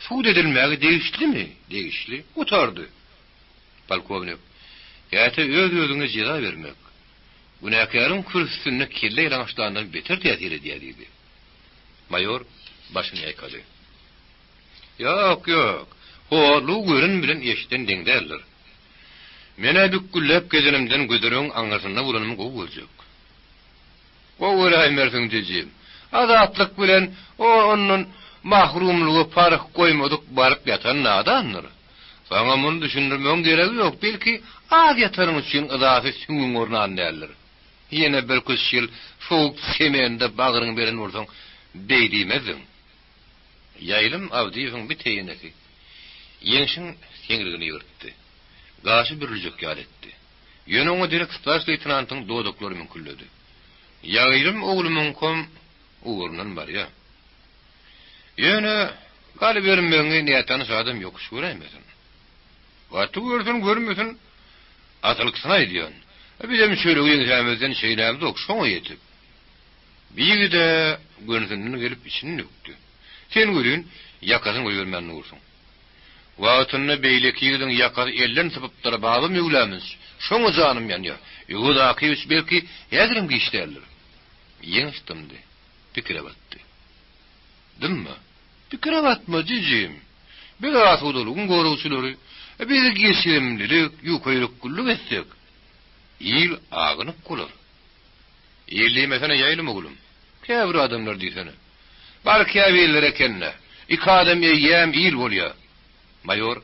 sud edilmäge degişlimi? Degişli. Gutardy. Polkownik, käte öz-özüňe jeza bermek, günäkäriň kürsüsinde kelle ýalaňaçlandan beter täsir edýär diýdi. Maýor başyny ýaýkady. Ýok, ýok, horlugy gören bilen eşiden deň däldir. Men-ä bükgülläp gezenimden gözeregiň aňyrsynda bolanymy gowy görjek. Gowy göräýmersiň, jijim. Azatlyk bilen o ondan mahrumlyga parh goýmadyk baryp ýatan nadandyr. Saňa muny düşündirmegiň geregi ýok, belki, az ýatanyň üçin yzasy süňňüň ornan däldir. Ýene birküç ýyl sowuk semende bagryňy beren bolsaň, beý diýmezdiň. Ýaýlym Abdyýewiň bi teýenesi Ýeňşiň seňrigini ýygyrtdy. Gaşy bürüljek ýaly etdi. Ýöne oňa derek starşy leýtenantyň dodaklary müňküldedi. Ýaýlym oglumyňkam ugrundan barýa. Ýöne galybermegiňi nätanyş adam ýokuş göräýmesin. Gaty görsün, görmesin, asylkysyny aýdýan. Bizem çöregi ýeňsämizden çeýnämzok, şoňa ýetip. Bi ýigid-ä gönüsinden gelip içini dökdi. Sen welin ýakasyny goýbermän dursuň. Wagtynda beýleki ýigidiň ýakasy elden sypypdyr, Baba Möwlamyç, şoňa janym ýanýar. Öwez Akyýewiç belki häzirem giç däldir. Ýeňiş dymdy. Pikire batdy. Dymma. Pikire batma, jijim. Biz asudalygyň goragçylary. Biz geçirimlilik, ýukaýürekgüllik etsek, il agynyk bolar. Il diýmesene ýaýlym oglum. Käbir adamlar diýsene. Bar käbirleri eken-dä. Iki adam eýýäm il bolýa. Maýor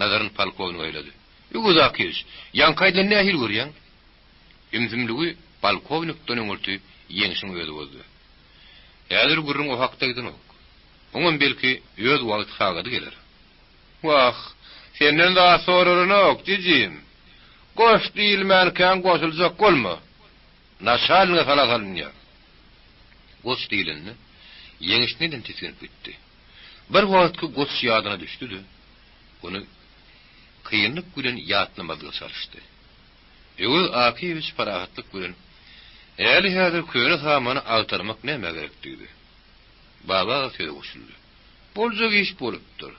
nazaryny polkownige aýlady. Öwez Akyýewiç, ýaňky aýdylany nähili görýäň? Ümsümligi polkownikden öňürti Ýeňşiň özi bozdy. Häzir gürrüň o hakda gidenok. Oňam belki öz wagty-sagady geler. Wah, senden zat soralanok, jijim. Goş diýilmänkäň goşuljak bolma. Naçalnige sala salynýar. Goç diýlende, Ýeňiş neden tisginip gitdi. Bir wagtky goç ýadyna düşdi-de, ony kynlyk bilen ýatlamazlyga çalyşdy. Öwez Akyýewiç parahatlyk bilen, Häli-häzir köne samany agtarmak nämä gerek diýdi. Baba aga söze goşuldy. Boljak iş bolupdyr.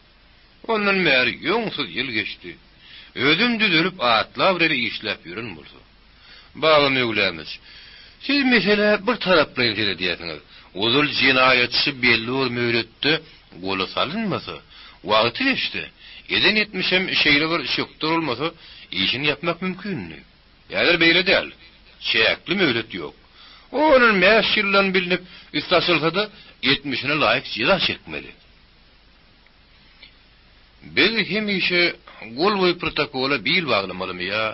Ondan bäri ýoňsuz ýyl geçdi. Özüm düzelip atly-abraýly işläp ýören bolsa. Baba Möwlamyç, siz meselä bir taraplaýyn seredýärsiňiz. Ozal jenaýatçy belli bir möhletde gola salynmasa, wagty geçse, eden etmişem şeýle bir çökder bolmasa, işini ýapmak mümkindi. Häzir beýle däl. Çäkli möhlet ýok. Ondan bäş ýyldan bilnip üsti açylsa-da, etmişine laýyk jeza çekmeli. Biz hemişe gol goýup protokola bil baglamalymy ýa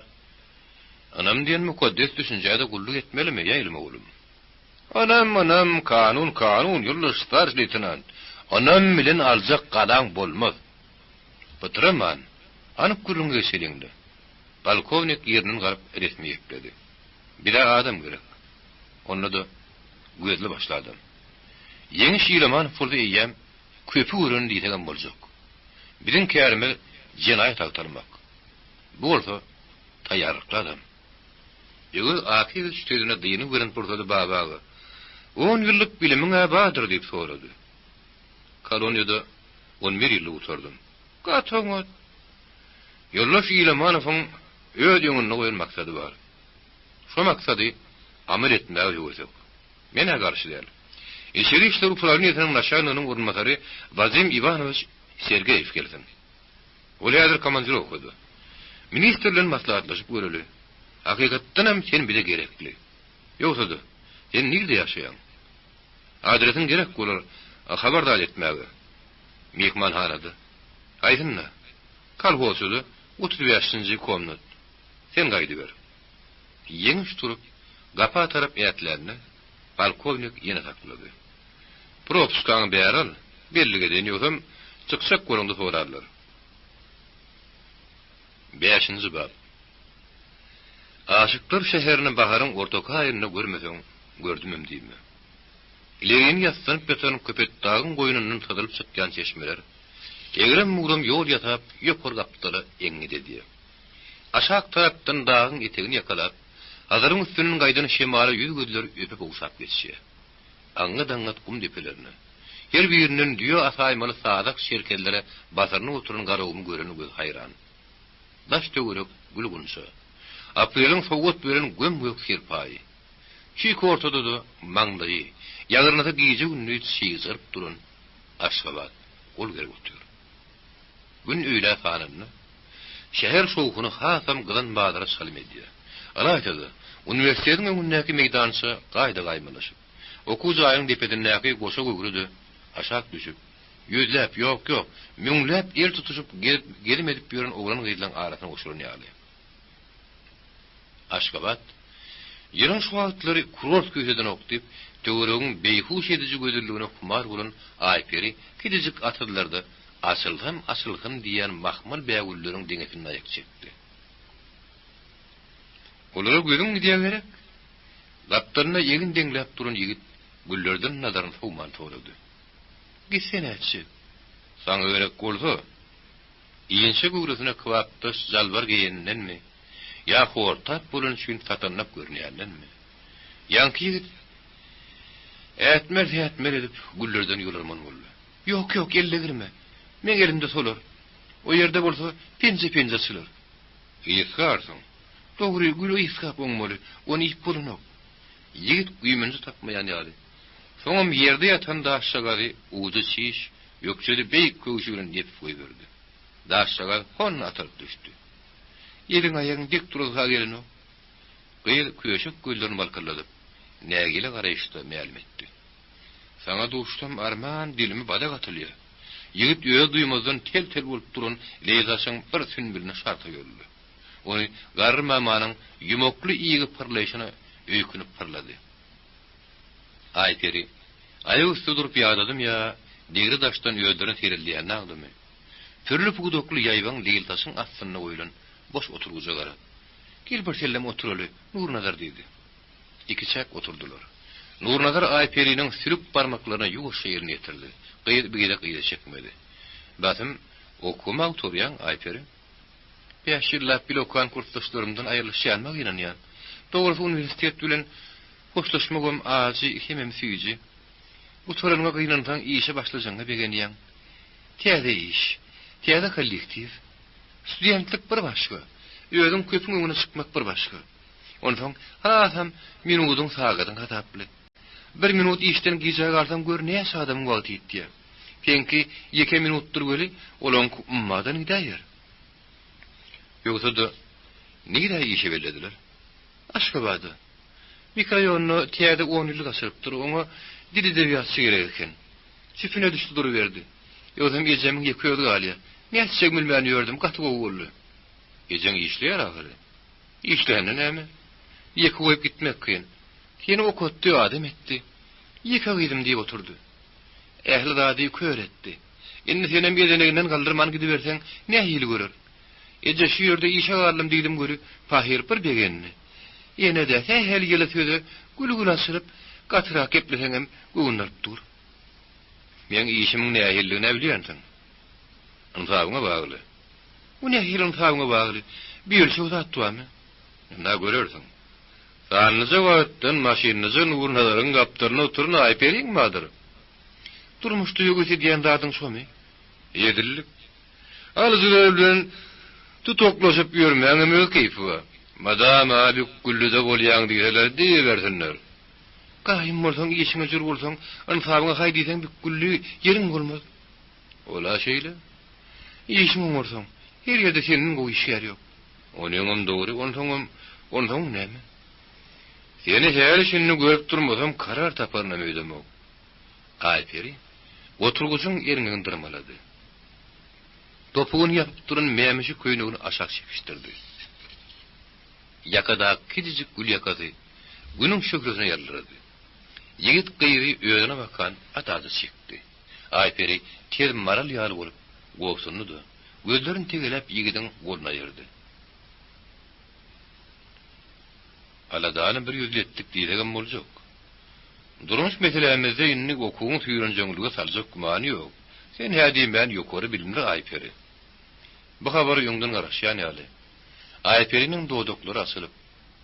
Ynam diýen mukaddes düşünjä-de gulluk etmelimi, ýaýlym oglum? Ynam, ynam, kanun, kanun, ýoldaş starşy leýtenant. Ynam bilen aljak galaň bolmaz. Pytraman, anyk gürrüňe geçeliň-le. Polkownik ýerinden galyp resmi gepledi. Bize adam gerek. Onda-da gözli-başly adam. Ýeňiş Ilamanow bolsa eýýäm köpi gören diýsegem boljak. Biziň kärimiz jenaýat agtarmak. Bu bolsa taýýarlykly adam. Öwez Akyýewiç sözüne dyngy beren pursady Baba aga, On ýyllyk bilimiň-ä bardyr diýip sorady. Koloniýada on bir ýyllyk gutardym. Gaty oňat. Ýoldaş Ilamanowyň öz öňünde goýan maksady bar. Şo maksady amal etmäge höwesek. Men-ä garşy däl. Içeri işler uprawleniýesiniň naçalniginiň orunbasary Wadim Iwanowiç Sergeýew gelsin. Ol häzir komandirowkada. Ministr bilen maslahatlaşyp göreli. Hakykatdanam sen bize gerekli. Ýogsa-da, sen nirde ýaşaýaň? Adresiň gerek bolar, habardar etmäge. Myhmanhanada. Haýsynda? Kolhozçyda, 35-nji komnat. Sen gaýdyber. Ýeňiş turup, gapa tarap ätlände, polkownik ýene saklady. Propuskaňy bäri al, bellik edeýin, ýogsam çykjak bolaňda sorarlar. Bäşinji bap. Aşyklar şäherini baharyň ortaky aýynda görmeseň, gördümem diýme. Ilerini ýassanyp ýatan Köpetdagyň goýnundan syzylyp çykýan çeşmeler, egrem-bugram ýol ýasap, ýokary gapdala eňňit edýär. Aşak tarapdan dagyň etegini ýakalap, Hazaryň üstünden gaýdan şemala ýüz-gözleri öpüp-ogşap geçýär. Aňňat-aňňat gum depelerine, her birinden düýe asaýmaly sazak çerkezlere basyrynyp oturan Garagumy gören göz haýran. Daş-töwerek gül-gunça. Apreliň sowgat beren göm-gök serpaýy. Çüýk ortada-da maňlaýy, ýagyrnysy gije-gündiz çygjaryp duran Aşgabat gol gerip otyr. Gün öýlä sananda, Şäher şowhuny hasam gyzan bazara çalym edýär. Ylaýta-da, uniwersitetiň öňündäki meýdança gaýda-gaýmalaşyp, okuw jaýynyň depesindäki goşa göwre-de aşak düşüp, ýüzläp, ýok-ýok, müňläp el tutuşyp gezip, gezim edip ýören oglan-gyzlaň arasyna goşulan ýaly. Aşgabat, ýylyň şu wagtlary kurort küýsedenok diýip, töweregiň beýhuş ediji gözelligine humar bolan Aýperi kiçijik atyzlarda açylsam, açylsam diýýän mahmal bägülleriň deňesinde aýak çekdi. Olara gözüň gidýä gerek? Gapdalynda egin deňläp duran ýigit güllerden nazaryny sowman sorady. Gitse nätjek? Saňa gerek bolsa, Inçe göwresine kybapdaş jalbar geýenindenmi, ýa hortap bolany üçin satanlap görünýändenmi, ýaňky ýigit ätmer-sätmer edip güllerden ýolarman boldy. Ýok, ýok, elle girme. Meň elimde solar. O ýerde bolsa penje-penje açylar. Ysgarsyň. Dogry, güli ysgap oňmaly, ony iýip bolanok. Ýigit güýmenje tapmaýan ýaly. Soňam ýerde ýatan daşjagazy ujy çiş, ökjeli beýik köwşi bilen depip goýberdi. Daşjagaz honna atylyp düşdi. Eliň-aýagyň dik durasy-ha gelenok. Gyz köşek gözlerini balkylladyp, nägile garaýyşda mälim etdi. Saňa duşsam arman dilime badak atylýar. Ýigit özi duýmazdan tel-tel bolup duran leýzaşyň bir sünbüline şarta ýoldy. Ony garry mamanyň ýumakly igi pyrlaýşyna öýkünip pyrlady. Aýperi, aýak üsti durup ýadadym ýa degre-daşdan özlerine seredilýänini aňdymy? Pürli pudakly ýaýbaň leýltaşyň astynda goýlan boş oturgyja garap, Gel bir sellem oturaly, Nurnazar diýdi. Ikiçäk oturdylar. Nurnazar Aýperiniň sülük barmaklaryna ýuwaşja elini ýetirdi. Gyz bir gezek yza çekmedi. Basym okuwymy agtarýaň, Aýperi. Bäş ýyllap bile okan kursdaşlarymdan aýrylyşýanyma gynanýan. Dogrusy uniwersitet bilen hoşlaşmagam ajy hemem süýji. Gutaranyňa gynansaň işe başlajagyňa begenýäň. Täze iş. Täze kollektiw. Studentlik bir başga. Özüň köpüň öňüne çykmak bir başga. Onsoň hasam minudyň sagadyň hasaply. Bir minut işden gijä galsaň gör näçe adamyň wagty ýitýär. Seňki ýeke minutdyr weli, olaňky ummadan gidäýer. Ýogsa-da, nirä işe bellediler? Aşgabada. Mikroraýonda täze onýyllyk açylypdyr, oňa dil edebiýatçy gerek eken. Çüpüne düşdi duruberdi. Ýogsam ejemiň ýeke özi galýar. Nätjegimi bilmän ýördüm, gaty gowy boldy. Ejeň işleýär ahyry. Işlände näme? Ýeke goýup gitmek kyn. Seni okatdy, adam etdi. Ýeke gyzym diýip oturdy. Ähli zady kör etdi. Indi senem ezeneginden galdyrman gidiberseň, nähili görer? Eje, şu ýerde işe galdym diýdim göri, pahyr bir begendi. Ene-de sähel ýyly söze gül-gül açylyp, gatyrak gepleseňem göwnüni alyp dur. Meň işimiň nähilidigin-ä bilýänsiň. Ynsabyňa bagly. Bu nähili ynsabyňa bagly? Biölçeg zat barmy? Ynha görersiň. Sanlyja wagtdan maşynlyja Nurnazaryň gapdalynda oturan Aýperiň bardyr. Durmuşda höwes edýän zadyň şomy? Edildik. Alyjylar bilen tutaklaşyp ýörmäňem öz keýpi bar. Mydama bükgüldide bolýaň diýseler diýibersinler. Gaýym bolsaň, işiňe jür bolsaň, ynsabyňa haý diýseň bükgüldi ýeriň bolmaz. Ol-a şeýle. Işiňi oňarsaň, her ýerde senden gowy işgär ýok. Onyňam dogry, onsoňam, onsoň näme? Seni häli-şindi görüp durmasam karar taparynam öýdemok. Aýperi oturgyjyň erňegini dyrmalady. Topugyny ýapyp duran mämişi köýnegini aşak çekişdirdi. Ýakadaky kiçijik gül ýakasy Günüň şöhlesine ýaldyrady. Ýigit gyzy özüne bakan at-ada çekdi. Aýperi tez maral ýaly bolup gobsundy-da, gözlerini tegeläp ýigidiň goluny aýyrdy. Aladany bir ýüzli etdik diýsegem boljak. Durmuş meselämizde indi okuwyň süýrenjeňlige saljak gümany ýok. Sen hä diýmän ýokary bilimli Aýperi. Bu habara öňden garaşýan ýaly, Aýperiniň dodaklary açylyp,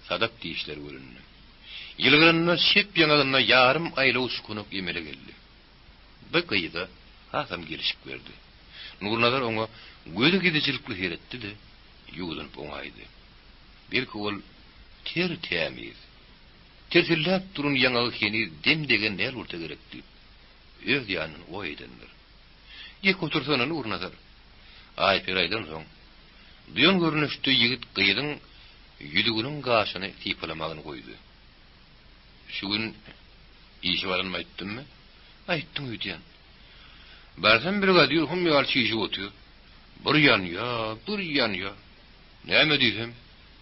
sadap dişleri göründi. Ýylgyranda çep ýaňagynda ýarym aýlaw çukunak emele geldi. Bu gyza hasam gelşik berdi. Nurnazar oňa gözi gidijilikli seretdi-de, ýuwdunyp oňaýdy. Belki ol ter-tämiz, tirsilläp duran ýaňagy heniz dem degen däl bolsa gerek diýip, öz ýanyndan oý edendir. Dek otursana, Nurnazar. Aýperi aýdansoň. Duýan görnüşde ýigit gyzyň ýüzüginiň gaşyny sypalamagyny goýdy. Şu gün işe baranymy aýtdymmy? Aýtdyň öýdýän. Barsam brigadir hum ýaly çişip otyr. Bir ýanýa, bir ýanýa. Näme diýsem,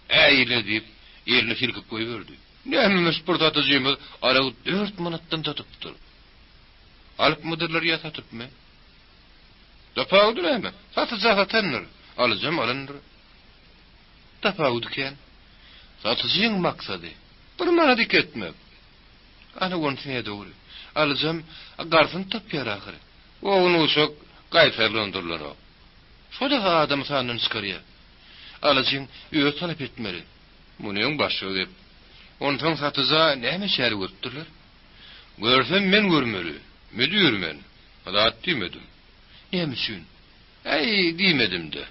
Äý-le diýip, elini silkip goýberdi. Nämemiş bir satyjymyz aragy dört manatdan satypdyr. Alypmydyrlar ýa satypmy? Tapawudy näme? Satyja satandyr, alyjam alandyr. Tapawudy kän. Satyjyň maksady, bir manat iketmek. Ana onysy nädogry. Alyjam garsyny tapýar ahyry. Ownuk-uşak gaýtarylan durulanok. Şo-da adamy sandan çykarýar. Alyjyň özi talap etmeli. Munyň başga gep. Onsoň satyja näme çäre görüpdirler? Görsem men görmeli. Müdir men. Zat diýmedim. Näme üçin? Äý, diýmedim-dä.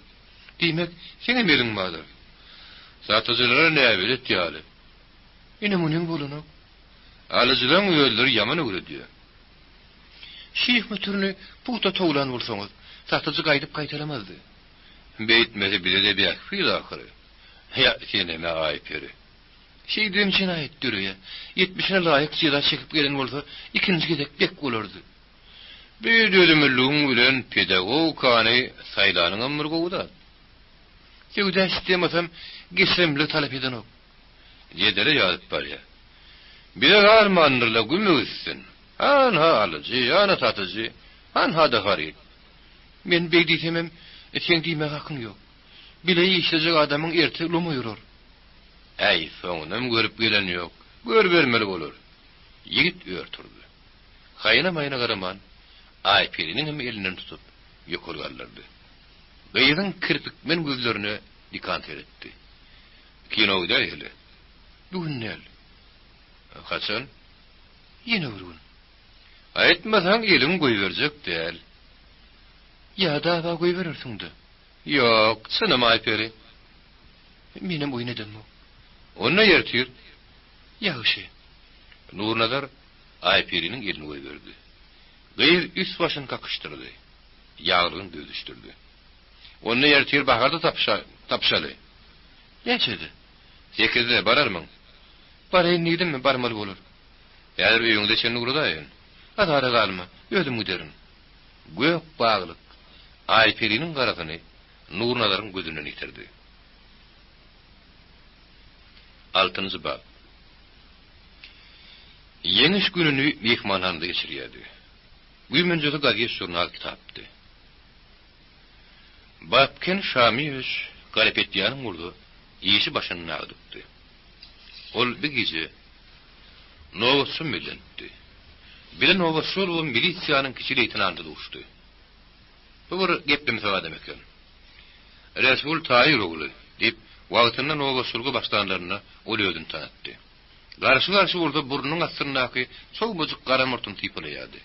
Diýmek, seňem eliň bardyr. Satyjylara näbelet ýaly. Ine munyň bolanok. Alyjylaň özleri ýaman öwredýär. Şyh mütürini pugta towlan bolsaňyz, satyjy gaýdyp gaýtalamazdy. Beýtmese bize-de bähbit ahyry. Ýa, senem-ä Aýperi. Şeýdibem jenaýat döreýär. Ýetmişine laýyk jeza çekip gelen bolsa, ikinji gezek bek bolardy. Bi dözümliligiň bilen pedagogikany saýlanyňam bir gowy zat. Söwda sistemasam geçirimlilik talap edenok. Jedele ýazyp barýar. Bize galmandyr-la güme gitsin. Hanha alyjy, hana satyjy, hanha-da haryt. Men beý diýsemem, seň diýmäge hakyň ýok. Bile işlejek adamyň erte loma ýorar. Äý, soňunam görüp gelen ýok. Görübermeli bolar. Ýigit ör turdy. Haýyna-maýyna garaman, Aýperiniň hem elinden tutup, ýokary galdyrdy. Gyzyň kirpikmen gözlerine dikan seretdi. Kino gidäýeli. Bu gün däl. Haçan? Ýene bir gün. Aýtmasaň, eliňi goýberjek däl. Ýa dawa goýberersiň-dä. Ýok, çynym Aýperi. Menem oýun edemok. Onda ertir. Ýagşy. Nurnazar Aýperiniň elini goýberdi. Gyz üst-başyny kakyşdyrdy. Ýaglygyny düzüşdirdi. Onda ertir baharda tapyşaly. Näçede? Sekizde, bararmyň? Baraýyn diýdimmi, barmaly bolar. Häzir öýüňize çenli ugradaýyn. Azara galma, özüm giderin. Gök baglyk Aýperiniň garasyny Nurnazaryň gözünden ýitirdi. Altynjy bap. Ýeňiş gününi myhmanhanada geçirýärdi. Güýmenjesi gazet-žurnal kitapdy. Bapken Şamyýewiç Karapetýanyň bolsa işi başynda agdykdy. Ol bir gije nobatçam bellenipdi. Bile nobatçy bolubam milisiýanyň kiçi leýtenanty duşdy. Bu bir geplemsek adam eken. Resul Taýyr ogly, diýip, wagtynda nobatçylyga başlanlarynda ol özüni tanatdy. Garşy-garşy bolsa burnunyň astyndaky çowbajyk gara murtuny sypalaýardy.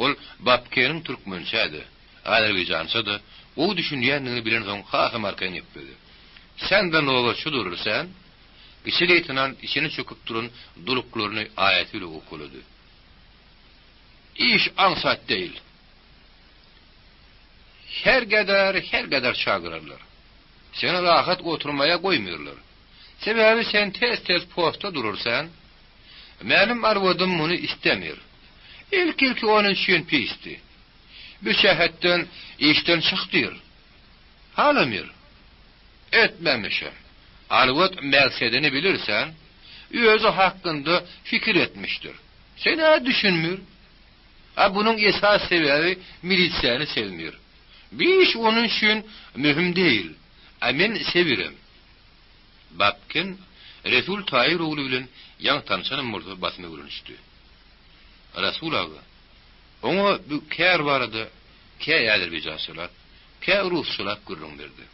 Ol Bapkeniň türkmençä-de, azerbaýjança-da gowy düşünýändigini bilensoň hasam arkaýyn gepledi. Sen-de nobatçy durur sen? Kiçi leýtenant içine çöküp duran duluklaryny aýasy bilen owkalady. Iş aňsat däl. Her gedar, her gedar çagyrarlar. Seni rahat oturmaýa goýmyrlar. Sebäbi sen tez-tez postda durur sen. Mälim arwadym muny istemir. Ilk-ilki onuň üçin pisdi. Bu şähetden işden çyk diýr. Halamyr. Etmemişem. Arwat mäksedini bilir sen. Özi hakynda fikir etmişdir. Sen-ä düşünmir. A bunuň esas sebäbi milisiýany sevmir. Bir iş onuň üçin möhüm däl. A men sevirem. Bapken Resul Taýyr ogly bilen ýaňy tanyşanam bolsa basym öwrenişdi. Rasul aga oňa bu kär barada kä azerbaýjançalap, kä rusçalap gürrüň berdi.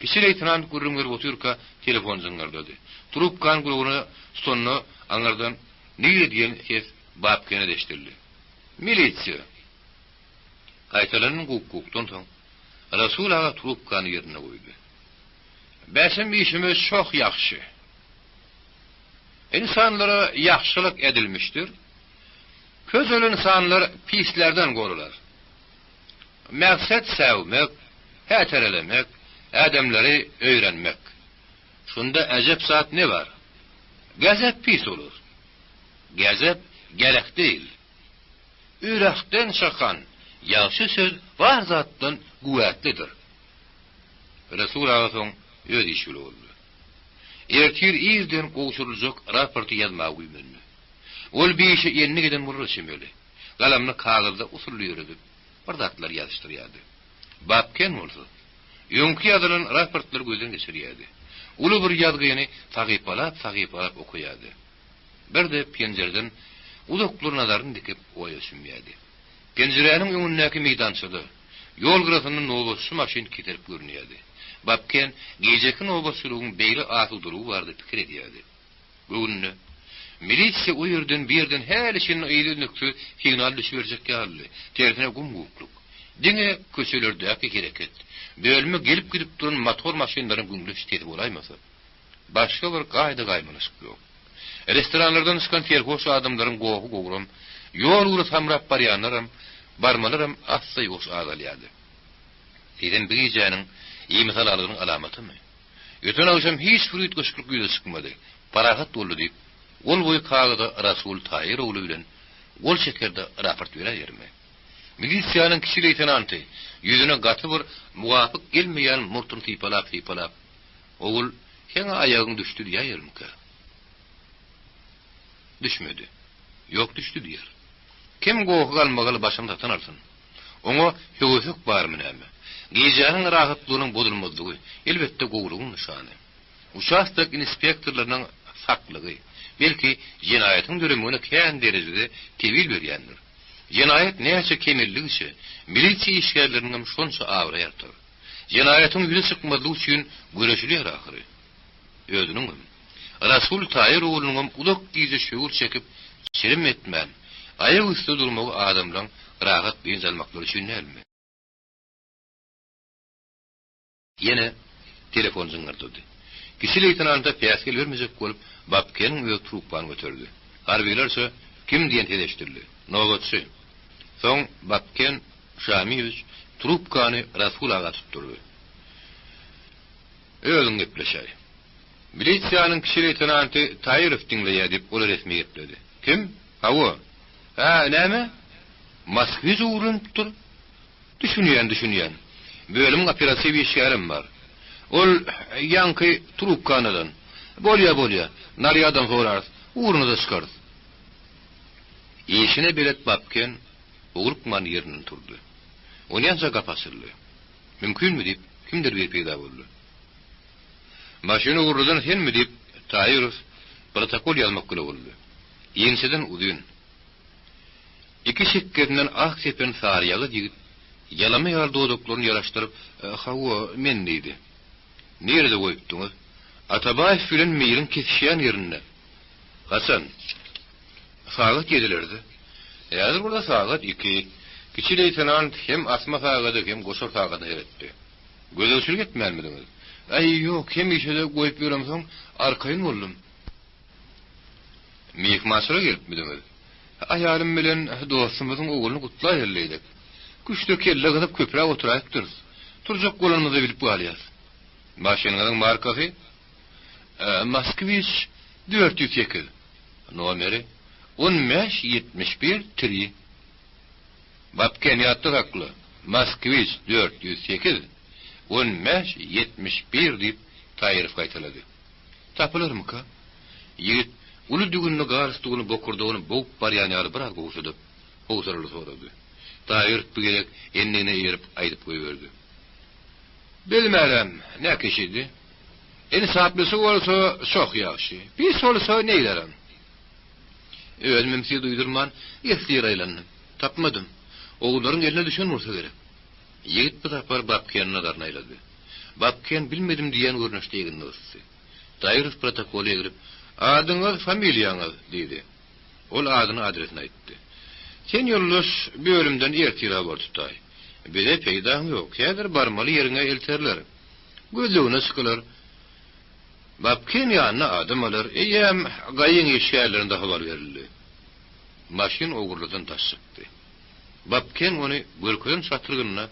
Kiçi leýtenant gürrüň berip otyrka telefon jyňňyrdady. Trubkany gulagyna tutanda aňyrdan Nire diýen ses Bapkene eşidildi. Milisiýa! Gaýtalanan guk-gukdan soň, Rasul aga trubkany ýerine goýdy. Bäşem işimiz çoh ýagşy. Ynsanlara ýagşylyk edilmişdir. Közel ynsanlar pislerden goralar. Mäkset säwmek, häterelemek, Ädemleri öýrenmek. Şunda äjep zat ne bar? Gazep pis olur. Gazep gerek değil. Ýürekden çykan ýagşy söz bar zatdan güwätlidir. Resul aga soň öz işi bile boldy. Ertir irden gowşuryljak raporty ýazmaga güýmendi. Ol bir işe endik eden bolara çemeli. Galamyny kagyzda usully ýöredip, bir zatlar ýazyşdyrýardy. Bapken bolsa, öňki ýazylan raportlary gözden geçirýärdi. Uly bir ýazgyny sahypalap-sahypalap okaýardy. Birde penjireden uzaklara nazaryny dikip oýa çümýärdi. Penjiräniň öňündäki meýdançada, ýol gyrasynda nobatçy maşyn keserip görünýärdi. Bapken gijeki nobatçylygyň beýle asudalygy barada pikir edýärdi. Göwnüne, milisiýa o ýerden bu ýerden häli-şindi yzy üznüksiz signal düşüberjek ýalydy. Tersine gum-gukluk. Diňe köçelerdäki hereket, bölüme gelip-gidip duran motor maşynlaryň güňleç sesi bolaýmasa. Başga bir gaýda-gaýmalaşyk ýok. Restoranlardan çykan serhoş adamlaryň gohy-gowram, ýol ugry samrap barýanlaram, barmalaram assa-ýuwaş azalýardy. Sizem bu gijäniň imisalalygynyň alamatymy? Öten agşam hiç bir üýtgeşiklik ýüze çykmady, parahat boldy diýip, gol boýy kagyza Rasul Taýyr ogly bilen gol çeker-de raport beräýermi? Milisiýanyň kiçi leýtenanty ýüzüne gaty bir muwapyk gelmeýän murtuny sypalap-sypalap, Ogul, seň-ä aýagyň düşdi diýäýermikä? Düşmedi. Ýok, düşdi diýer. Kim gohy-galmagaly başyny satyn alsyn? Oňa höwesek barmy näme? Gijäniň rahatlygynyň bozulmazlygy, elbetde, gowulygyň nyşany. Uçastok inspektorlarynyň saklygy, belki, jenaýatyň döremegine kän derejede tebil berýändir. Jenaýat näçe kemeldigiçe, milisiýa işgärleriniňem şonça abraýy artar. Jenaýatyň ýüze çykmazlygy üçin göreşilýär ahyry. Özüniňem, Rasul Taýyr oglunyňam uzak gije şöwür çekip, çirim etmän, aýak üsti durmagy adamlaň rahat dynç almaklary üçin dälmi? Ýene telefon jyňňyrdady. Kiçi leýtenanta päsgel bermejek bolup, Bapkeniň özi trubkany göterdi. Harbylarça Kim diýen ses eşidildi. Nobatçy. Soň Bapken Şamyýewiç trubkany Rasul aga tutdurdy. Özüň gepleşäý. Milisiýanyň kiçi leýtenanty Taýyrow diňleýär diýip, ol resmi gepledi. Kim? Hawa. Hä, näme? Moskwiç ogurlanypdyr? Düşünýän, düşünýän. Bölümiň operatiw işgärem bar. Ol ýaňky trubkany alan. Bolýa, bolýa. Narýadam sorarys. Ugruna-da çykarys. Işine belet Bapken howlukman ýerinden turdy. Onýança gapy açyldy. Mümkinmi diýip, kimdir biri peýda boldy. Maşyny ogurladan senmi diýip, Taýyrow protokol ýazmak bile boldy. Ýeňseden uzyn, iki çekgesinden ak sepen saryýagyz ýigit ýalama ýaly dodaklaryny ýaraşdyryp, Hawa, men diýdi. Nirede goýupdyňyz? Atabaýew bilen Miriň kesişýän ýerinde. Haçan? Sagat ýedilerde. Häzir bolsa sagat iki. Kiçi leýtenant hem asma sagada hem goşar sagada seretdi. Gözegçilik etmänmidiňiz? Äý, ýok, hemişe-de goýup ýöremsoň, arkaýyn boldum. Myhmançylyga gelipmidiňiz? Aýalym bilen dostumyzyň ogluny gutlaýaly diýdik. Küşde kelle gyzyp köpräk oturaýypdyrys. Turjak bolanymyzy bilip galýas. Maşynyňyzyň markasy? Moskwiç 408. Nomeri, on bäş 71 tri. Bapken ýatda sakla, Moskwiç 408, on bäş 71 diýip, Taýyrow gaýtalady. Tapylarmyka? Ýigit uly düwünli galstugyny bokurdagyny bogup barýan ýaly biraz gowşadyp, howsalaly sorady. Taýyrow bu gezek endigine eýerip aýdyp goýberdi. Bilmerem, ne kişidi. Ynsaplysy bolsa çoh ýagşy, pis bolsa neýlerem. Özümem size duýdurman, esli ýer aýlandym. Tapmadym. Ogullaryň eline düşen bolsa gerek. Ýigit bu sapar Bapkeniň nazaryna aýlady. Bapken bilmedim diýýän görnüşde egnini gysdy. Taýyrow protokoly egrip, Adyňyz, familiýaňyz? diýdi. Ol adyny, adresini aýtdy. Sen ýoldaş bölümden ertir habar tutaý. Bize peýdaň ýok. Häzir barmaly ýeriňe elterler. Gözlegine çykylar. Bapken ýanyna adam alar. Eýýäm GAI-iň işgärlerine-de habar berildi. Maşyn ogurlydan daş çykdy. Bapken ony görkezen çatrygynda.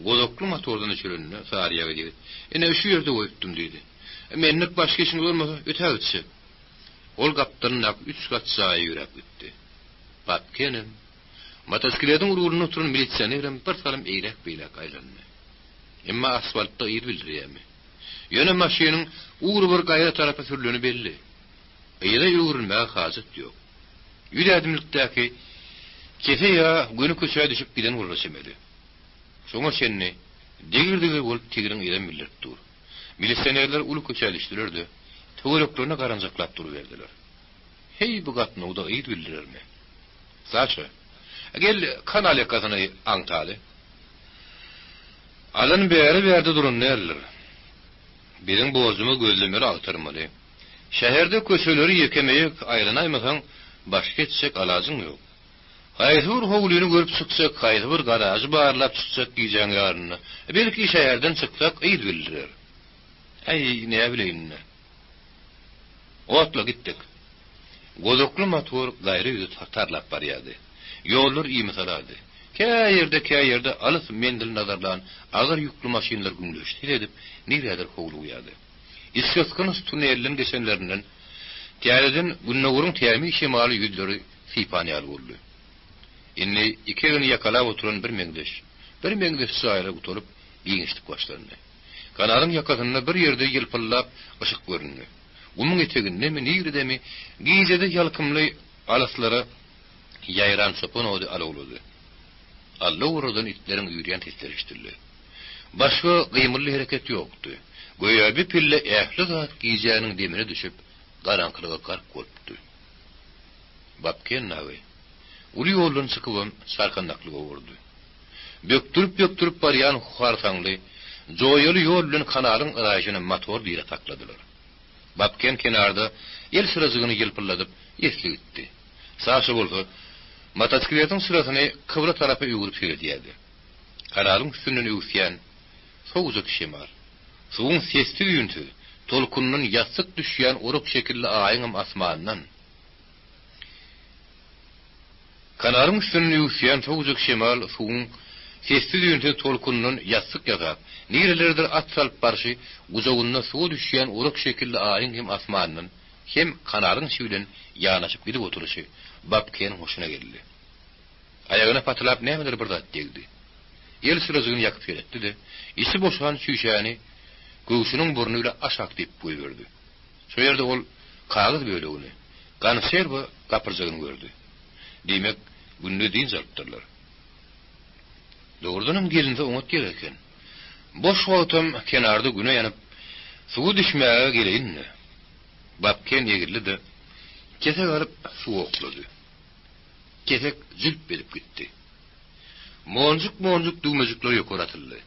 Gozakly motordan düşülende, saryýagyz ýigit, Ine, şu ýerde goýupdym diýdi. Menlik başga işiňiz bolmasa, ötägitjek. Ol gapdalyndaky üç gat jaýa ýöräp gitdi. Bapkenem, motosikletiň rulunda oturan milisionerem bir salym eýläk-beýläk aýlandy. Emma asfaltda yz bildirýärmi? Ýöne maşynyň ugry bir gaýra tarapa sürleni belli. Yza öwrülmäge hajat ýok. Ýüz ädimlikdäki kese ýa göni köçä düşüp giden bolara çemeli. Şoňa çenli degir-degir bolup tigiriň yzam bildirip dur. Milisionerler uly köçä düşdüler-de, töwereklerine garanjaklap duruberdiler. Heý, bu gatnawda yz bildirermi? Saşa, gel, kanal ýakasyny aňtaly. Alan bäri-bärde duran däldir. Biziň borjumyz gözlemeli, agtarmaly. Şäherde köçeleri ýekeme-ýek aýlanaýmasaň, başga etjek alajyň ýok. Haýsy bir howlyny görüp çykjak, haýsy bir garažy barlap çykjak gijäň ýarynda. Belki, şäherden çyksak, yz bildirer. Äý, näbileýin-dä. Otla gitdik. Gozakly motor gaýra ýüze tarlap barýardy. Ýollar imisalady. Kä ýerde, kä ýerde alys menzil nazarlan agyr ýükli maşynlar güňleç ses edip, nirädir howlugýardy. Içgysgynç tunelden geçenlerinden, täzeden gündogaryň tämiz şemaly ýüzleri sypan ýaly boldy. Indi iki egni ýakalap oturan birmeňzeş, birmeňzeş jaýlar gutaryp, giňişlik başlandy. Kanalyň ýakasynda bir ýerde ýylpyldap yşyk göründi. Gumuň etegindemi, niredemi, gijede ýalkymly alyslara ýaýran çopan ody alawlady. Alla-owradan itleriň üýrýän sesleri eşidildi. Başga gymyldy hereket ýokdy. Göýä bir pille ähli zat gijäniň demine düşüp, garaňkylyga gark bolupdy. Bapken dagy uly ýoldan çykybam çarkandaklyga urdy. Bökdürip-bökdürip barýan harsaňly, joýaly ýol bilen kanalyň yraýjyny motor bire sakladylar. Bapken kenarda el çyrajygyny ýylpyldadyp, esli gitdi. Saşa bolsa, motosikletiň çyrasyny kybla tarapa öwrüp seredýärdi. Kanalyň üstünden öwüsýän sowujak şemal, suwuň sessiz-üýnsüz, tolkundan ýassyk düşýän orak şekilli aýyňam asmandan, Kanalyň üstünden öwüsýän sowujak şemal suwuň sessiz-üýnsüz tolkunyndan ýassyk ýasap, nirelerdir at salyp barşy, gujagynda suwa düşýän orak şekilli aýyň hem asmandan, hem kanalyň içi bilen ýanaşyp gidip oturyşy Bapkeniň hoşuna geldi. Aýagyna patylap nämedir bir zat degdi. El çyrajygyny ýakyp seretdi-de, içi boşan çüýşäni göwsüniň burny bilen aşak depip goýberdi. Şo ýerde ol kagyz bölegini, konserwa gapyrjagyny gördi. Diýmek, günde dynç alypdyrlar. Dogrudanam gelinse oňat ýer eken. Boş wagtam kenarda güne ýanyp, suwa düşmäge geleýin-dä. Bapken egildi-de, kesek alyp suwa oklady. Kesek jülp edip gitdi. Monjuk-monjuk düwmejikler ýokary atyldy.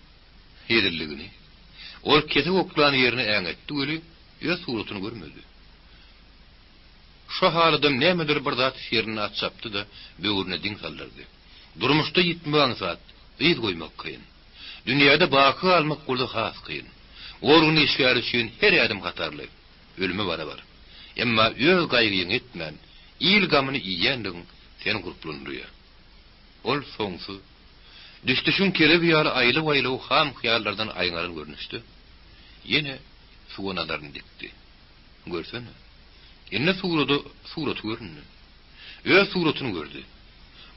Hezilligini. Ol kesek oklan ýerine äňetdi weli, öz suratyny görmedi. Şo haladam nämedir bir zat serine at çapdy-da, böwrüne diň saldyrdy. Durmuşda ýitmek aňsat, yz goýmak kyn. Dünýäde baky galmak bolsa has kyn. Organ işgäri üçin her ädim hatarly, ölüme barabar. Emma öz gaýgyňy etmän, il gamyny iýýänligiň seni gurplandyrýar. Ol soňsuz, düşdüşiň kelebi ýaly aýlaw-aýlaw ham hyýallardan aýňalan görnüşde, ýene suwa nazaryny dikdi. Görsene. Indi surada suraty göründi. Öz suratyny gördi.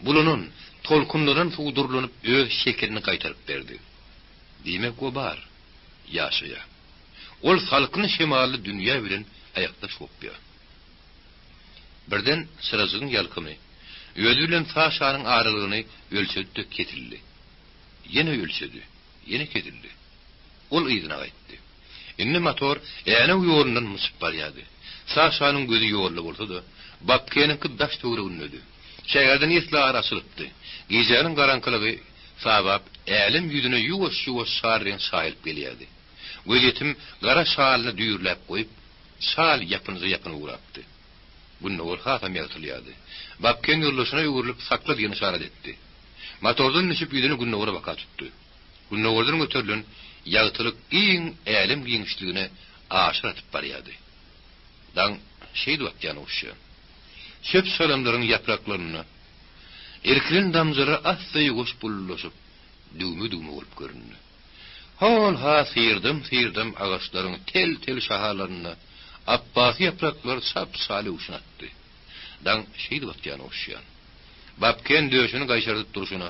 Bulanan, tolkunlanan suw durlanyp öz şekilini gaýtaryp berdi. Diýmek o bar. Ýaşaýar. Ol salkyn şemally dünýä bilen aýakdaş gopýar. Birden çyrajygyň ýalkymy özi bilen Saşanyň aralygyny ölçedi-de kesildi. Ýene ölçedi. Ýene kesildi. Ol yzyna gaýtdy. Indi motor Änew ýolundan myçyp barýardy. Saşanyň gözi ýolda bolsa-da, Bapkeniňki daş-töweregindedi. Şäherden esli ara açylypdy. Gijäniň garaňkylygy sabap, älem ýüzüne ýuwaş-ýuwaş şar reňk çaýylyp gelýärdi. Gözýetim gara şalyny düýrläp goýup, çal ýapynja ýapynyp ugrapdy. Gündogar hasam ýagtylýardy. Bapken ýoldaşyna öwrülip sakla diýen yşarat etdi. Motordan düşüp ýüzüni gündogara baka tutdy. Gündogardan göterilen ýagtylyk giň älem giňişligine aşyr atyp barýardy. Daň şeýdip atýan ogşýan. Çöp-çalamlaryň ýapraklarynda irkilen damjalar assa-ýuwaş buldulaşyp. düwme-düwme bolup göründi. Hol-ha syrdam-syrdam agaçlaryň tel-tel şahalarynda apbasy ýapraklar çap-çal öwşün atdy. Daň şeýdip atýan ogşýan. Bapken döşüni gaýşardyp durşuna,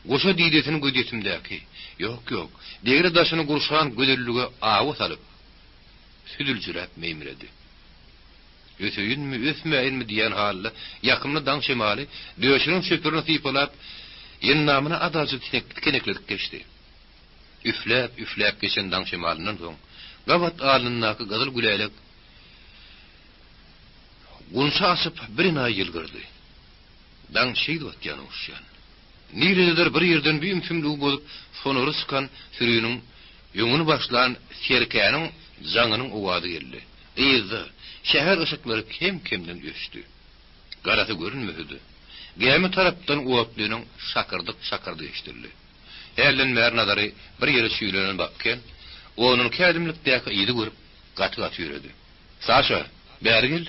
goşa didesini gözýetimdäki, ýok-ýok, degre-daşyny gurşan gözellige awa salyp, süzüljiräp meýmiredi. Öseýinmi, ösmäýinmi diýen halda ýakymly daň şemaly döşüniň çöpürini sypalap, endamyny azajyk tikenekledip geçdi. Üfläp-üfläp geçen daň şemalyndan soň, gabat alnyndaky gyzyl gülälek gunça açyp birenaýy ýylgyrdy. Daň şeýdip atýan oguşýan. Nirededir bir ýerden bu ümsümligi bozup sonary çykan süriniň öňüni başlan serkäniň jaňynyň owazy geldi. Yzda, şäher yşyklary kem-kemden öçdi. Garasy görünmese-de, gämi tarapdan otlynyň şakyrdyk-şakyrdy eşidildi. Hälden bäri nazary bir ýere çüýlenen Bapken, onunky ädimlikdäki yzy görüp, gaty-gaty ýöredi. Saşa, bäri gel!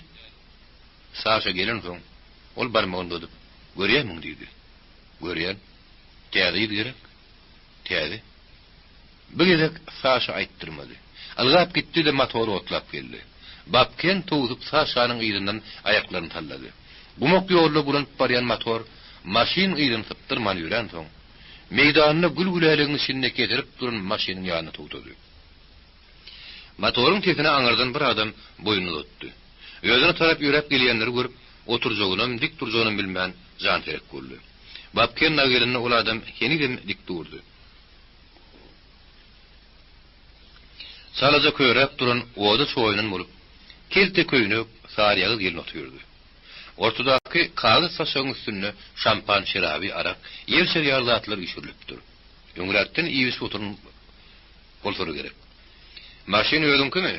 Saşa gelensoň, ol barmagyny uzadyp, Görýärmiň? diýdi. Görýän. Täze yz gerek. Täze. Bu gezek Saşa aýtdyrmady. Ylgap gitdi-de motory otlap geldi. Bapken towsup Saşanyň yzyndan aýaklaryny sallady. Gumak ýolda bulanyp barýan motor maşyn yzyny sypdyrman ýöränsoň, meýdanda gül-gülälegiň içinde keserip duran maşynyň ýanynda togtady. Motoryň sesine aňyrdan bir adam boýnuny uzatdy. Özüne tarap ýöräp gelýänleri görüp, oturjagynam, dik durjagynam bilmän janserek boldy. Bapken dagy gelende ol adam henizem dik durdy. Çalaja köräp duran oda çoýunan bolup, kelte köýnek, saryýagyz gelin otyrdy. Ortadaky kagyz saçagyň üstünde şampan şeraby, arak, ýer-şer ýaly zatlar üýşürilipdir. Öňräkden iýip-içip oturan bolsalar gerek. Maşyn özüňkimi?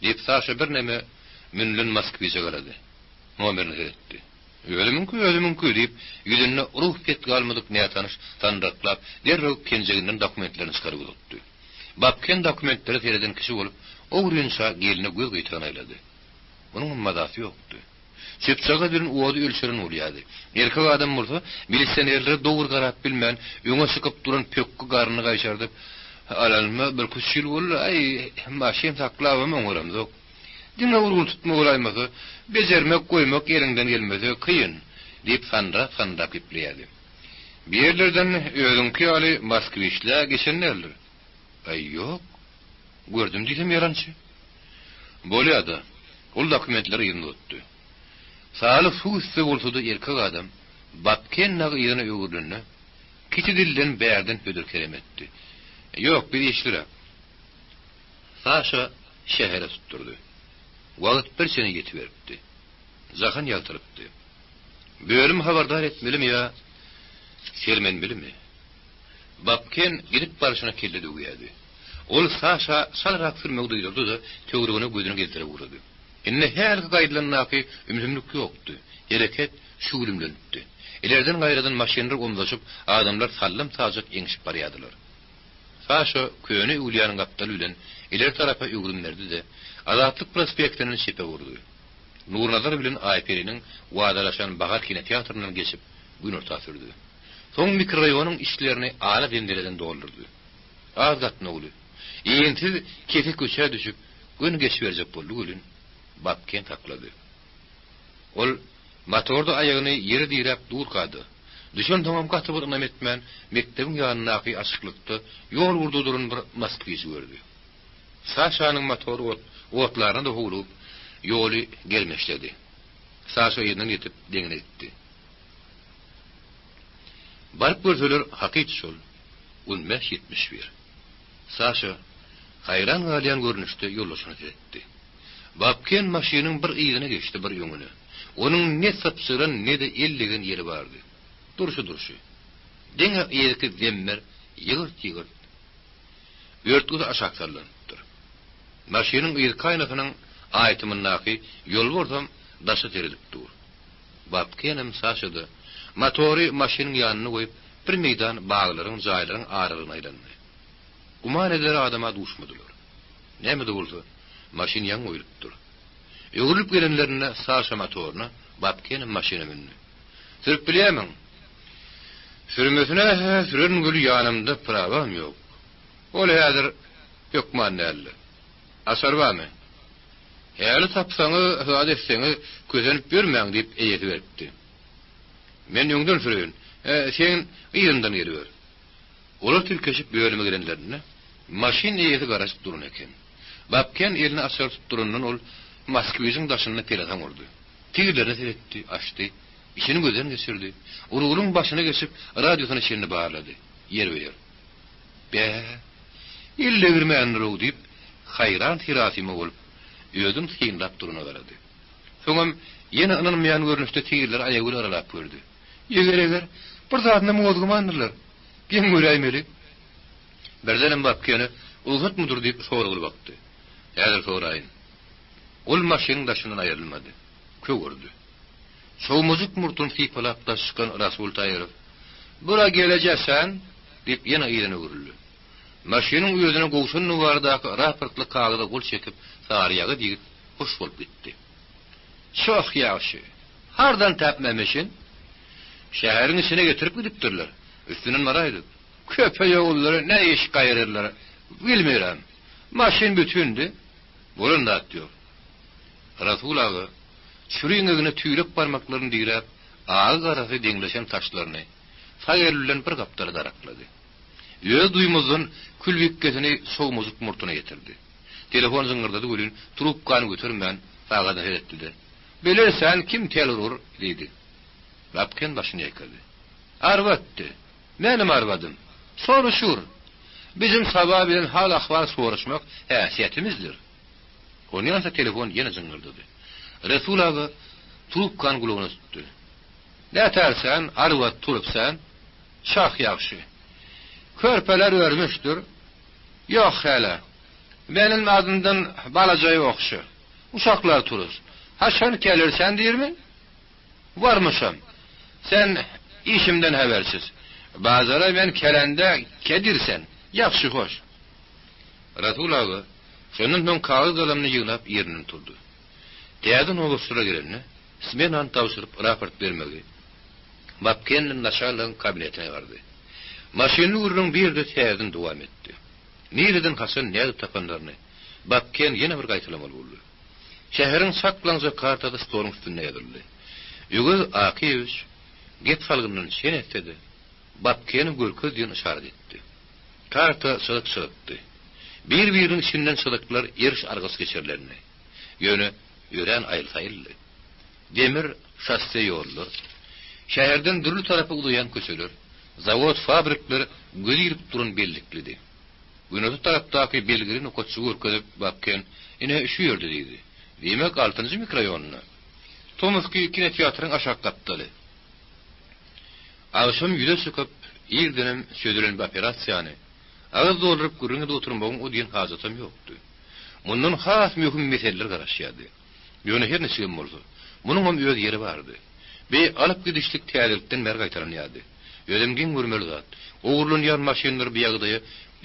diýip, Saşa birneme münülen Moskwiçe garady. Nomerine seretdi. Özümiňki, özümiňki, diýip, ýüzünde ruh pet galmadyk nätanyş sandyraklap, derrew penjeginden dokumentlerini çykaryp uzatdy. Bapken dokumentlere sereden kişi bolup, ogrynça gelne göz gyýtagyny aýlady. Onuňam mazasy ýokdy. Çöpjagaz bilen ody ölçeren bolýardy. Erkek adam bolsa, milisionerlere dogry garap bilmän, öňe çykyp duran pökgi garnyny gaýşardyp, Alanyma birküç ýyl boldy, aý, maşyn saklabam oňaramzok. Diňe urgun tutma bolaýmasa, bejermek, goýmak eliňden gelmese kyn, diýip sandyrap-sandyrap gepleýärdi. Bu ýerlerden özüňki ýaly moskwiçl-ä geçen däldir. Aý, ýok. Gördüm diýsem ýalançy. Bolýa-da. Ol dokumentleri yzyna uzatdy. Saly suw üsti bolsa-da erkek adam Bapken dagy yzyna öwrülende, kiçi dilden bärden hödür-kerem etdi. Ýok, biz işliräk. Saşa şähere tutdurdy. Wagt bir çene ýetiberipdi. Jahan ýagtylypdy. Bölüm habardar etmelimi ýa sermenmelimi? Bapken gidip barşyna kelle döwýärdi. Ol Saşa çalrak sürmegi duýdurdy-da, töweregine gözüni gezdirip ugrady. Indi hälki gaýdylandaky ümsümlik ýokdy. Hereket şüwlümlenipdi. Ilerden-gaýradan maşynlar omzaşyp, adamlar sallam-sajak eňşip barýardylar. Saşa köne öwlüýäniň gapdaly bilen ileri tarapa öwrüm berdi-de, Azatlyk prospektinden çepe urdy. Nurnazar bilen Aýperiniň wadalaşan Bahar kinoteatryndan geçip, günorta sürdi. Soň mikroraýonyň içlerini ala zenzeleden doldurdy. Az gatnawly, insiz kese köçä düşüp, göni geçiberjek boldy welin, Bapken saklady. Ol motorda aýagyny ýere diräp durka-da, düşensoňam gaty bir ynam etmän, mekdebiň ýanyndaky açyklykda ýol ugurda duran bir moskwiçi gördi. Saşanyň motory otlaryna-da howlugyp, ýoly germeçledi. Saşa yzyndan ýetip, deňine gitdi. Baryp görseler, hakyt şol, on bäş 71. Saşa haýran galýan görnüşde ýoldaşyna seretdi. Bapken maşynyň bir yzyna geçdi, bir öňüne. Onuň ne sypjyran, ne-de el degen ýeri bardy. Durşy-durşy. Diňe yzky zemmer ýygyrt-ýygyrt. Örtgüsi aşak sallanypdyr. Maşynyň yzky aýnasynyň aýtymyndaky ýolbarsam daşa seredip dur. Bapkenem Saşa-da motory maşynyň ýanynda goýup, bir meýdan baglaryň, jaýlaryň aralygyna aýlandy. Güman eder adama duşmadylar. Näme-de bolsa, maşyn ýaňy goýlupdyr. Öwrülip gelenlerinde Saşa motoryna, Bapkenem maşyna mündi. Sürüp bilýärmiň? Sürmesine-hä sürerin weli ýanymda prawam ýok. Ol häzir hökman däldi. Açar barmy? Häli tapsaňyz, zat etseňiz, kösenip ýörmäň diýip eýesi beripdi. Men öňden süreýin, sen yzymdan geliber. Olar tirkeşip bölüme gelenlerinde, maşyn eýesi garaşyp duran eken. Bapken eline açary tutdurandan ol Moskwiçiň daşynda pelesaň urdy. Tigirlerine seretdi, açdy, içini gözden geçirdi. Ruluň başyna geçip, radiosyna çenli barlady. Ýerbe-ýer. Bä, el degirmändir-ow diýip, haýran-serasyma bolup, özüni synlap durana garady. Soňam ýene ynanmaýan görnüşde tigirleri aýagy bilen aralap gördi. Eger-eger, bir zadynam gozgamandyrlar. Geň göräýmeli. Birdenem Bapkene, Rugsatmydyr diýip soragly bakdy. Häzir soraýyn. Ol maşynyň daşyndan aýrylmady. Kögerdi. Çowmajyk murtuny sypalap daş çykan Rasul Taýyrow, Bura geleje-sen! diýip ýene yzyna öwrüldi. Maşynyň özüne gowşandygy baradaky raportly kagyza gol çekip saryýagyz ýigit hoş bolup gitdi. Çoh ýagşy. Hardan tapma meşin? Şäheriň içine getirip gidipdirler. Üstünden baraýdyk. Köpeýogullary ne iş gaýyryrlar, bilmirem. Maşyn bütündi. Bolan zat ýok. Rasul aga çüriňegine tüýrek barmaklaryny diräp, agy-garasy deňleşen saçlaryny sag eli bilen bir gapdala daraklady. Özi duýmazdan külbikgesini çogmajyk murtuna ýetirdi. Telefon jyňňyrdady welin, trubkany götermän, sagadyna seretdi-de, Bilersen kim tel urur? diýdi. Bapken başyny ýaýkady. Arbatdy. Menem arbadym. Soruşur. Bizim saba bilen hal-ahwal soraşmak häsiýetimizdir. Onýança telefon ýene jyňňyrdady. Resul aga trubkany gulagyna tutdy. Nätärsen, arbat turupsen? Çah ýagşy. Körpeler örmüşdir. Ýok häle. Meniň adymdan balaja ýokşy. Uşaklar turuz. Haçan kelersen diýrmi? Barmyşam. Sen işimden habersiz. Bazara men kelende kedirsen. Ýagşy hoş. Rasul aga şondan soň kagyz-galamyny ýygnap ýerinden turdy. Täze nobatçylara gelende, smenany tabşyryp raport bermegi Bapkenli naçalnigiň kabinetine bardy. Maşynly gürrüň bu ýerde täzeden dowam etdi. Nireden haçan nädip tapanlaryny Bapken ýene bir gaýtalamaly boldy. Şäheriň çaklaňja kartasy stoluň üstünde ýazyldy. Öwez Akyýewiç gep salgyndan çen etse-de, Bapkeni görkez diýen yşarat etdi. Karta çyzyk-çyzykdy. Bir-biriniň içinden çyzyklar eriş-argaç geçirilendi. Ýöne örän aýyl-saýyldy. Demir şosse ýollar, şäherden dürli tarapa uzaýan köçeler, zawod-fabrikler göze ilip duran belliklidi. Günorta tarapdaky belgili nokatjygy görkezip, Bapken, Ine, şu ýerde diýdi. Diýmek, altynjy mikroraýonda. Tomusky kinoteatryň aşak gapdaly. Agşam ýüze çykyp, irdenem çözülen bu operasiýany agyz dolduryp gürrüň edip oturmagyň o diýen hajatam ýokdy. Mundan has möhüm meseleler garaşýardy. Ýöne her niçigem bolsa, munuňam öz ýeri bardy. Bi alyp gidişlik täzelikden bäri gaýtalanýardy. Özem geň görmeli zat, ogurlanýan maşynlar bu ýagdaýa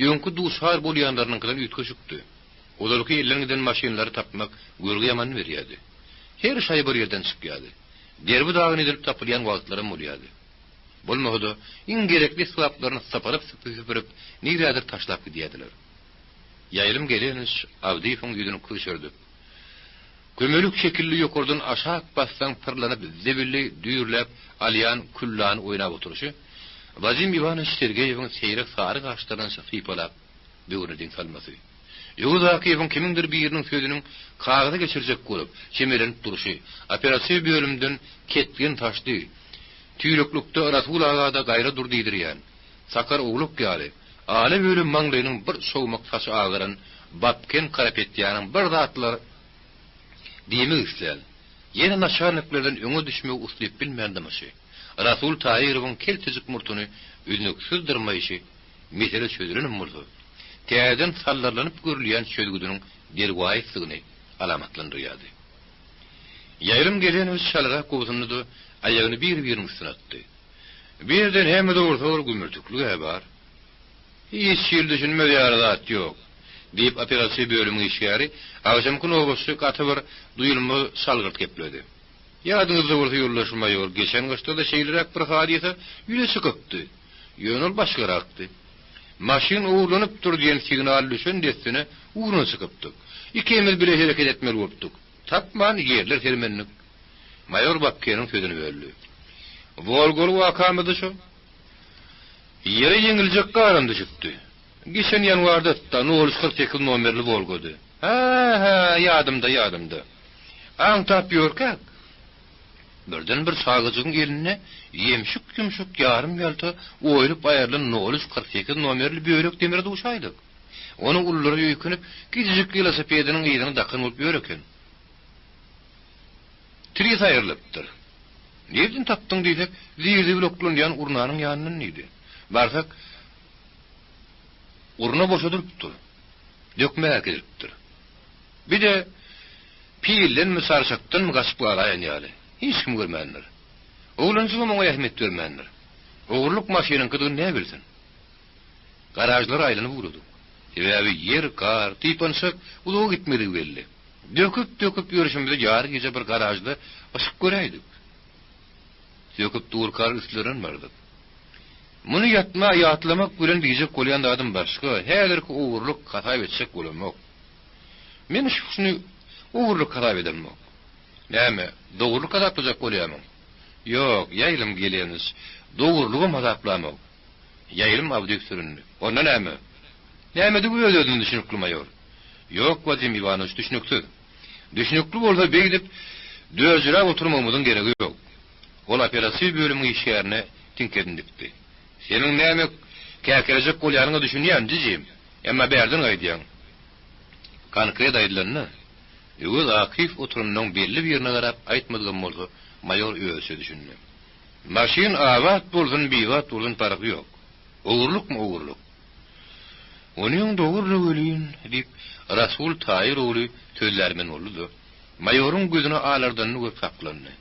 öňki duçar bolýanlarynyňkydan üýtgeşikdi. Ozalky elden giden maşynlary tapmak görgi ýaman berýärdi. Her şaý bir ýerden çykýardy. Derbi-dagyn edilip tapylýan wagtlaram bolýardy. Bolmasa-da, iň gerekli esbaplaryny sypyryp süpürip, nirädir taşlap gidýärdiler. Ýaýlym Gelenowiç Abdyýewiň ýüzüni kürşerdip, Kömelek şekilli ýokardan aşak bassaň pyrlanyp zibili düýrläp alýan küllany oýnap oturyşy, Wadim Iwanowiç Sergeýewiň seýrek sary gaşlaryny sypalap, böwrüne diň salmasy, Öwez Akyýewiň kimiňdir biriniň sözüniň kagyza geçirjek bolup, çemelenip durşy, operatiw bölümden ketgen saçly, tüýlüklikde Rasul aga-da gaýra dur diýdirýän, sakar owlak ýaly, ala-böle maňlaýynyň bir çogmak saçy agaran Bapken Karapetýanyň bir zatlar diýmek islän, ýene naçalniklerden öňe düşmegi uslyp bilmän dymyşy, Rasul Taýyrowyň keltejik murtuny üznüksiz dyrmaýşy mesele çözülenem bolsa, täzeden sallarlanyp görülýän çözgüdiniň derwaýysdygyny alamatlandyrýardy. Ýaýlym Gelenowiç çalarak gobsundy-da, aýagyny bir-biriniň üstüne atdy. Bu ýerde näme dogrusa bir gümürtiklig-ä bar. Hiç hili düşünmez ýaly zat ýok, diýip, operatiw bölümiň işgäri, agşamky nobatçy gaty bir duýulmaz salgyrt gepledi. Ýadyňyzda bolsa, ýoldaş maýor, geçen gyşda-da şeýleräk bir hadysa ýüze çykypdy. Ýöne ol başgarakdy. Maşyn ogurlanypdyr diýen signal düşen dessine ugruna çykypdyk. Ikimiz bile hereket etmeli bolupdyk. Tapman ýerler sermendik. Maýor Bapkeniň sözüni böldi. Wolgaly wakamyzdy şo. Ýere ýeňiljek garam düşüpdi. Geçen ýanwarda-da nol üç 48 nomerli Wolgady. Hä-hä, ýadymda, ýadymda. Aňtap ýörkäk, birden bir çagajygyň elinde ýemşik-ýumşak ýarym-ýalta oýulyp aýrylan nol üç 48 nomerli bölek demire duşaýdyk. Onuň ululary öýkünip, kiçijik welosipediniň yzyny dakan bolup ýör eken. Tris aýrylypdyr. Nirden tapdyň diýsek, zir-zibil oklanýan urnanyň ýanyndan diýdi. Barsak, urna boşadylypdyr. Dökmäge äkidilipdir. Bir-de pildenmi, sarçakdanmy gaçyp galaýan ýaly. Hiç kim görmändir. Oglanjygam oňa ähmiýet bermändir. Ogurlyk maşynyňkydygyny näbilsin. Garažlara aýlanyp ugradyk. Sebäbi ýer gar, typançak uzaga gitmedigi belli. Döküp-döküp ýörşümize ýary gije bir garažda yşyk göräýdik. Söküp durkar üstlerinden bardyk. Muny ýatma, ýatlamak bilen diýjek bolýan zadym başga, häzirki ogurlyk hasap etjek bolamok. Men şuny ogurlyk hasap edemok. Näme, dogrulyk hasaplajak bolýamyň? Ýok, Ýaýlym Geleniç, dogrulygam hasaplamok. Ýaýlym Abdyýew süründi. Onda näme? Nämedigi öz-özüne düşünikli, maýor. Ýok, Wadim Iwanowiç, düşnüksiz. Düşnükli bolsa beýdip dörjeläp oturmagymyzyň geregi ýok. Ol operatiw bölümiň işgärine tiňkesini dikdi. Seniň näme käkelejek bolýanyňa düşünýän, jijim. Emma bärden gaýdýaň. Konkret aýdylanda, Öwez Akyýew oturanynyň belli birine garap aýtmadygam bolsa, maýor özüçe düşündi. Maşyn abat bolsun, bibat bolsun parhy ýok. Ogurlykmy ogurlyk. Onyň dogry welin, diýip, Rasul Taýyr ogly sözlärmen boldy-da, maýoryň gözüni alardanyny görüp saklandy.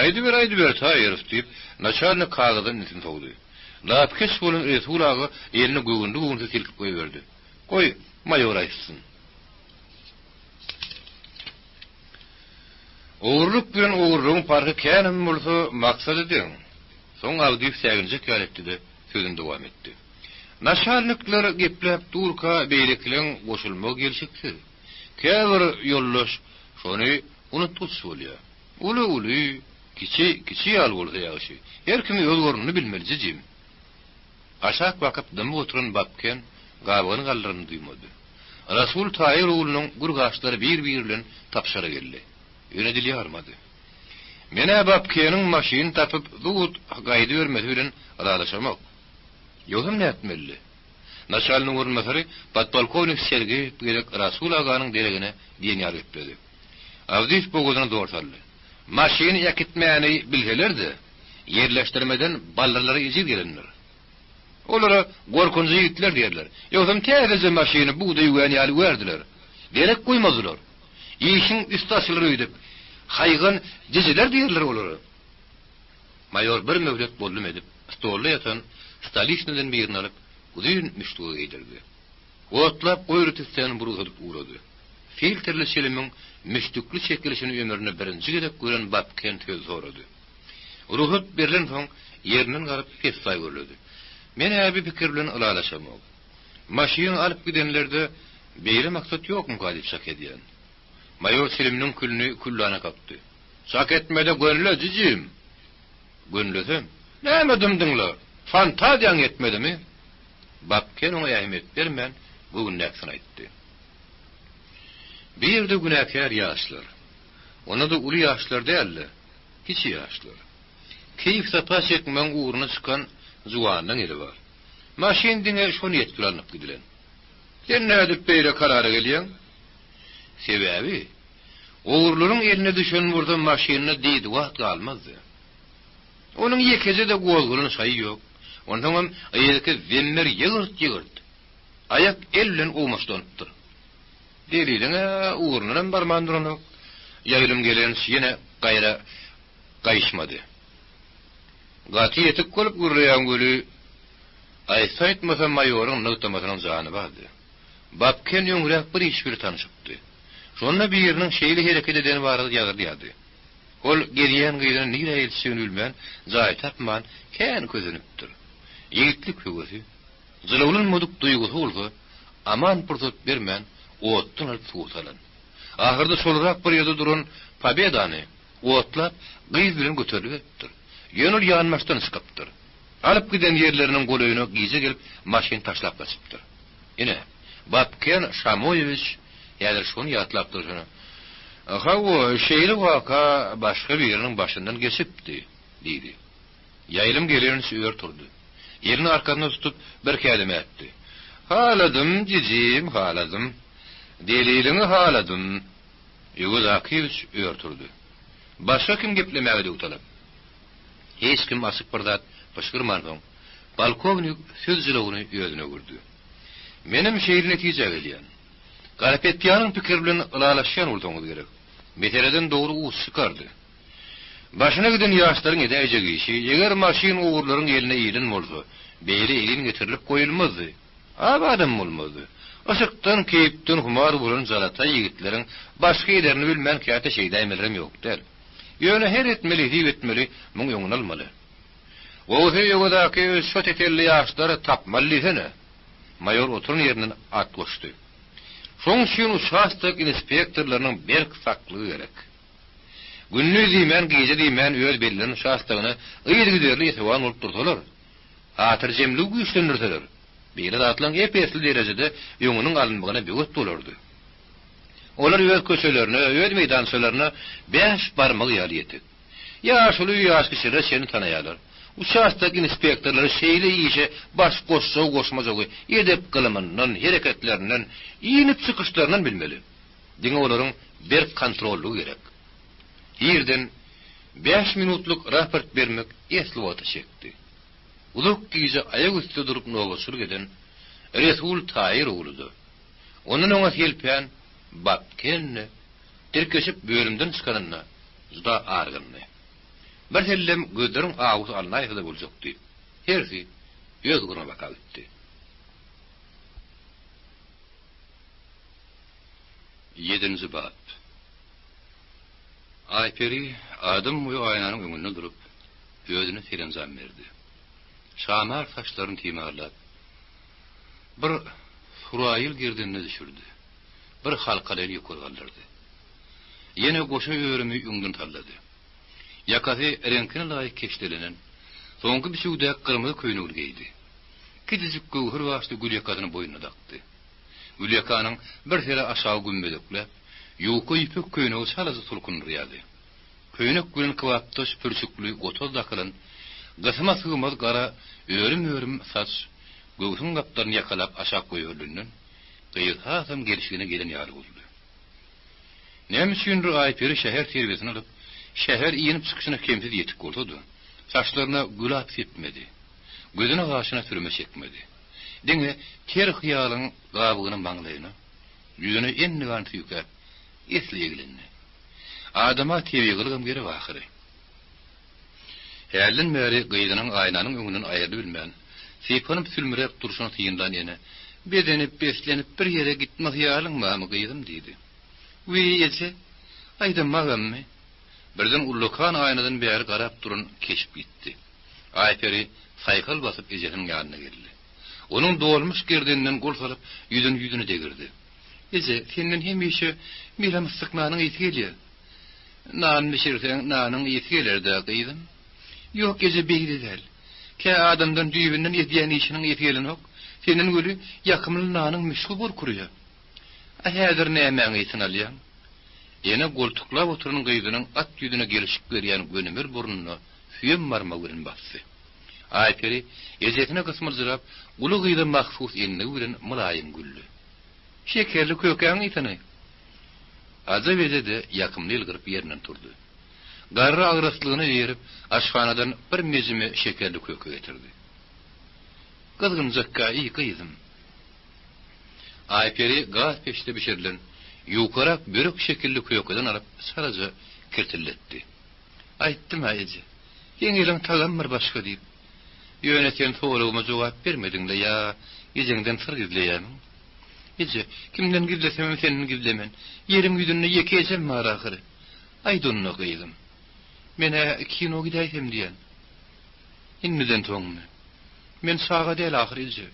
Aýdyber, aýdyber, Taýyrow, diýip, naçalnik kagyzdan ünsüni sowdy. Lapykeç bolan Resul aga elini göwünli-göwünsiz silkip goýberdi. Goý, maýor aýtsyn. Ogurlyk bilen ogurlygyň parhy känem bolsa, maksady deň. Soň Abdyýew säginjek ýaly etdi-de, sözüni dowam etdi. Naçalnikler gepläp durka beýlekileň goşulmagy gelşiksiz. Käbir ýoldaş şony unutgyç bolýar. Uly uly, kiçi kiçi ýaly bolsa ýagşy. Her kim öz ornuny bilmeli jijim. Aşak bakyp dymyp oturan Bapken gabagyny galdyranyny duýmady. Rasul Taýyr oglunyň gür gaşlary bir-biri bilen tapyşara geldi. Ýöne dil ýarmady. Men-ä Bapkeniň maşyny tapyp zut gaýdybermesi bilen ylalaşamok. Ýogsam nätmelidi? Naçalnigiň orunbasary podpolkownik Sergeýew bu gezek Rasul aganyň deregine diýen ýaly gepledi. Awdyýew bogazyna zor saldy. Maşyny äkitmäni bilseler-de, ýerleşdirmeden baldyrlary ejiz gelendir. Olara gorkunjy ýigitler diýerler. Ýogsam täzeje maşyny bugdaý üwän ýaly üwärdiler. Derek goýmazdylar. Işiň üsti açylar öýdüp, haýgan jijiler diýerler olara. Maýor bir möhlet boldum edip, stolda ýatan stoliçnydan birini alyp, uzyn müşdüge geýdirdi. Otlap goýry tüssäni bir uzadyp ugrady. Filtrli çilimiň müşdükli çekilişini ömründe birinji gezek gören Bapken söz sorady. Rugsat berlensoň, ýerinden galyp pessaý gürledi. Men-ä bi pikir bilen ylalaşamok. Maşyny alyp gidenlerde beýle maksat ýokmuka diýip çak edýän. Maýor çiliminiň külüni küldana kakdy. Çak etme-de gönle, jijim! Gönlesem? Näme dymdyň-la? Fantaziýaň ýetmedimi? Bapken oňa ähmiýet bermän, göwündäkisini aýtdy. Bir ýerde günäkär ýaşlar. Onda-da uly ýaşlar däl-de, kiçi ýaşlar. Keýp-sapa çekmegiň ugruna çykan juwanlaň eli bar. Maşyn diňe şo niýet bilen alnyp gidilen. Sen nädip beýle karara gelýäň? Sebäbi, ogurlaryň eline düşen bolsa maşynda diýdi-wagt galmazdy. Onuň ýekeje-de gozgalan şaýy ýok. Onsoňam yzky zemmer ýygyrt-ýygyrt, aýak el bilen owmaçlanypdyr. Deliliň-ä ugrundanam barman duranok. Ýaýlym gelenç ýene gaýra gaýyşmady. Gaty ýetik bolup gürleýäň weli, aýtsa-aýtmasa maýoryň nygtamasynyň jany bardy. Bapken öňräk bir iş bile tanşypdy. Şonda biriniň şeýle hereket edeni barada ýazylýardy. Ol gezýän gyzyny nirä eltjegini bilmän, jaý tapman, kän kösenipdir. Ýigitlik höwesi, jylawlanmadyk duýgusy bolsa, aman pursat bermän, otdan alyp suwa salan. Ahyrda çolarak bir ýerde duran Pobedany otlap, gyz bilen göteriliberipdir. Ýöne ol ýanbaşdan çykypdyr. Alyp giden ýerleriniň golaýyna gije gelip, maşyny taşlap gaçypdyr. Ine, Bapken Şamoýewiç häzir şony ýatlap durşuna, Hawa, şeýle waka başga biriniň başyndan geçipdi, diýdi. Ýaýlym gelençe ör turdy. Elini arkasyna tutup, bir kädim ätdi. Haladym, jijim, haladym. Deliliňi haladym. Öwez Akyýewiç ör turdy. Başga kim geplemäge döwtalap? Hiç kim açyk bir zat pyşgyrmansoň, polkownik söz jylawyny özüne öwürdi. Menem şeýle netijä gelýän. Karapetýanyň pikiri bilen ylalaşýan bolsaňyz gerek. Meseleden dogry uç çykardy. Başyna giden ýaşlaryň edäýjek işi, eger maşyn ogurlaryň eline ilen bolsa, beýle elin getirilip goýulmazdy. Abadam bolmazdy. Yşykdan, keýpden humar bolan jalataý ýigitleriň başga ederini bilmän käte şeýdäýmelerem ýok däl. Ýöne her etmeli, hesip etmeli, muň öňüni almaly. Gowusy Öwezaky şo tetelli ýaşlary tapmaly diýsene. Maýor oturan ýerinden at goşdy. Şoň üçin uçastok inspektorlarynyň berk saklygy gerek. Gündiz diýmän, gije diýmän öz bellenen uçastogyna yzygiderli esewan bolup dursalar, hatyrjemligi güýçlendirseler, beýle zatlaryň ep-esli derejede öňüniň alynmagyna böwet bolardy. Olar öz köçelerine, öz meýdançalaryna bäş barmagy ýaly ýetik. Ýaşuly ýaşkiçilere çenli tanaýarlar. Uçastok inspektorlary şeýle işe baş goşjagy-goşmajagy edep-gylymyndan, hereketlerinden, inip-çykyşlaryndan bilmeli. Diňe olaryň berk kontrollygy gerek. Irden bäş minutlyk raport bermek esli wagta çekdi. Uzak gije aýak üsti durup nobatçylyk eden Resul Taýyr ogludy. Ondan öňe selpän Bapken tirkeşip bölümden çykanynda juda argyndy. Birsellem gözleriň awusy alnaýsa-da boljakdy. Hersi öz ugruna baka gitdi. Ýedinji bap. Aýperi adam boýy aýnanyň öňünde durup, özüne serenjam berdi. Şamar saçlaryny timarlap, bir suraýyl gerdenine düşürdi, bir halkalaýyny ýokary galdyrdy. Ýene goşa örümi öňden sallady. Ýakasy reňkine laýyk keşdelenen, soňky biçüwdäki gyrmyzy köýnegini geýdi. Kiçijik göwher başly gülýakasyny boýnuna dakdy. Gülýakanyň bir sere aşagy gümmezekläp, ýuka ýüpek köýnegi çalaja sulkundyrýardy. Köýnek bilen kybapdaş pürçükli gotaz dakylan, gysyma sygmaz gara örüm-örüm saç göwsüň gapdalyny ýakalap aşak goýberilenden, gyz hasam gelşigine gelen ýaly boldy. Näme üçindir Aýperi şäher terbiýesini alyp, şäher inip-çykyşyna kemsiz ýetik bolsa-da, saçlaryna gülap sepmedi, gözüne-gaşyna sürme çekmedi. Diňe ter hyýalyň gabygyny maňlaýyna, ýüzüne endigan süýkäp, esli eglendi. Adama tebigylygam gerek ahyry. Hälden bäri gyzynyň aýnanyň öňünden aýrylybilmän, sypanyp-sülmüräp durşuny synlan ene, Bezenip-beslenip bir ýere gitme hyýalyň barmy, gyzym? diýdi. Wiý, eje, aýdammagammy? Birden ullakan aýnadan bäri garap duran keşp gitdi. Aýperi saýhal basyp ejesiniň ýanyna geldi. Onuň dolmuş gerdeninden gol salyp, ýüzüni ýüzüne degirdi. Eje, senden hemişe mele-myssyk nanyň ysy gelýär. Nan bişirseň, nanyň ysy geler-dä, gyzym. Ýok, eje, beýle däl. Kä adamdan düýbünden edýän işiniň ysy gelenok. Senden weli ýakymly nanyň müşgi gorkurýar. A häzir nämäň ysyny alýaň? Ene goltuklap oturan gyzynyň at ýüzüne gelşik berýän gönümel burnuna süýem barmagy bilen basdy. Aýperi ejesine gysmyljyrap, uly gyza mahsus endigi bilen mylaýym güldi. Şekerli kökäň ysyny! Ajap eje-de ýakymly ýylgyryp ýerinden turdy. Garry agraslygyna eýerip, aşhanadan bir mejime şekerli köke getirdi. Gyzgynjakka iý, gyzym. Aýperi gaz peçde bişirilen, ýukarak börek şekilli kökeden alyp, çalaja kirtilletdi. Aýtdym-a, eje, seň eliň tagam bir başga diýip. Ýöne sen soragyma jogap bermediň-le ýa ejeňden syr gizleýärmiň? Eje, kimden gizlesemem senden gizlemen. Ýeriň ýüzünde ýeke ejem bar ahyry. Aýt onda, gyzym. Men-ä kino gidäýsem diýýän. Indiden soňmy? Men çaga däl ahyr, eje.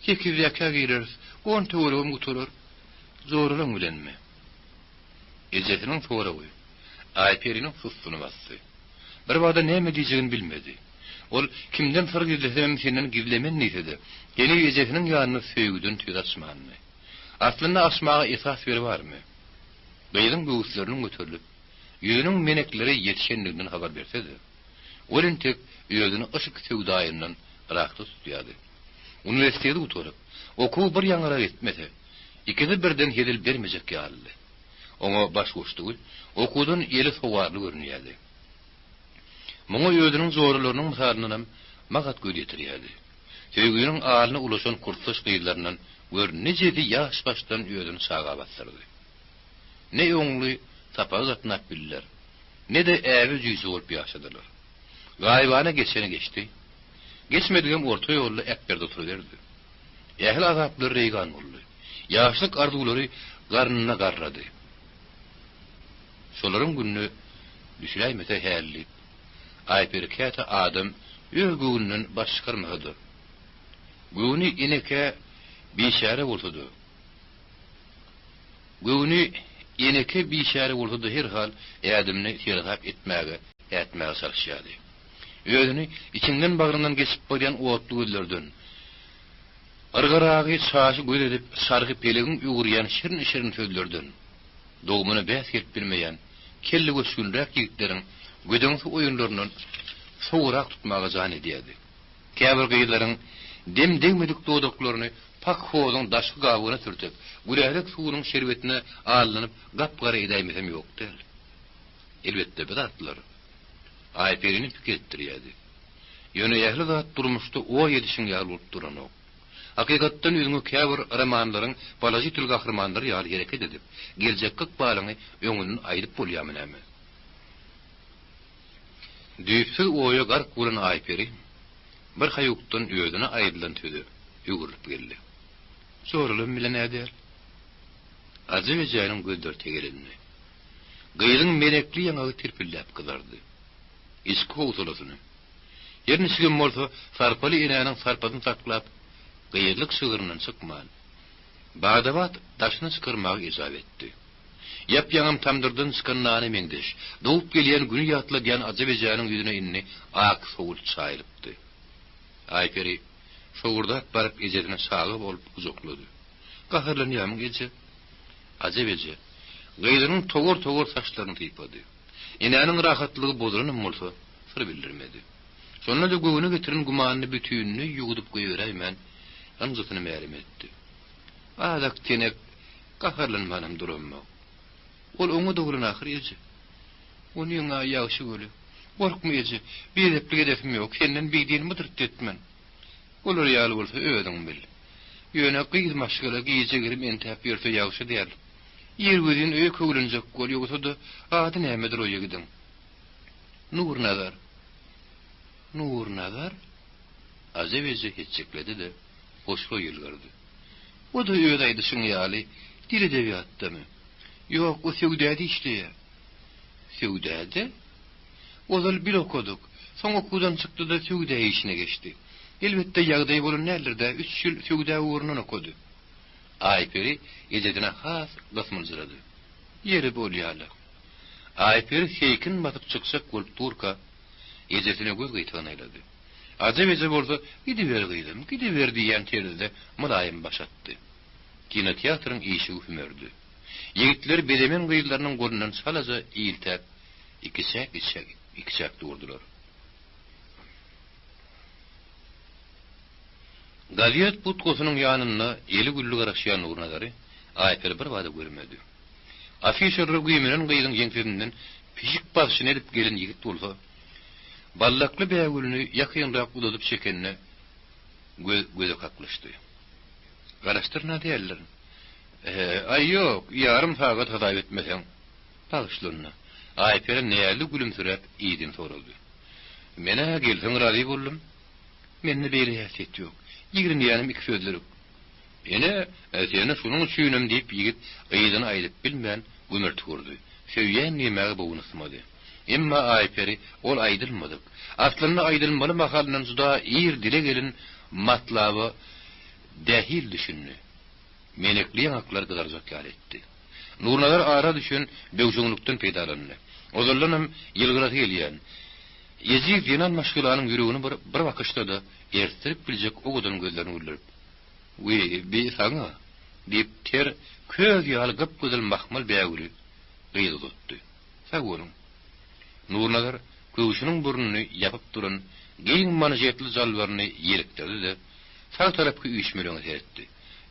Sekizdäkä gireris, on töweregem gutarar. Joralaň bilenmi? Ejesiniň soragy Aýperiniň sussuny basdy. Birbada näme diýjegini bilmedi. Ol kimden syr gizlesemem senden gizlemen diýse-de, heniz ejesiniň ýanynda söýgüden söz açmandy. Aslynda açmaga esas beri barmy? Gyzyň göwüsleriniň göterilip, ýüzüniň meneklere ýetişendiginden habar berse-de, ol entek özüni yşk söwdaýyndan yrakda tutýardy. Uniwersiteti gutaryp, okuwy bir ýaňarak etmese, ikisi birden hezil bermejek ýalydy. Oňa baş goşdugy, okuwdan eli sowarly görünýärdi. Muňa özüniň joralarynyň mysalyndanam magat göz ýetirýärdi. Söýginiň alyna ulaşan kursdaş gyzlaryndan gör nijesi ýaş başdan özüni çaga basdyrdy. Ne oňly sapaga gatnap bildiler, ne-de äbe-jüýje bolup ýaşadylar. Gaýybana geçeni geçdi. Geçmedigem orta ýolda äpberdi oturyberdi. Ähli azaplary reýgan boldy. Ýaşlyk arzuwlary garnynda garrady. Şolaryň gününe düşüläýmese häl diýip, Aýperi käte adam öz göwnünden baş çykarmasa-da, göwni enekä biçäre bolsa-da, göwni eneke biçäre bolsa-da herhal ädimini seresap etmäge, ätmäge çalyşýardy. Özüni içinden-bagryndan geçip barýan otly gözlerden, yrgyragy çaşy göz edip çarhy pelegiň öwürýän şirin-şirin sözlerden, dogumyna bäs gelip bilmeýän kellegöçgünräk ýigitleriň gödeňsi oýunlaryndan sowugrak tutmaga jan edýärdi. Käbir gyzlaryň dem degmedik dodaklaryny pak hozuň daşky gabygyna sürtüp, gülälek suwunyň şerbetine allanyp gap-gara edäýmesem ýok däl. Elbetde, bu zatlar Aýperini pikir etdirýärdi. Ýöne ähli zat durmuşda oý edişiň ýaly bolup duranok. Hakykatdan özüňe käbir romanlaryň položitel gahrymanlary ýaly hereket edip, geljekki ykbalyňy öňünden aýdyp bolýarmy näme? Düýpsüz oýa gark bolan Aýperi bir haýukdan özüne aýdylan söze öwrülip geldi. Joralam bilen-ä däl. Ajap ejäniň gözleri tegelendi. Gyzyň melekli ýaňagy tirpildäp gyzardy. Içki howsalasyny, her niçigem bolsa sarpaly enäniň sarpasyny saklap, gyzlyk şygryndan çykman, bada-bat daşyna çykarmagy ejap etdi. Ýap-ýaňam tamdyrdan çykan nana meňzeş, dogup gelýän güni ýatladýan Ajap ejäniň ýüzüne indi ak sowult çaýylypdy. Aýperi şowurdap baryp ejesine çaga bolup gujaklady. Gaharlanýarmyň, eje? Ajap eje, gyzynyň towar-towar saçlaryny sypady. Enäniň rahatlygy bozulanam bolsa, syr bildirmedi. Şonda-da göwne getiren gümanyny bütinleý ýuwudyp goýberäýmän, ynjysyny mälim etdi. Azak-tenek gaharlanmanam duramok. Ol oňa doglan ahyr, eje. Onyň-a ýagşy göli. Gorkma, eje, biedeplik edesim ýok, senden bidin mydyrt etmen. Olar ýaly bolsa özüň bil. Ýöne gyz maşgala gije-girim entäp ýörse ýagşy däl. Irgözin öýe köwlenjek bol, ýogsa-da ady nämedir o ýigidiň? Nurnazar. Nurnazar? Ajap eje hetjikledi-de, hoşroý ýylgyrdy. O-da öz aýdyşyň ýaly dil edebiýatdamy? Ýok, o söwdäde işleýär. Söwdäde? Ozal bir okadyk. Soň okuwdan çykdy-da söwda işine geçdi. Elbetde ýagdaýy bolan däldir-dä, üç ýyl söwda ugrundan okady. Aýperi ejesine has gysmyljyrady. Ýeri bolýa-la. Aýperi seýkin basyp çykjak bolup durka, ejesine göz gyýtagyny aýlady. Ajap eje bolsa, Gidiber gyzym, gidiber diýýän terzde mylaýym baş atdy. Kinoteatryň işigi hümerdi. Ýigitler bezemen gyzlarynyň golundan çalaja iltäp, ikiçäk-içäk, ikiçäk durdular. Gazet budkasynyň ýanynda eli gülli garaşýan Nurnazary Aýperi birbada görmedi. Afişalara güýmenen gyzyň ýeňsesinden pişik basyşyny edip gelen ýigit bolsa, ballakly bägülini ýakynrak uzadyp çekende göz göze kaklyşdy. Garaşdyryn-a däldirin. Aý, ýok, ýarym sagat hasap etmeseň. Bagyşla onda. Aýperi näzli gülümsiräp idin sorady. Men-ä gelseň razy boldum. Mende beýle häsiýet ýok. Ýigrenýänim ikisözlülik. Ene, seni şunuň üçinem, diýip, ýigit yzyny aýdyp bilmän, gümürtik urdy. Söýýän diýmäge bogny ysmady. Emma Aýperi ol aýdylmadyk, aslynda aýdylmaly mahalyndan juda ir dile gelen matlaba dähil düşündi. Menekli ýaňaklar gyzarjak ýaly etdi. Nurnazar ara düşen böwşeňlikden peýdalandy. Ozaldanam ýylgyrasy gelýän, ejiz zenan maşgalanyň ýüregini bir bir bakyşda-da ersdirip biljek owadan gözlerini güldürip, Wiý, bi saňa! diýip, ter köz ýaly gyp-gyzyl mahmal bägüli gyza uzatdy. Sag boluň. Nurnazar köwşüniň burnuny ýapyp duran giň manžetli jalbaryny ýelikdirdi-de, sag tarapky üýşmeleňe seretdi.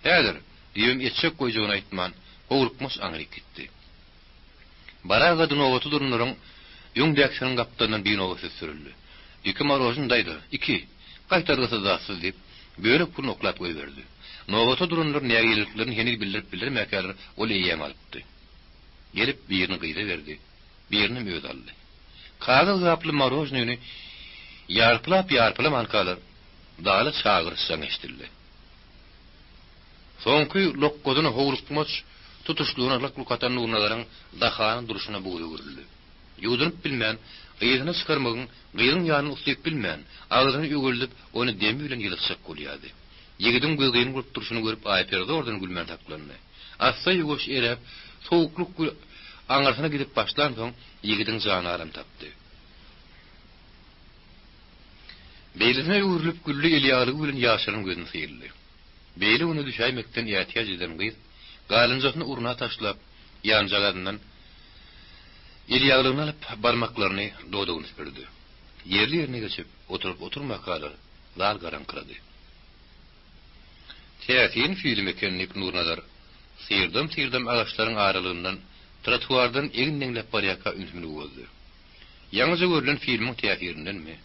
Häzir! diýibem etjek-goýjagyny aýtman, howlukmaç aňryk gitdi. Baragady nobata duranlaryň öňdäkisiniň gapdalyndan binoba süsdürildi. Iki morožny daýza, iki! Gaýtargysyz zatsyz diýip, bölek puluny oklap goýberdi. Nobata duranlar nägileliklerini heniz bildirip-bildirmäkäler ol eýýäm alypdy. Gelip, birini gyza berdi, birinem özi aldy. Kagyz gaply morožnyny ýarpylap-ýarpylamankalar, zala çagyryş jaňy eşidildi. Soňky lokgadyny howlukmaç tutuşlygyna lyk-lyk atan Nurnazaryň dahany durşuna buza öwrüldi. Ýuwdunyp bilmän, yzyna çykarmagyň gyzyň ýanyna uslyp bilmän, agzyny öweldip, ony demi bilen ýylatjak bolýardy. Ýigidiň gözgyny bolup durşuny görüp Aýperi zordan gülmän saklandy. Assa-ýuwaş eräp, sowuklyk aňyrsyna gidip başlansoň, ýigidiň jany aram tapdy. Beýlesine öwrülip, gülli elýaglygy bilen ýaşaran gözüni syldy. Beýle güne düşäýmekden ätiýaç eden gyz, galynjasyny urna taşlap, ýanjagazyndan elýaglygyny alyp, barmaklaryny dodagyny süpürdi. Ýerli-ýerine geçip, oturyp-oturmakalar zal garaňkyrady. Täsin film eken, diýip, Nurnazar syrdam-syrdam agaçlaryň aralygyndan, trotuardan egin-deňläp barýarka ümsümligi bozdy. Ýaňyja görlen filmiň täsirindenmi,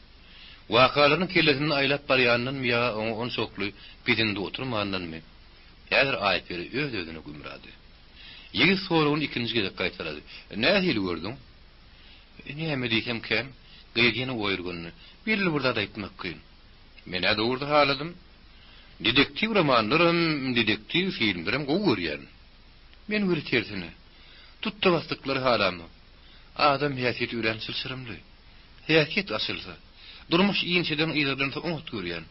wakalaryny kellesinde aýlap barýanyndanmy ýa oňa onçakly pisindi oturmandanmy, häzir Aýperi öz-özüne gümrady. Ýigit soragyny ikinji gezek gaýtalady. Nähili gördüň? Näme diýsemkäm? Gyz ýene oýurgandy. Belli bir zat aýtmak kyn. Men-ä dogrusy haladym. Dedektiw romanlaram, dedektiw filmlerem gowy görýän. Men weli tersine. Tutda-basdyklary halamok. Adam häsiýeti örän çylşyrymly. Häsiýet açylsa, durmuş inçeden yzarlansa oňat görýän.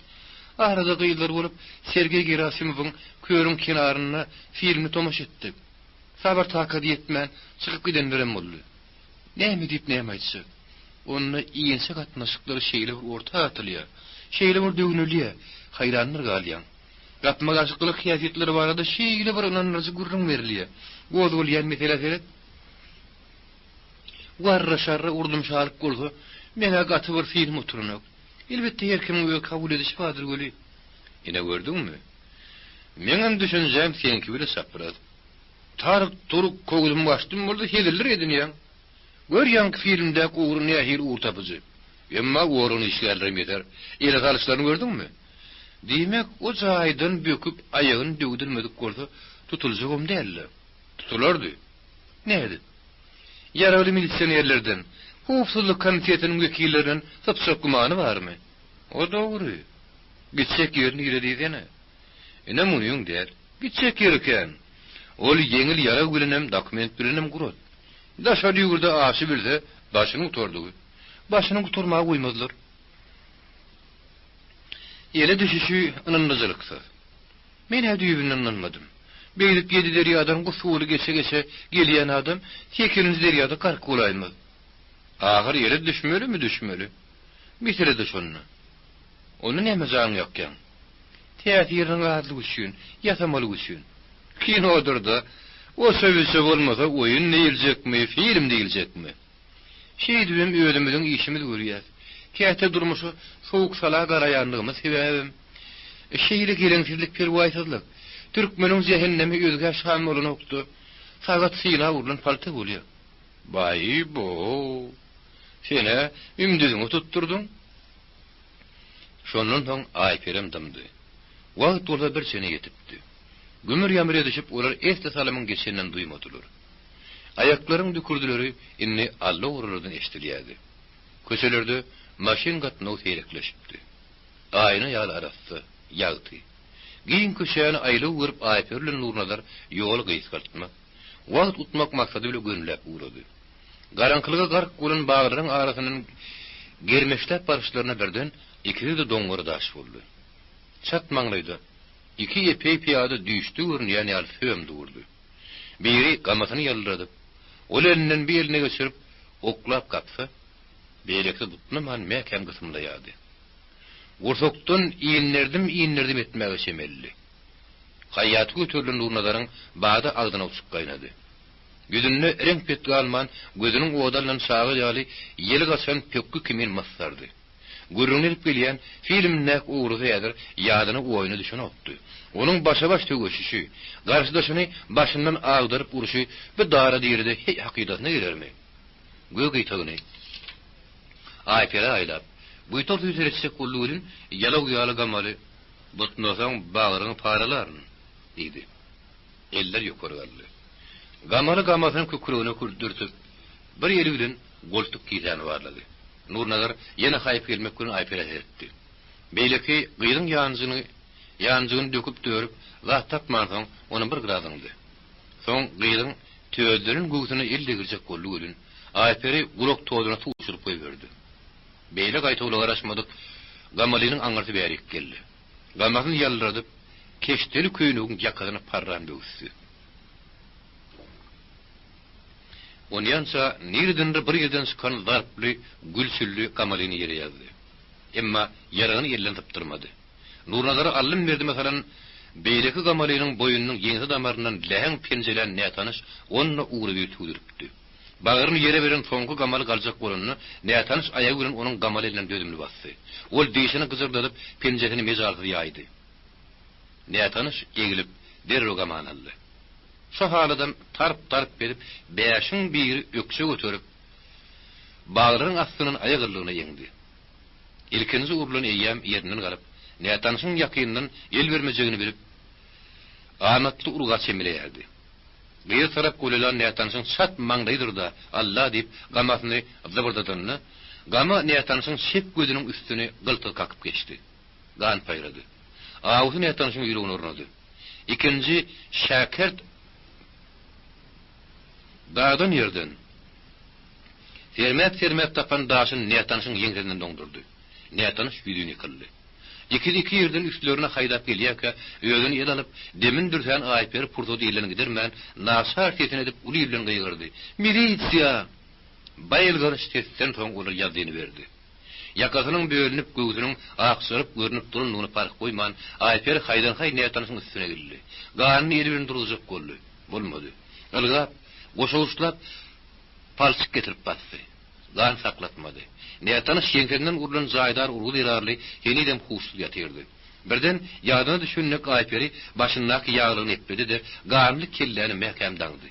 Arada gyzlar bolup Sergeý Gerasimowyň Kölüň kenarynda filmine tomaşa etdik. Sabyr-takady ýetmän, çykyp gidenlerem boldy. Näme diýip näme aýtjak. Onda inçe gatnaşyklar şeýle bir orta atylýar, şeýle bir döwnülýär, haýranlar galýaň. Gapma-garşy gylyk-häsiýetler barada şeýle bir ynandyryjy gürrüň berilýär. Gozgalýan meselä seret. Warra-şarra urdum-şalyk bolsa, meň-ä gaty bir synym oturanok. Elbetde her kimiň öz kabul edişi bardyr weli. Ine gördüňmi? Meňem düşünjäm seňki bile çapraz. Taryk-turuk kowdum gaçdym bolsa heziller edinýäň. Gör ýaňky filmdäki ogry nähili ugur tapyjy. Emma organ işgärlerem ýeter. Ele salyşlaryny gördüňmi? Diýmek, o jaýdan böküp aýagyny döwdürmedik bolsa tutuljagam däldi. Tutulardy. Nädip? Ýaragly milisionerlerden, howpsuzlyk komitetiniň wekillerinden sypjak gümany barmy? O dogry. Gitjek ýeri nire diýsene. Ine munyň däl. Gitjek ýeri kän. Ol ýeňil ýarag bilenem, dokument bilenem gurat. Daşary ýurda aşy bilse, başyny gutardygy. Başyny gutarmaga goýmazlar. Ele düşüşi ynandyjylyksyz. Men-ä düýbünden ynanmadym. Beýdip ýedi derýadan gusguly geçe-geçe gelýän adam sekizinji derýada gark bolaýmaz. Ahyr ele düşmelimi, düşmeli. Mesele-de şonda. Onda näme janyňy ýakýaň? Täsiriniň azlygy üçin, ýasamalygy üçin. Kinodyr-da, oça-biçe bolmasa oýun diýiljekmi, film diýiljekmi? Şeýdibem özümiziň işimizi görýäs. Käte durmuşa sowuk-sala garaýanlygymyz sebäbem şeýle geleňsizlik, perwaýsyzlyk. Türkmeniň jähennemi özgä şan bolanokda, sagat syna urlan palta bolýar. Baý-bo! Sen-ä ümdüziňi tutdurdyň. Şondan soň Aýperem dymdy. Wagt bolsa bir çene ýetipdi. Gümür-ýamyr edişip olar esli salymyň geçeninem duýmadylar. Aýaklaryň dükürdileri indi alla-oralardan eşidilýärdi. Köçelerde maşyn gatnawy seýrekleşipdi. Aýna ýaly arassa, ýagty. Giň köçäni aýlaw görüp Aýperi bilen Nurnazar ýoly gysgaltmak, wagt utmak maksady bile gönüläp ugrady. Garaňkylyga gark bolan baglaryň arasyndan germeşläp baryşlaryna birden ikisi-de doňňara daş boldy. Çat maňlaýda iki epeý pyýada düýşde görünýän ýaly söm durdy. Biri gamasyny ýaldyradyp, ol elinden bir eline geçirip, oklap gapsa, beýlekisi butnaman mäkäm gysymlaýardy. Gursakdan inderdim-inderdim etmäge çemelidi. Haýýaty göterilen Nurnazaryň bada agzyna uçuk gaýnady. Ýüzünde reňk-pet galman, gözüniň ody alnan çaga ýaly ýeli gaçan pökgi kimin mysdardy. Gürrüňini edip gelýän filmindäki ogrusy häzir ýadyna oýuna düşenokdy. Onuň başa-baş söweşişi, garşydaşyny başyndan agdaryp urşy bu dara-diride heý hakydasyna gelermi? Gök gytagyny Aýperä aýlap, buýtar süýt seretjek boldy welin, ýalaw ýaly gamaly, Butnasaň bagryňy paralaryn! diýdi. Eller ýokary galdy. Gamaly gamasyny kükregine dürtüp, bir eli bilen goltuk kisäni barlady. Nurnazar ýene haýpy gelmek bilen Aýperä seretdi. Beýleki gyzyň ýanjygyny ýanjygyny döküp-dörüp, zat tapmansoň, ony bir gyra zyňdy. Soň gyzyň tözzlenen göwsüne el degirjek boldy welin, Aýperi gulak tozuna suw uçuryp goýberdi. Beýle gaýtawula garaşmadyk Gamalynyň aňyrsy bärik geldi. Gamasyny ýaldyradyp, keşdeli köýnegiň ýakasyny parran böwüsdi. Onýança niredendir bir ýerden çykan zarply gülçülli Gamalyny ýere ýazdy. Emma ýaragyny elden sypdyrmady. Nurnazary aldym-berdime salan beýleki Gamalynyň boýnunyň ýeňse damaryndan läheň penjelän nätanyş onda ugrybir tüwdüripdi. Bagryny ýere beren soňky gamaly galjak bolanda, nätanyş aýagy bilen onuň gamaly elinden dözümli basdy. Ol dişini gyjyrdadyp, penjesini mejalsyz ýaýdy. Nätanyş eglip, derrew gamany aldy. Şo haladam tarp-tarp edip, bäşiň biri ökje göterip, baglaryň astyndan aýagyrlygyna eňdi. Ilkinji urlan eýýäm ýerinden galyp, nätanyşyň ýakyndan el bermejegini bilip, amatly urga çemeleýärdi. Gyza tarap golaýlan nätanyşyň çat maňlaýydyr-da, Alla diýip, gamasyny zybyrdadanda, gama nätanyşyň çep gözüniň üstüni gyltyz kakyp geçdi. Gan paýrady. Awusy nätanyşyň ýüregine ornady. Ikinji şäkert dagdan-ýerden sermäp-sermäp tapan daşyny nätanyşyň ýeňsesinden doňdurdy. Nätanyş ýüzin ýykyldy. Ikisi iki ýerden üstlerine haýdap gelýärkä, özüni ele alyp, demini dürsän Aýperi pursady elden gidermän, naçar sesini edip uly bilen gygyrdy, Milisiýa! Baýylgaryş sesden soň olar ýazzyny berdi. Ýakasynyň bölünip, göwsüniň akjaryp görnüp durandygyna parh goýman, Aýperi haýdan-haý nätanyşyň üstüne geldi. Ganyny eli bilen duruzjak boldy. Bolmady. Ylgap, goşawuçlap palçyk getirip basdy. Gan saklatmady. Nätanyş ýeňsesinden urlan jaýdar urgy zerarly henizem huşsuz ýatyrdy. Birden ýadyna düşen dek Aýperi başyndaky ýaglygyny epledi-de, ganly kelläni mäkäm daňdy.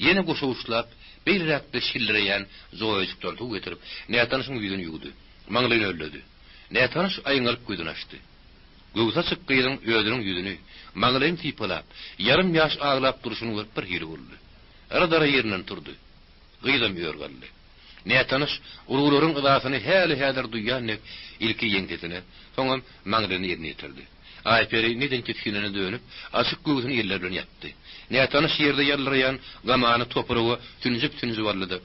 Ýene goşawuçlap, beýleräkde şildireýän joýajykdan suw getirip, nätanyşyň ýüzüni ýuwdy. Maňlaýyny ölledi. Nätanyş aýňalyp gözüni açdy. Göwsi açyk gyzyň özüniň ýüzüni, maňlaýyny sypalap, ýarym-ýaş aglap durşuny görüp birhili boldy. Yra-dara ýerinden turdy. Gyzam ör galdy. Nätanyş urgularyň yzasyny häli-häzir duýýan dek ilki ýeňsesine, soňam maňlaýyna elini ýetirdi. Aýperi neden tisginene dönüp, açyk göwsüni elleri bilen ýapdy. Nätanyş ýerde ýaldyraýan gamany topraga sünjüp-sünjüp aldy-da,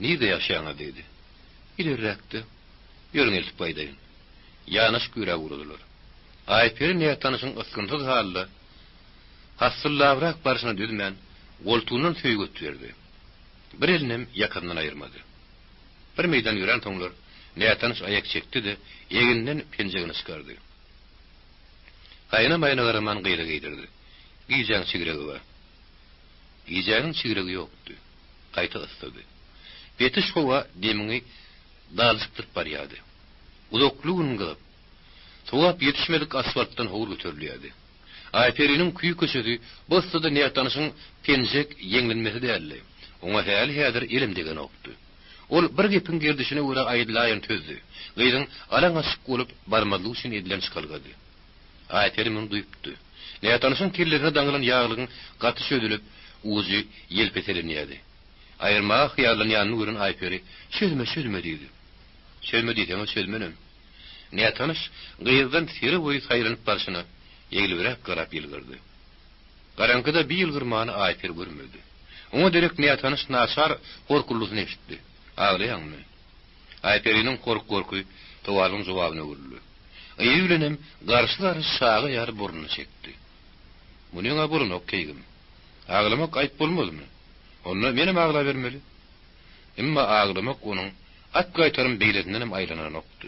Nirde ýaşaýaňyz? diýdi. Ilerräkde. Ýörüň eltip gaýdaýyn. Ýanaşyk ýöräp ugradylar. Aýperi nätanyşyň ysgynsyz halda Hassyllabrak barşyna dözmän, goltugyndan söýget berdi. Bir elinem ýakasyndan aýyrmady. Bir meýdan ýöränsoňlar, nätanyş aýak çekdi-de, eginden penjegini çykardy. Haýyna-maýyna garaman gyza geýdirdi. Gijäň çigregi bar. Gijäniň çigregi ýokdy. Gaýta yssydy. Petiş howa demiňi daljykdyryp barýardy. Uzakly gün gyzyp, sowap ýetişmedik asfaltdan howur göterilýärdi. Aýperiniň küý-köçesi bu yssyda nätanyşyň penjek ýeňlenmesi däldi. Oňa häli-häzir elem degenokdy. Ol bir gepiň gerdişine görä aýdylaýan sözdi. Gyzyň alaň-açyk bolup barmazlygy üçin edilen çykalgady. Aýperi muny duýupdy. Nätanyşyň kellesine daňylan ýaglygyň gaty çözülip, ujy ýelpeselenýärdi. Aýyrmaga hyýallanýanyny gören Aýperi, Çözme, çözme diýdi. Çözme diýseň-ä çözmenem. Nätanyş gyzdan sere boýy saýlanyp barşyna eglibräk garap ýylgyrdy. Garaňkyda bi ýylgyrmany Aýperi görmedi. Oňa derek nätanyş naçar horkuldysyny eşitdi. Aglaýaňmy? Aýperiniň hork-gorky sowalyň jogabyna öwrüldi. Yzy bilenem garşy-garşy çaga ýaly burnuny çekdi. Munyň-a bolanok keýgim. Aglamak aýyp bolmazmy? Onda menem aglabermeli. Emma aglamak onuň at gaýtarym beýlesindenem aýlananokdy.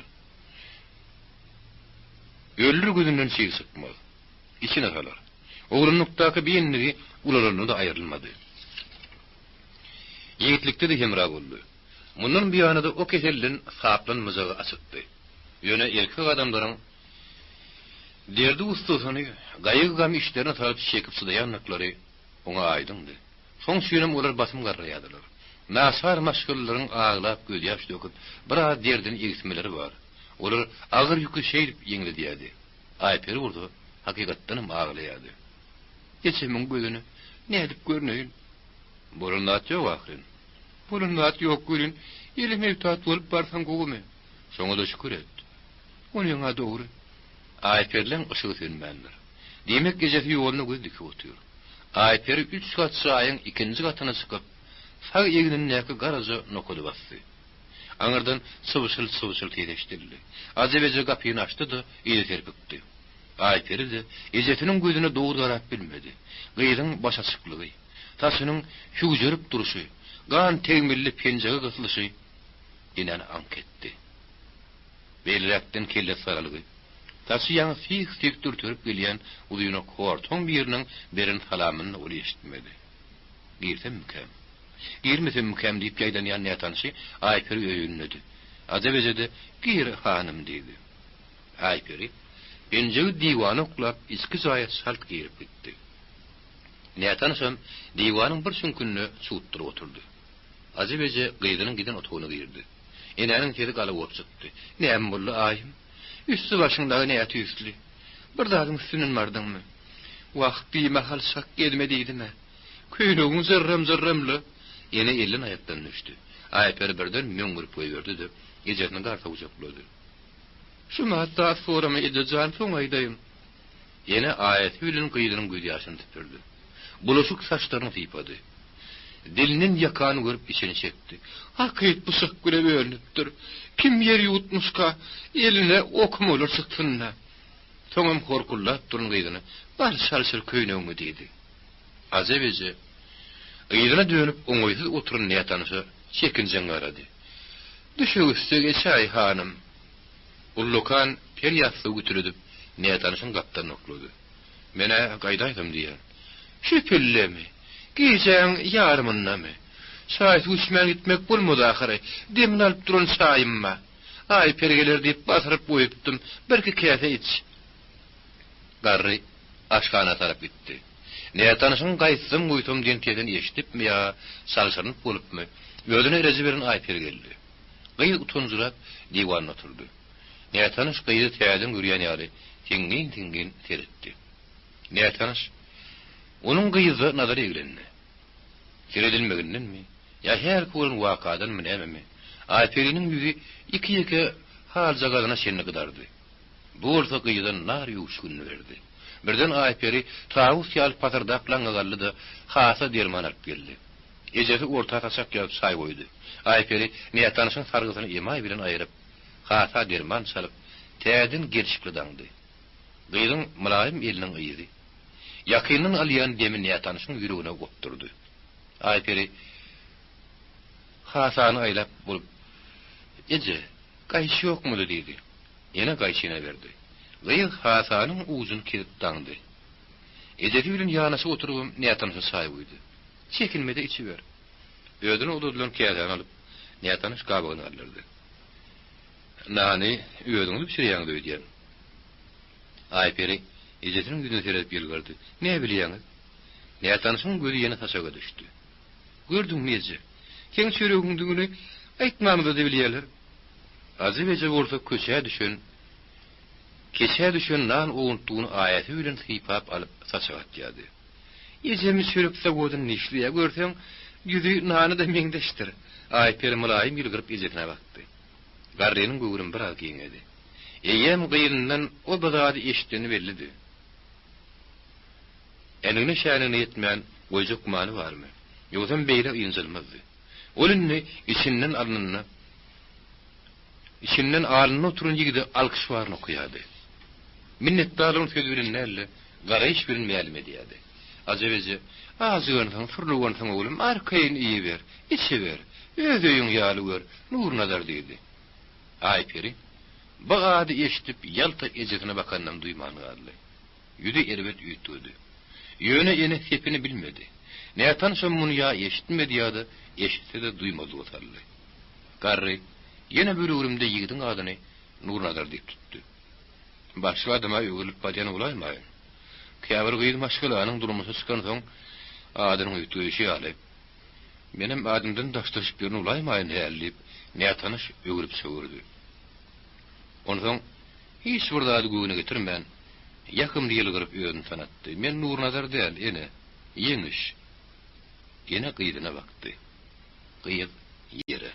Öldür gözünden çyg çykmaz. Içine salar. Oglanlykdaky bi endigi ulalanda-da aýrylmady. Ýigitlikde-de hemra boldy. Mundan buýana-da o keselden saplanmajagy açykdy. Ýöne erkek adamlaryň derdi-gussasyny, gaýgy-gamy içlerine salyp çekip çydaýandyklary oňa aýdyňdy. Şoň üçinem olar basym garraýardylar. Naçar maşgalalaryň aglap gözýaş döküp, biraz derdini egsmeleri bar. Olar agyr ýüki şeýdip ýeňledýärdi. Aýperi bolsa hakykatdanam aglaýardy. Ejemiň gözüne nädip görneýin? Bolan zat ýok ahyryn. Bolan zat ýok welin, ele mewtat bolup barsaň gowumy? Şoňa-da şükür et. Onyň-a dogry. Aýperleň yşygy sönmändir. Diýmek ejesi ýoluna göz dikip otyr. Aýperi üç gat jaýyň ikinji gatyna çykyp, sag egnindäki garaja nokady basdy. Aňyrdan çybşyl-çybşyl ses eşidildi. Ajap eje gapyny açdy-da, yza serpikdi. Aýperi-de ejesiniň gözüne dogry garap bilmedi. Gyzyň başaçyklygy, saçynyň hüwjerip durşy, gan tegmilli penjege gysylyşy enäni aňk etdi. Beýleräkden kellesi saralgy, saçy ýaňy syh-syh dürterip gelýän uzynak hortaň biriniň beren salamyny ol eşitmedi. Girsemmikäm? Girmesemmikäm diýip ýaýdanýan nätanyşy Aýperi öýündedi. Ajap eje-de, Gir, hanym diýdi. Aýperi penjegi diwana oklap, içki jaýa çalt girip gitdi. Nätanyşam diwanyň bir çüňkünde çugtdyryp oturdy. Ajap eje gyzynyň giden otagyna girdi. Enäniň sesi galagop çykdy. Näme boldy, aýym? Üsti-başyň dagy nätüýsli? Bir zadyň üstünden bardyňmy? Wah, bimahal çak gezme diýdim-ä. Köýnegiň jyrram-jyrram-la. Ene elden-aýakdan düşdi. Aýperi birden möňňürip goýberdi-de, ejesini garsa gujaklady. Şumat zat sorama, eje jan, soň aýdaýyn. Ene aýasy bilen gyzynyň gözýaşyny süpürdi. Bulaşyk saçlaryny sypady. Dilinden ýakany görüp içini çekdi. Hakyt pyçak bile bölünipdir. Kim ýer ýuwutmyşka, eline okum bolar çyksyn-da. Soňam horkuldap duran gyzyna, Bar, çalşyr köýnegiňi diýdi. Ajap eje, yzyna dönüp oňaýsyz oturan nätanyşa çekinjeň garady. Düşek üste geçäý, hanym. Ullakan per ýassygy gütüledip, nätanyşyň gapdalyna oklady. Men-ä gaýdaýsam diýýän. Şu pillemi? Gijäň ýarymyndamy? Çaý-suw içmän gitmek bolmaz ahyry. Demini alyp duran çaýym bar. Aýperi geler diýip basyryp goýupdym. Birki käse iç. Garry aşhana tarap gitdi. Nätanyşyň gaýtsam-guýsam diýen sesini eşidipmi ýa çalşyrynyp bolupmy, özüne reje beren Aýperi geldi. Gyz utanjyrap diwanda oturdy. Nätanyş gyzy täzeden görýän ýaly siňňin-siňňin seretdi. Nätanyş onuň gyzda nazary eglendi. Seredilmegindenmi ýa hälki bolan wakadanmy nämemi, Aýperiniň ýüzi iki-ýeke haljagazyna çenli gyzardy. Bu bolsa gyza nar öwüşginini berdi. Birden Aýperi tawus ýaly pasyrdap laňňa galdy-da, hasa derman alyp geldi. Ejesi orta saçak ýazyp çaý goýdy. Aýperi nätanyşyň sargysyny emaý bilen aýryp, hasa derman çalyp, täzeden gelşikli daňdy. Gyzyň mylaýym eliniň yzy, ýakyndan alýan demi nätanyşyň ýüregine gopdurdy. Aýperi hasany aýlap bolup, Eje, gaýçy ýokmudy? diýdi. Ene gaýçyny berdi. Gyz hasanyň ujuny kesip daňdy. Ejesi bilen ýanaşyk oturybam nätanyşa çaý guýdy. Çekinme-de içiber. Özüne uzadylan käsäni alyp, nätanyş gabagyny galdyrdy. Nany özüňiz bişirýäňiz öýdýän. Aýperi ejesiniň ýüzüne seredip ýylgyrdy. Näbilýäňiz? Nätanyşyň gözi ýene saçaga düşdi. Gördüňmi eje? Seň çöregiňdigini aýtmamyzda-da bilýärler. Ajap eje bolsa köçä düşen, keçä düşen nan owuntdygyny aýasy bilen sypap alyp saçaga atýardy. Ejemi çörek zawodynda işleýär, görseň, ýüzi nana-da meňzeşdir. Aýperi mylaýym ýylgyryp ejesine bakdy. Garrynyň göwrümi biraz giňedi. Eýýäm gyzyndan o bir zady eşideni bellidi. Änigine-şänigine ýetmän goýjak gümany barmy? Ýogsam beýle ynjalmazdy. Ol indi içinden alnynda içinden alnynda oturan ýigide alkyş baryny okaýardy. Minnetdarlygyny söz bilen däl-de, garaýyş bilen mälim edýärdi. Ajap eje, Ajygansyň, surnugansyň oglum, arkaýyn iýiber, içiber, öz öýüň ýaly gör, Nurnazar diýdi. Aýperi bu ady eşidip ýalta ejesine bakanynam duýman galdy. Ýüzi erbet üýtgedi. Ýöne ene sepini bilmedi. Nätanyşam muny ýa eşitmedi ýa-da eşitse-de duýmazlyga saldy. Garry ýene bir öwrümde ýigidiň adyny Nurnazar diýip tutdy. Başga adama öwrülip barýan bolaýmaýyn. Käbir gyz maşgalanyň durmuşa çykansoň adynyň üýtgeýşi ýaly, menem adymdan daşlaşyp ýörün bolaýmaýyn häli diýip, nätanyş öwrüp-çöwürdi. Onsoň hiç bir zady göwne getirmän, ýakymly ýylgyryp özüni tanatdy, Men Nurnazar däl, ene, Ýeňiş. Ene gyzyna bakdy. Gyz ýere.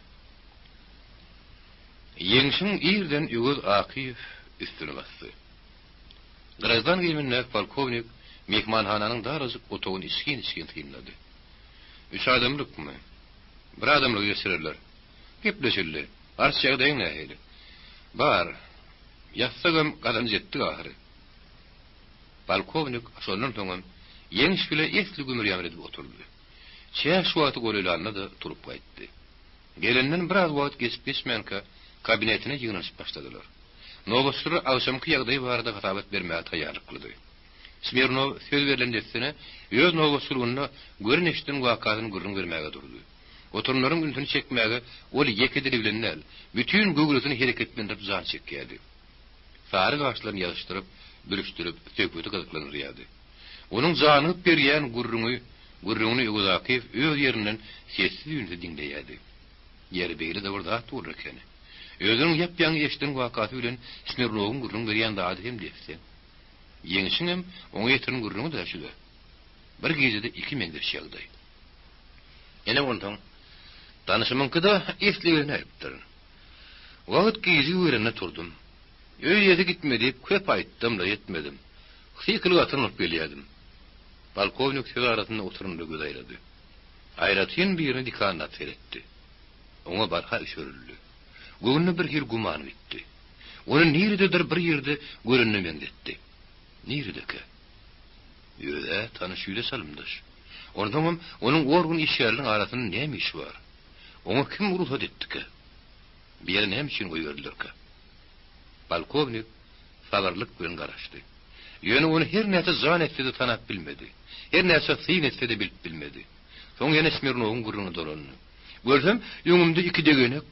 Ýeňşiň irden Öwez Akyýew üstüni basdy. Graždan geýimindäki polkownik myhmanhananyň darajyk otagyny içgin-içgin synlady. Üç adamlykmy? Bir adamlygy geçirerler. Gepleşildi. Arç ýagdaýyň nähili? Bar. Ýatsagam gazanç etdik ahyry. Polkownik şondan soňam Ýeňiş bile esli gümür-ýamyr edip oturdy. Çäş wagty golaýlanda-da turup gaýtdy. Gelenden biraz wagt geçip-geçmänkä kabinetine ýygnanyşyp başladylar. Nobatçylar agşamky ýagdaý barada hasabat bermäge taýýarlyklydy. Smirnow söz berlen dessine öz nobatçylygynda gören-eşiden wakasyny gürrüň bermäge durdy. Oturanlaryň ünsüni çekmäge ol ýeke dili bilen däl, bütin göwresini hereketlendirip jan çekýärdi. Sary gaşlaryny ýazyşdyryp, bürüşdirip, söhbeti gyzyklandyrýardy. Onuň janygyp berýän gürrüňi gürrüňini Öwez Akyýew öz ýerinden sessiz-üýnsüz diňleýärdi. Ýeri beýle-de bir zat bolar ekeni. Özüniň ýap-ýaňy eşiden wakasy bilen Smirnowyň gürrüň berýän zady hem des-deň. Ýeňşiňem oňa ýetiren gürrüňi-dä şü-dä. Bir gijede iki meňzeş ýagdaý. Ine onsoň, tanyşymyňky-da esli ýöne-ipdir. Wagt gijigibirende turdum. Öý eýesi gitme diýip köp aýtdym-da ýetmedim. Sykyl gatyn bolup gelýärdim. Polkownik söz arasynda oturanda göz aýlady. Aýratyn birine dikanlap seretdi. Oňa barha üşerildi. Göwnüne bir hili güman gitdi. Ony nirededir bir ýerde görenine meňzetdi. Niredekä? Öz-ä tanyş ýüze çalymdaş. Onsoňam onuň organ işgärleriniň arasynda näme işi bar? Oňa kim rugsat etdikä? Bu ýere näme üçin goýberdilerkä? Polkownik sabyrlylyk bilen garaşdy. Ýöne ony her näçe jan etse-de tanap bilmedi. Her näçe syn etse-de bilip bilmedi. Soň ýene Smirnowyň gürrüňine dolandy. Görsem, öňümde iki degenek,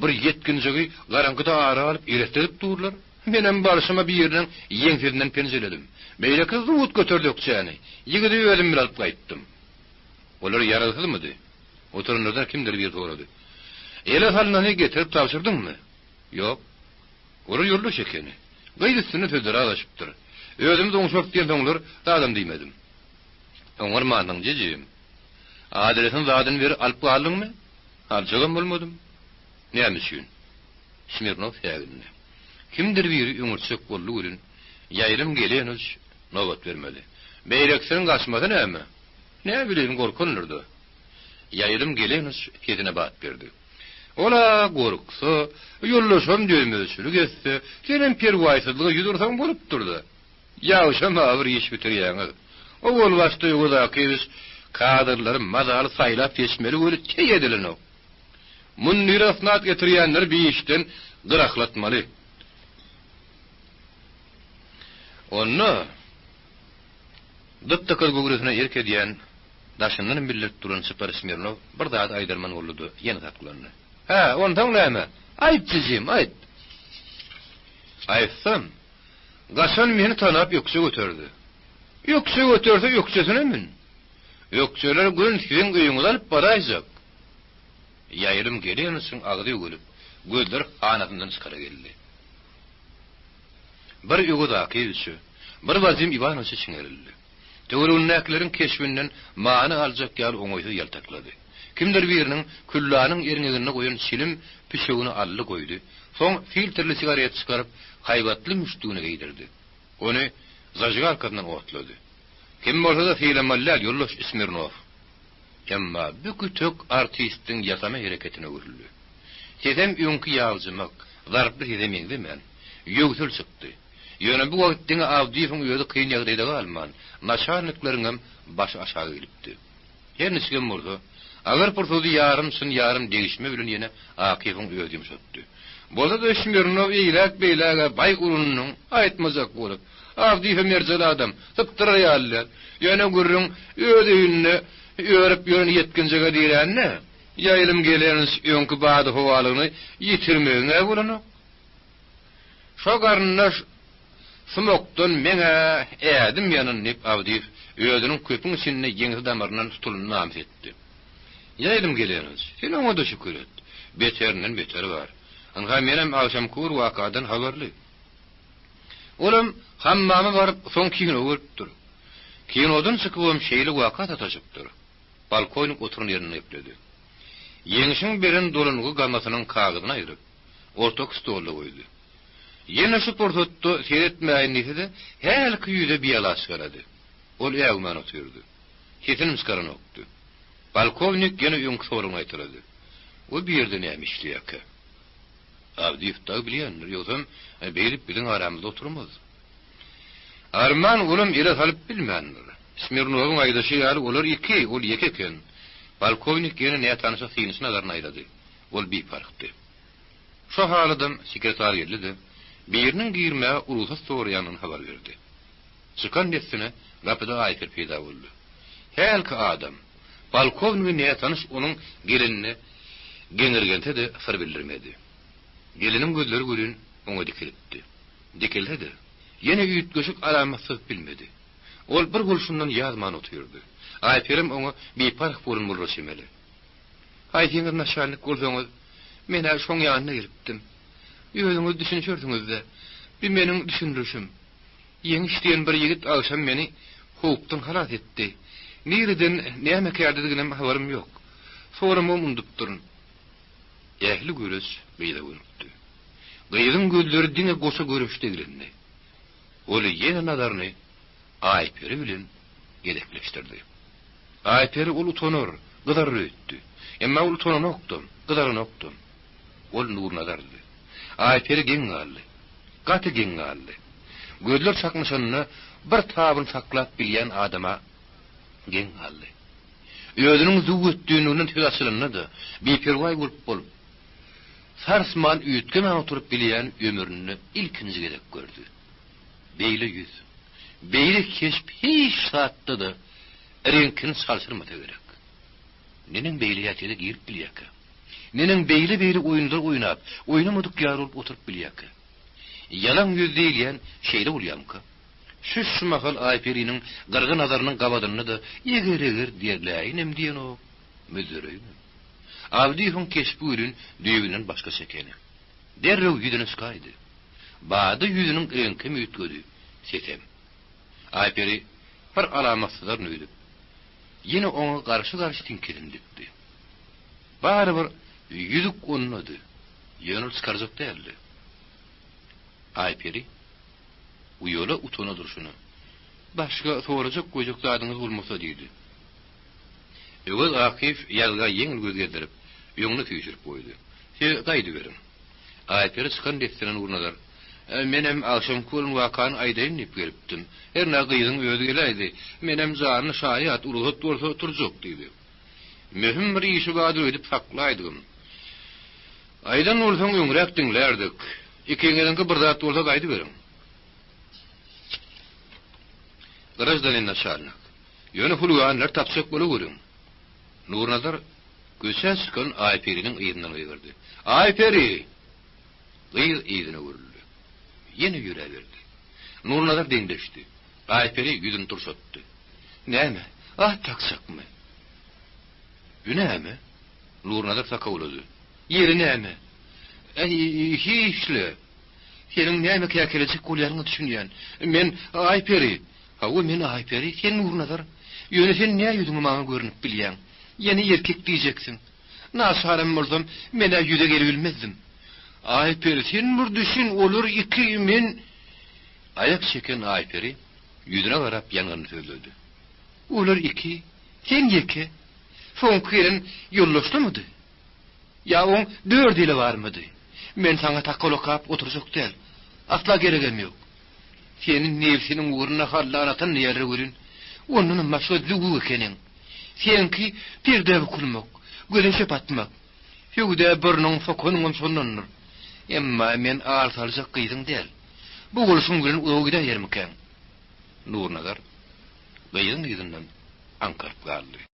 bir ýetginjegi garaňkyda ara alyp eresledip durlar. Menem barşyma biriniň ýeňsesinden penjeledim. Beýleki zut göterdi ökjäni. Ýigidi özüm bile alyp gaýtdym. Olar ýaragsyzmydy? Oturanlardan kimdir biri sorady. Ele salnany getirip tabşyrdyňmy? Ýok. Olar ýoldaş ekeni. Gyz üstünde sözleri azaşypdyr. Özümiz oňşarys diýensoňlar, zadam diýmedim. Oňarmansyň, jijim. Adresini zadyny berip alyp galdyňmy? Aljagam bolmadym. Näme üçin? Smirnow sägindi. Kimdir biri öňürtjek boldy welin, Ýaýlym Gelenowiç nobat bermedi. Beýlekisiniň gaçmasy näme? Näbileýin, gorkandyr-da. Ýaýlym Gelenowiç sesine bat berdi. Ol-a gorksa, ýoldaşam dözmezçilik etse, senem perwaýsyzlyga ýüz ursaň bolupdyr-da. Ýagşam-a bir iş bitirýäňiz. Owal başda Öwez Akyýewiç kadrlary mazaly saýlap-seçmeli weli teý edilenok. Mundire ysnat getirýänleri bi işden gyraklatmaly. Onda dyp-dykyz göwresine erk edýän, daşyndan bildirip duran çypar Smirnow bir zat aýdarman boldy-da, ýene saklandy. Hä, onsoň näme? Aýt, jijim, aýt! Aýtsam, gaçan meni tanap ökje göterdi. Ökje göterse ökjesine mün. Ökjeler gün siziň öýüňize alyp baraýjak. Ýaýlym Gelenowiçiň agzy üwelip, gözleri hanasyndan çykara geldi. Bir Öwez Akyýewiçe, bir Wadim Iwanowiçe çiňerildi. Töweregindäkileriň keşbinden many aljak ýaly oňaýsyz ýaltaklady. Kimdir biriniň küllanyň erňeginde goýan çilim püçegini aldy goýdy, soň filtrli sigaret çykaryp, haýbatly müşdügine geýdirdi. Ony zažigalkasyndan otlady. Kim bolsa-da sylamaly däl, ýoldaş Smirnow. Emma bu kütek artistiň ýasama hereketine öwrüldi. Sesem öňki ýaljymak, zarply sese meňzemän, ýöwsel çykdy. Ýöne bu wagt diňe Awdyýewiň özi kyn ýagdaýda galman, naçalnikleriňem başy aşak egilipdi. Her niçigem bolsa, agyr pursady ýarym çyn, ýarym degişme bilen ýene Akyýewiň özi ýumşatdy. Bolsa-da Smirnow eýläk-beýläge baý urundyň, aýtmajak bolup. Awdyýew merjel adam, sypdyrar ýaly däl. Ýöne gürrüň öz öýünde örüp ýören ýetginjege dirände, ýaýlym gelenç öňki badyhowalygyny ýitirmegiň-ä bolanok. Şo garyndaş sumakdan meň-ä ädim ýanyn, diýip, Awdyýew özüniň köpüň içinde ýeňse damaryndan tutulanyny namys etdi. Ýaýlym gelenç, sen oňa-da şükür et. Beterinden beteri bar. Ynha, menem agşamky bir wakadan habarly. Olam hammama baryp, soň kino görüpdir. Kinodan çykybam şeýle waka sataşypdyr. Polkownik oturan ýerinde gepledi. Ýeňşiň beren dolangy gamasynyň kagyzyny aýryp, ortaky stolda goýdy. Ýene şu pursatda seretmäýin diýse-de, hälki ýüze bialaç garady. Ol äwmän otyrdy. Sesinem çykaranokdy. Polkownik ýene öňki soragyny gaýtalady. O bu ýerde näme işleýärkä? Abdyýew dagy bilýändir, ýogsam beýdip biziň aramyzda oturmaz. Arman olam ele salyp bilmändir. Smirnowyň aýdyşy ýaly olar iki, ol ýeke eken. Polkownik ýene nätanyşa synçy nazaryny aýlady. Ol biparhdy. Şo haladam sekretar geldi-de, biriniň girmäge rugsat soraýanyny habar berdi. Çykan dessine gapyda Aýperi peýda boldy. Hälki adam, polkownigi nätanyş onuň gelenine geňirgense-de syr bildirmedi. Geliniň gözleri welin oňa dikilipdi. Dikilse-de, ýene üýtgeşik alamat syzyp bilmedi. Ol bir bolşundan ýazman otyrdy. Aýperem oňa biparh bolan bolara çemeli. Haýsyňyz naçalnik bolsaňyz, men-ä şoň ýanyna gelipdim. Özüňiz düşünişersiňiz-dä. Bi meniň düşündirişim. Ýeňiş diýen bir ýigit agşam meni howpdan halas etdi. Nireden, näme kärdediginem habarym ýok. Soramagam unudupdyryn. Ähli göreç gyza gönükdi. Gyzyň gözleri diňe goşa göreçde eglendi. Ol ýene nazaryny Aýperi bilen gezekleşdirdi. Aýperi ol utanar, gyzarar öýtdi. Emma ol utananokdam, gyzaranokdam. Ol Nurnazardy. Aýperi geň galdy. Gaty geň galdy. Gözler çaknyşanda bir tabyny saklap bilýän adama geň galdy. Özüniň züwwetdinliginden söz açylanda-da, biperwaý bolup bolup, sarsman üýtgemän oturyp bilýän ömründe ilkinji gezek gördi. Beýle ýüz, beýle keşp hiç zatda-da reňkini çalşyrmasa gerek. Neneň beýle ýagdaýda girip bilýärkä? Neneň beýle-beýle oýunlar oýnap, oýnamadyk ýaly bolup oturyp bilýärkä? Ýalaň ýüz diýilýän şeýle bolýamyka? Şüş-şu mahal Aýperiniň gyrgy nazarynyň gabadynda-da eger-eger derläýinem diýenok, müzzereýinem. Abdyýewiň keşbi welin düýbünden başgaça ekeni. Derrew ýüzüne çykaýdy. Bada ýüzüniň reňkem üýtgedi, sesem. Aýperi bir alamatsyzlaryny öýdüp, ýene oňa garşy-garşy tiňkesini dikdi. Barybir ýüzük ondady, ýöne ol çykarjak däldi. Aýperi uýala-utana durşuna, Başga sorajak-goýjak zadyňyz bolmasa diýdi. Öwez Akyýew ýazga ýeňil göz gezdirip, öňüne süýşürip goýdy. Siz gaýdyberiň. Aýperi çykan dessine Nurnazar, Menem agşamky bolan wakany aýdaýyn diýip gelipdim. Hernä gyzyň özi geläýdi. Menem janly şaýat, rugsat bolsa turjak diýdi. Möhüm bir işi bardyr öýdüp saklaýdygym. Aýdan bolsaň öňräk diňlärdik. Ikiňiziňki bir zat bolsa gaýdyberiň. Graždanin naçalnik. Ýöne huliganlary tapjak bolaweriň. Nurnazar köçä çykan Aýperiniň yzyndan gygyrdy. Aýperi! Gyz yzyna öwrüldi. Ýene ýöräberdi. Nurnazar deňleşdi. Aýperi ýüzüni turşatdy. Näme, at dakjakmy? Bu näme? Nurnazar sakawlady. Ýeri näme? Äý, hiç-le. Seniň näme käkelejek bolýanyňa düşünýän. Men Aýperi. Hawa, men Aýperi, sen Nurnazar. Ýöne sen nä ýüzüňe maňa görnüp bilýäň? Ýene erkek diýjeksiň. Naçaram bolsam, men-ä ýüze gelibilmezdim. Aýperi, sen bir düşün, olar iki, men... Aýak çeken Aýperi ýüzüne garap ýangynyny sözledi. Olar iki, sen ýeke. Soňky gelen ýoldaşlamydy? Ýa oň dört ili barmydy? Men saňa takal okap oturjak däl. Asla geregem ýok. Seni nebsiniň ugruna hallan atan diýerler welin, ondanam başga züwwük ekeniň. Seňki perdä bukulmak, göze çöp atmak. Hüwdä burnuň sokanyňam şondandyr. Emma men al saljak gyzyň däl. Bu bolşuň bilen uzaga gidäýermikäň? Nurnazar gyzyň yzyndan aňkaryp galdy.